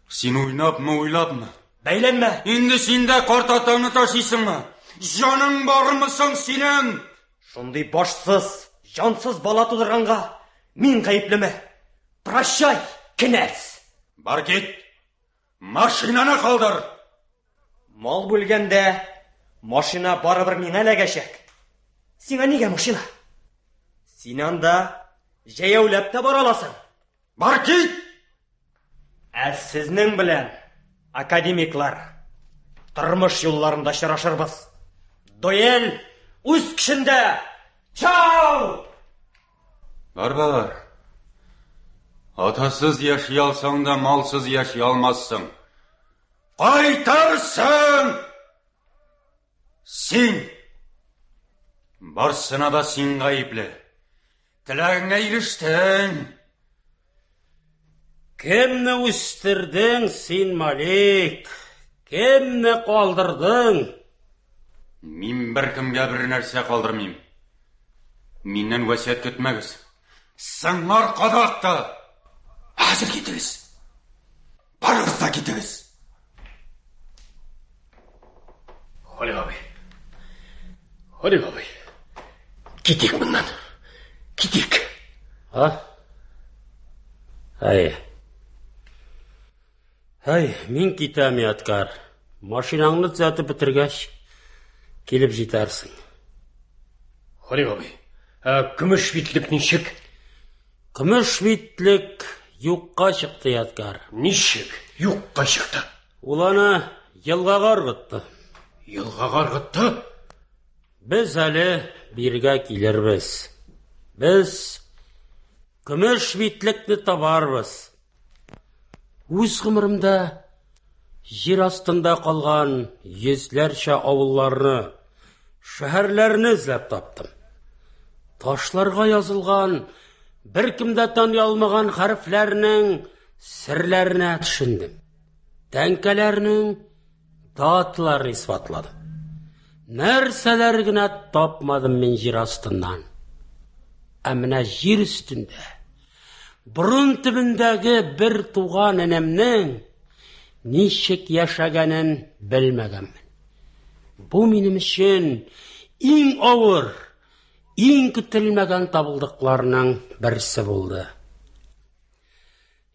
Син уйнапмы, уйлапмы? Бәйләнмә. Инде син дә карт атаңны ташыйсыңмы? Җаның бармы соң синең? Шундый башсыз, җансыз бала тудырганга мин гаеплеме? Прощай, кенәз! Бар кит! Машинаны калдыр! Мал бүлгәндә машина барыбер миңа эләгәчәк. Сиңа нигә машина? Син анда җәяүләп тә бара аласың. Бар кит! Ә сезнең белән, академиклар, тормыш юлларында очрашырбыз. Дуэль үз көчендә! Чао! Бар, бар. Атасыз яши алсаң да, малсыз яши алмассың. Кайтарсың! Син! Барсына да син гаепле. Теләгеңә ирештең. Кемне үстердең син, Малик? Кемне калдырдың? Мин беркемгә бер нәрсә калдырмыйм. Миннән васыять көтмәгез. Сыңар кадак та! Хәзер китегез. Барыгыз да китегез. Халик абый. Халик абый. Китик моннан. Китик. А? Әй. Әй, мин китәм, Ядкар. Машинаңны төзәтеп бетергәч, килеп җитәрсең. Халик абый, ә көмеш битлек ничек? Көмеш битлек юкка чыкты, Ядкар. Ничек юкка чыкты? Ул аны елгага ыргытты. Елгага ыргытты? Без әле биргә килербез. Без көмеш битлекне табарбыз. Үз гомеремдә җир астында калган йөзләрчә авылларны, шәһәрләрне эзләп таптым. Ташларга язылган, беркем дә таный алмаган хәрефләрнең серләренә төшендем. Тәңкәләрнең даталарын исбатладым. Нәрсәләр генә тапмадым мин җир астыннан. Ә менә җир өстендә Борын төбендәге бер туган энемнең ничек яшәгәнен белмәгәнмен. Бу минем өчен иң авыр, иң көтелмәгән табылдыкларның берсе булды.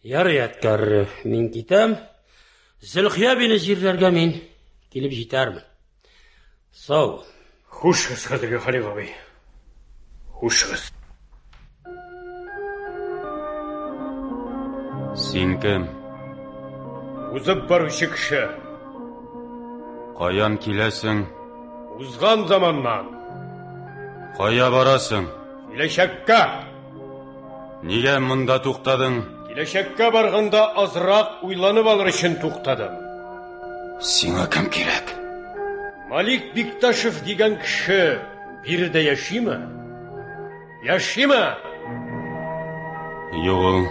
Ярый, Әткәр, мин китәм. Зөлхия бине җирләргә мин килеп җитәрмен. Сау бул. Хушыгыз, кадерле Халик абый. Хушыгыз. Син кем? Узып баручы кеше. Каян киләсең? Узган заманнан. Кая барасың? Киләчәккә. Нигә монда туктадың? Киләчәккә барганда азрак уйланып алыр өчен туктадым. Сиңа кем кирәк? Малик Бикташев дигән кеше биредә яшиме? Яшиме? Юк ул.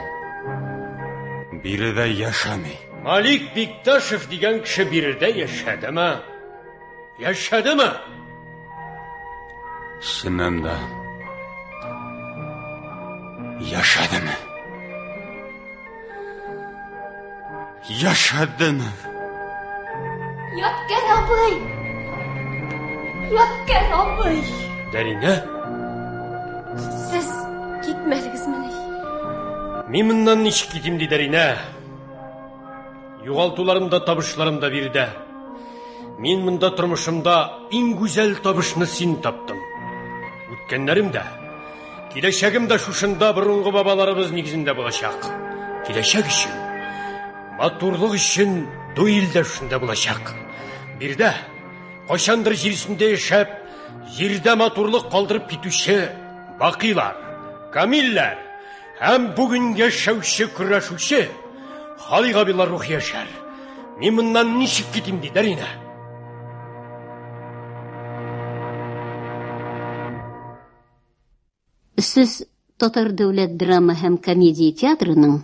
Биредә яшәми. Малик Бикташев дигән кеше биредә яшәдеме? Яшәдеме? Чыннан да яшәдеме? Яшәдеме? Ядкәр абый! Ядкәр абый! Дәринә? Сез китмәдегезмени? Мин моннан ничек китим, ди Дәринә. Югалтуларым да, табышларым да биредә. Мин монда тормышымда иң гүзәл табышны син таптың. Үткәннәрем дә, киләчәгем дә шушында борынгы бабаларыбыз нигезендә булачак. Киләчәк өчен, матурлык өчен дуэль дә шушында булачак. Биредә кайчандыр җир өстендә яшәп, җирдә матурлык калдырып китүче бакыйлар, камилләр һәм бүген яшәүче көрәшүче Халик абыйлар рухи яшәр. Мин моннан ничек китим, ди Дәринә. Сез Татар дәүләт драма һәм комедия театрының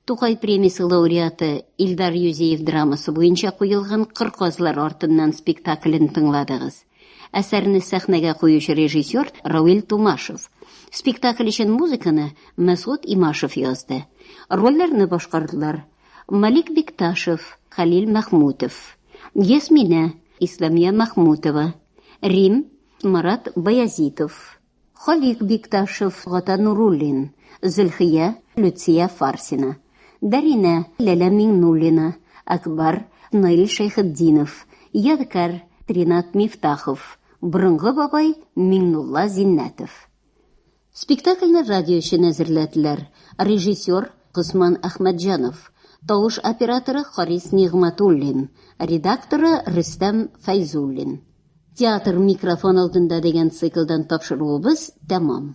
Тукай премиясе лауреаты Илдар Юзеев драмасы буенча куелган Кыр казлар артыннан спектаклен тыңладыгыз. Әсәрне сәхнәгә куючы режиссер Равил Тумашев. Спектакль өчен музыканы Мәсгут Имашев язды. Рольләрне башкардылар Малик Бикташев, Хәлил Мәхмүтов, Ясминә, Исламия Мәхмүтова, Рим, Марат Баязитов, Халик Бикташев, Гата Нуруллин, Зөлхия, Люция Фарсина, Даринә, Ләлә Миңнуллина, Акбар, Наил Шәйхетдинов, Ядкәр, Ринат Мифтахов, Борынгы бабай, Миңнулла Зиннәтов. Спектакльне радио өчен әзерләделәр. Режиссер Госман Әхмәтҗанов, тавыш операторы Харис Нигъмәтуллин, редакторы Рөстәм Фәйзуллин. Театр микрофон алдында дигән циклдан тапшыруыбыз тәмам.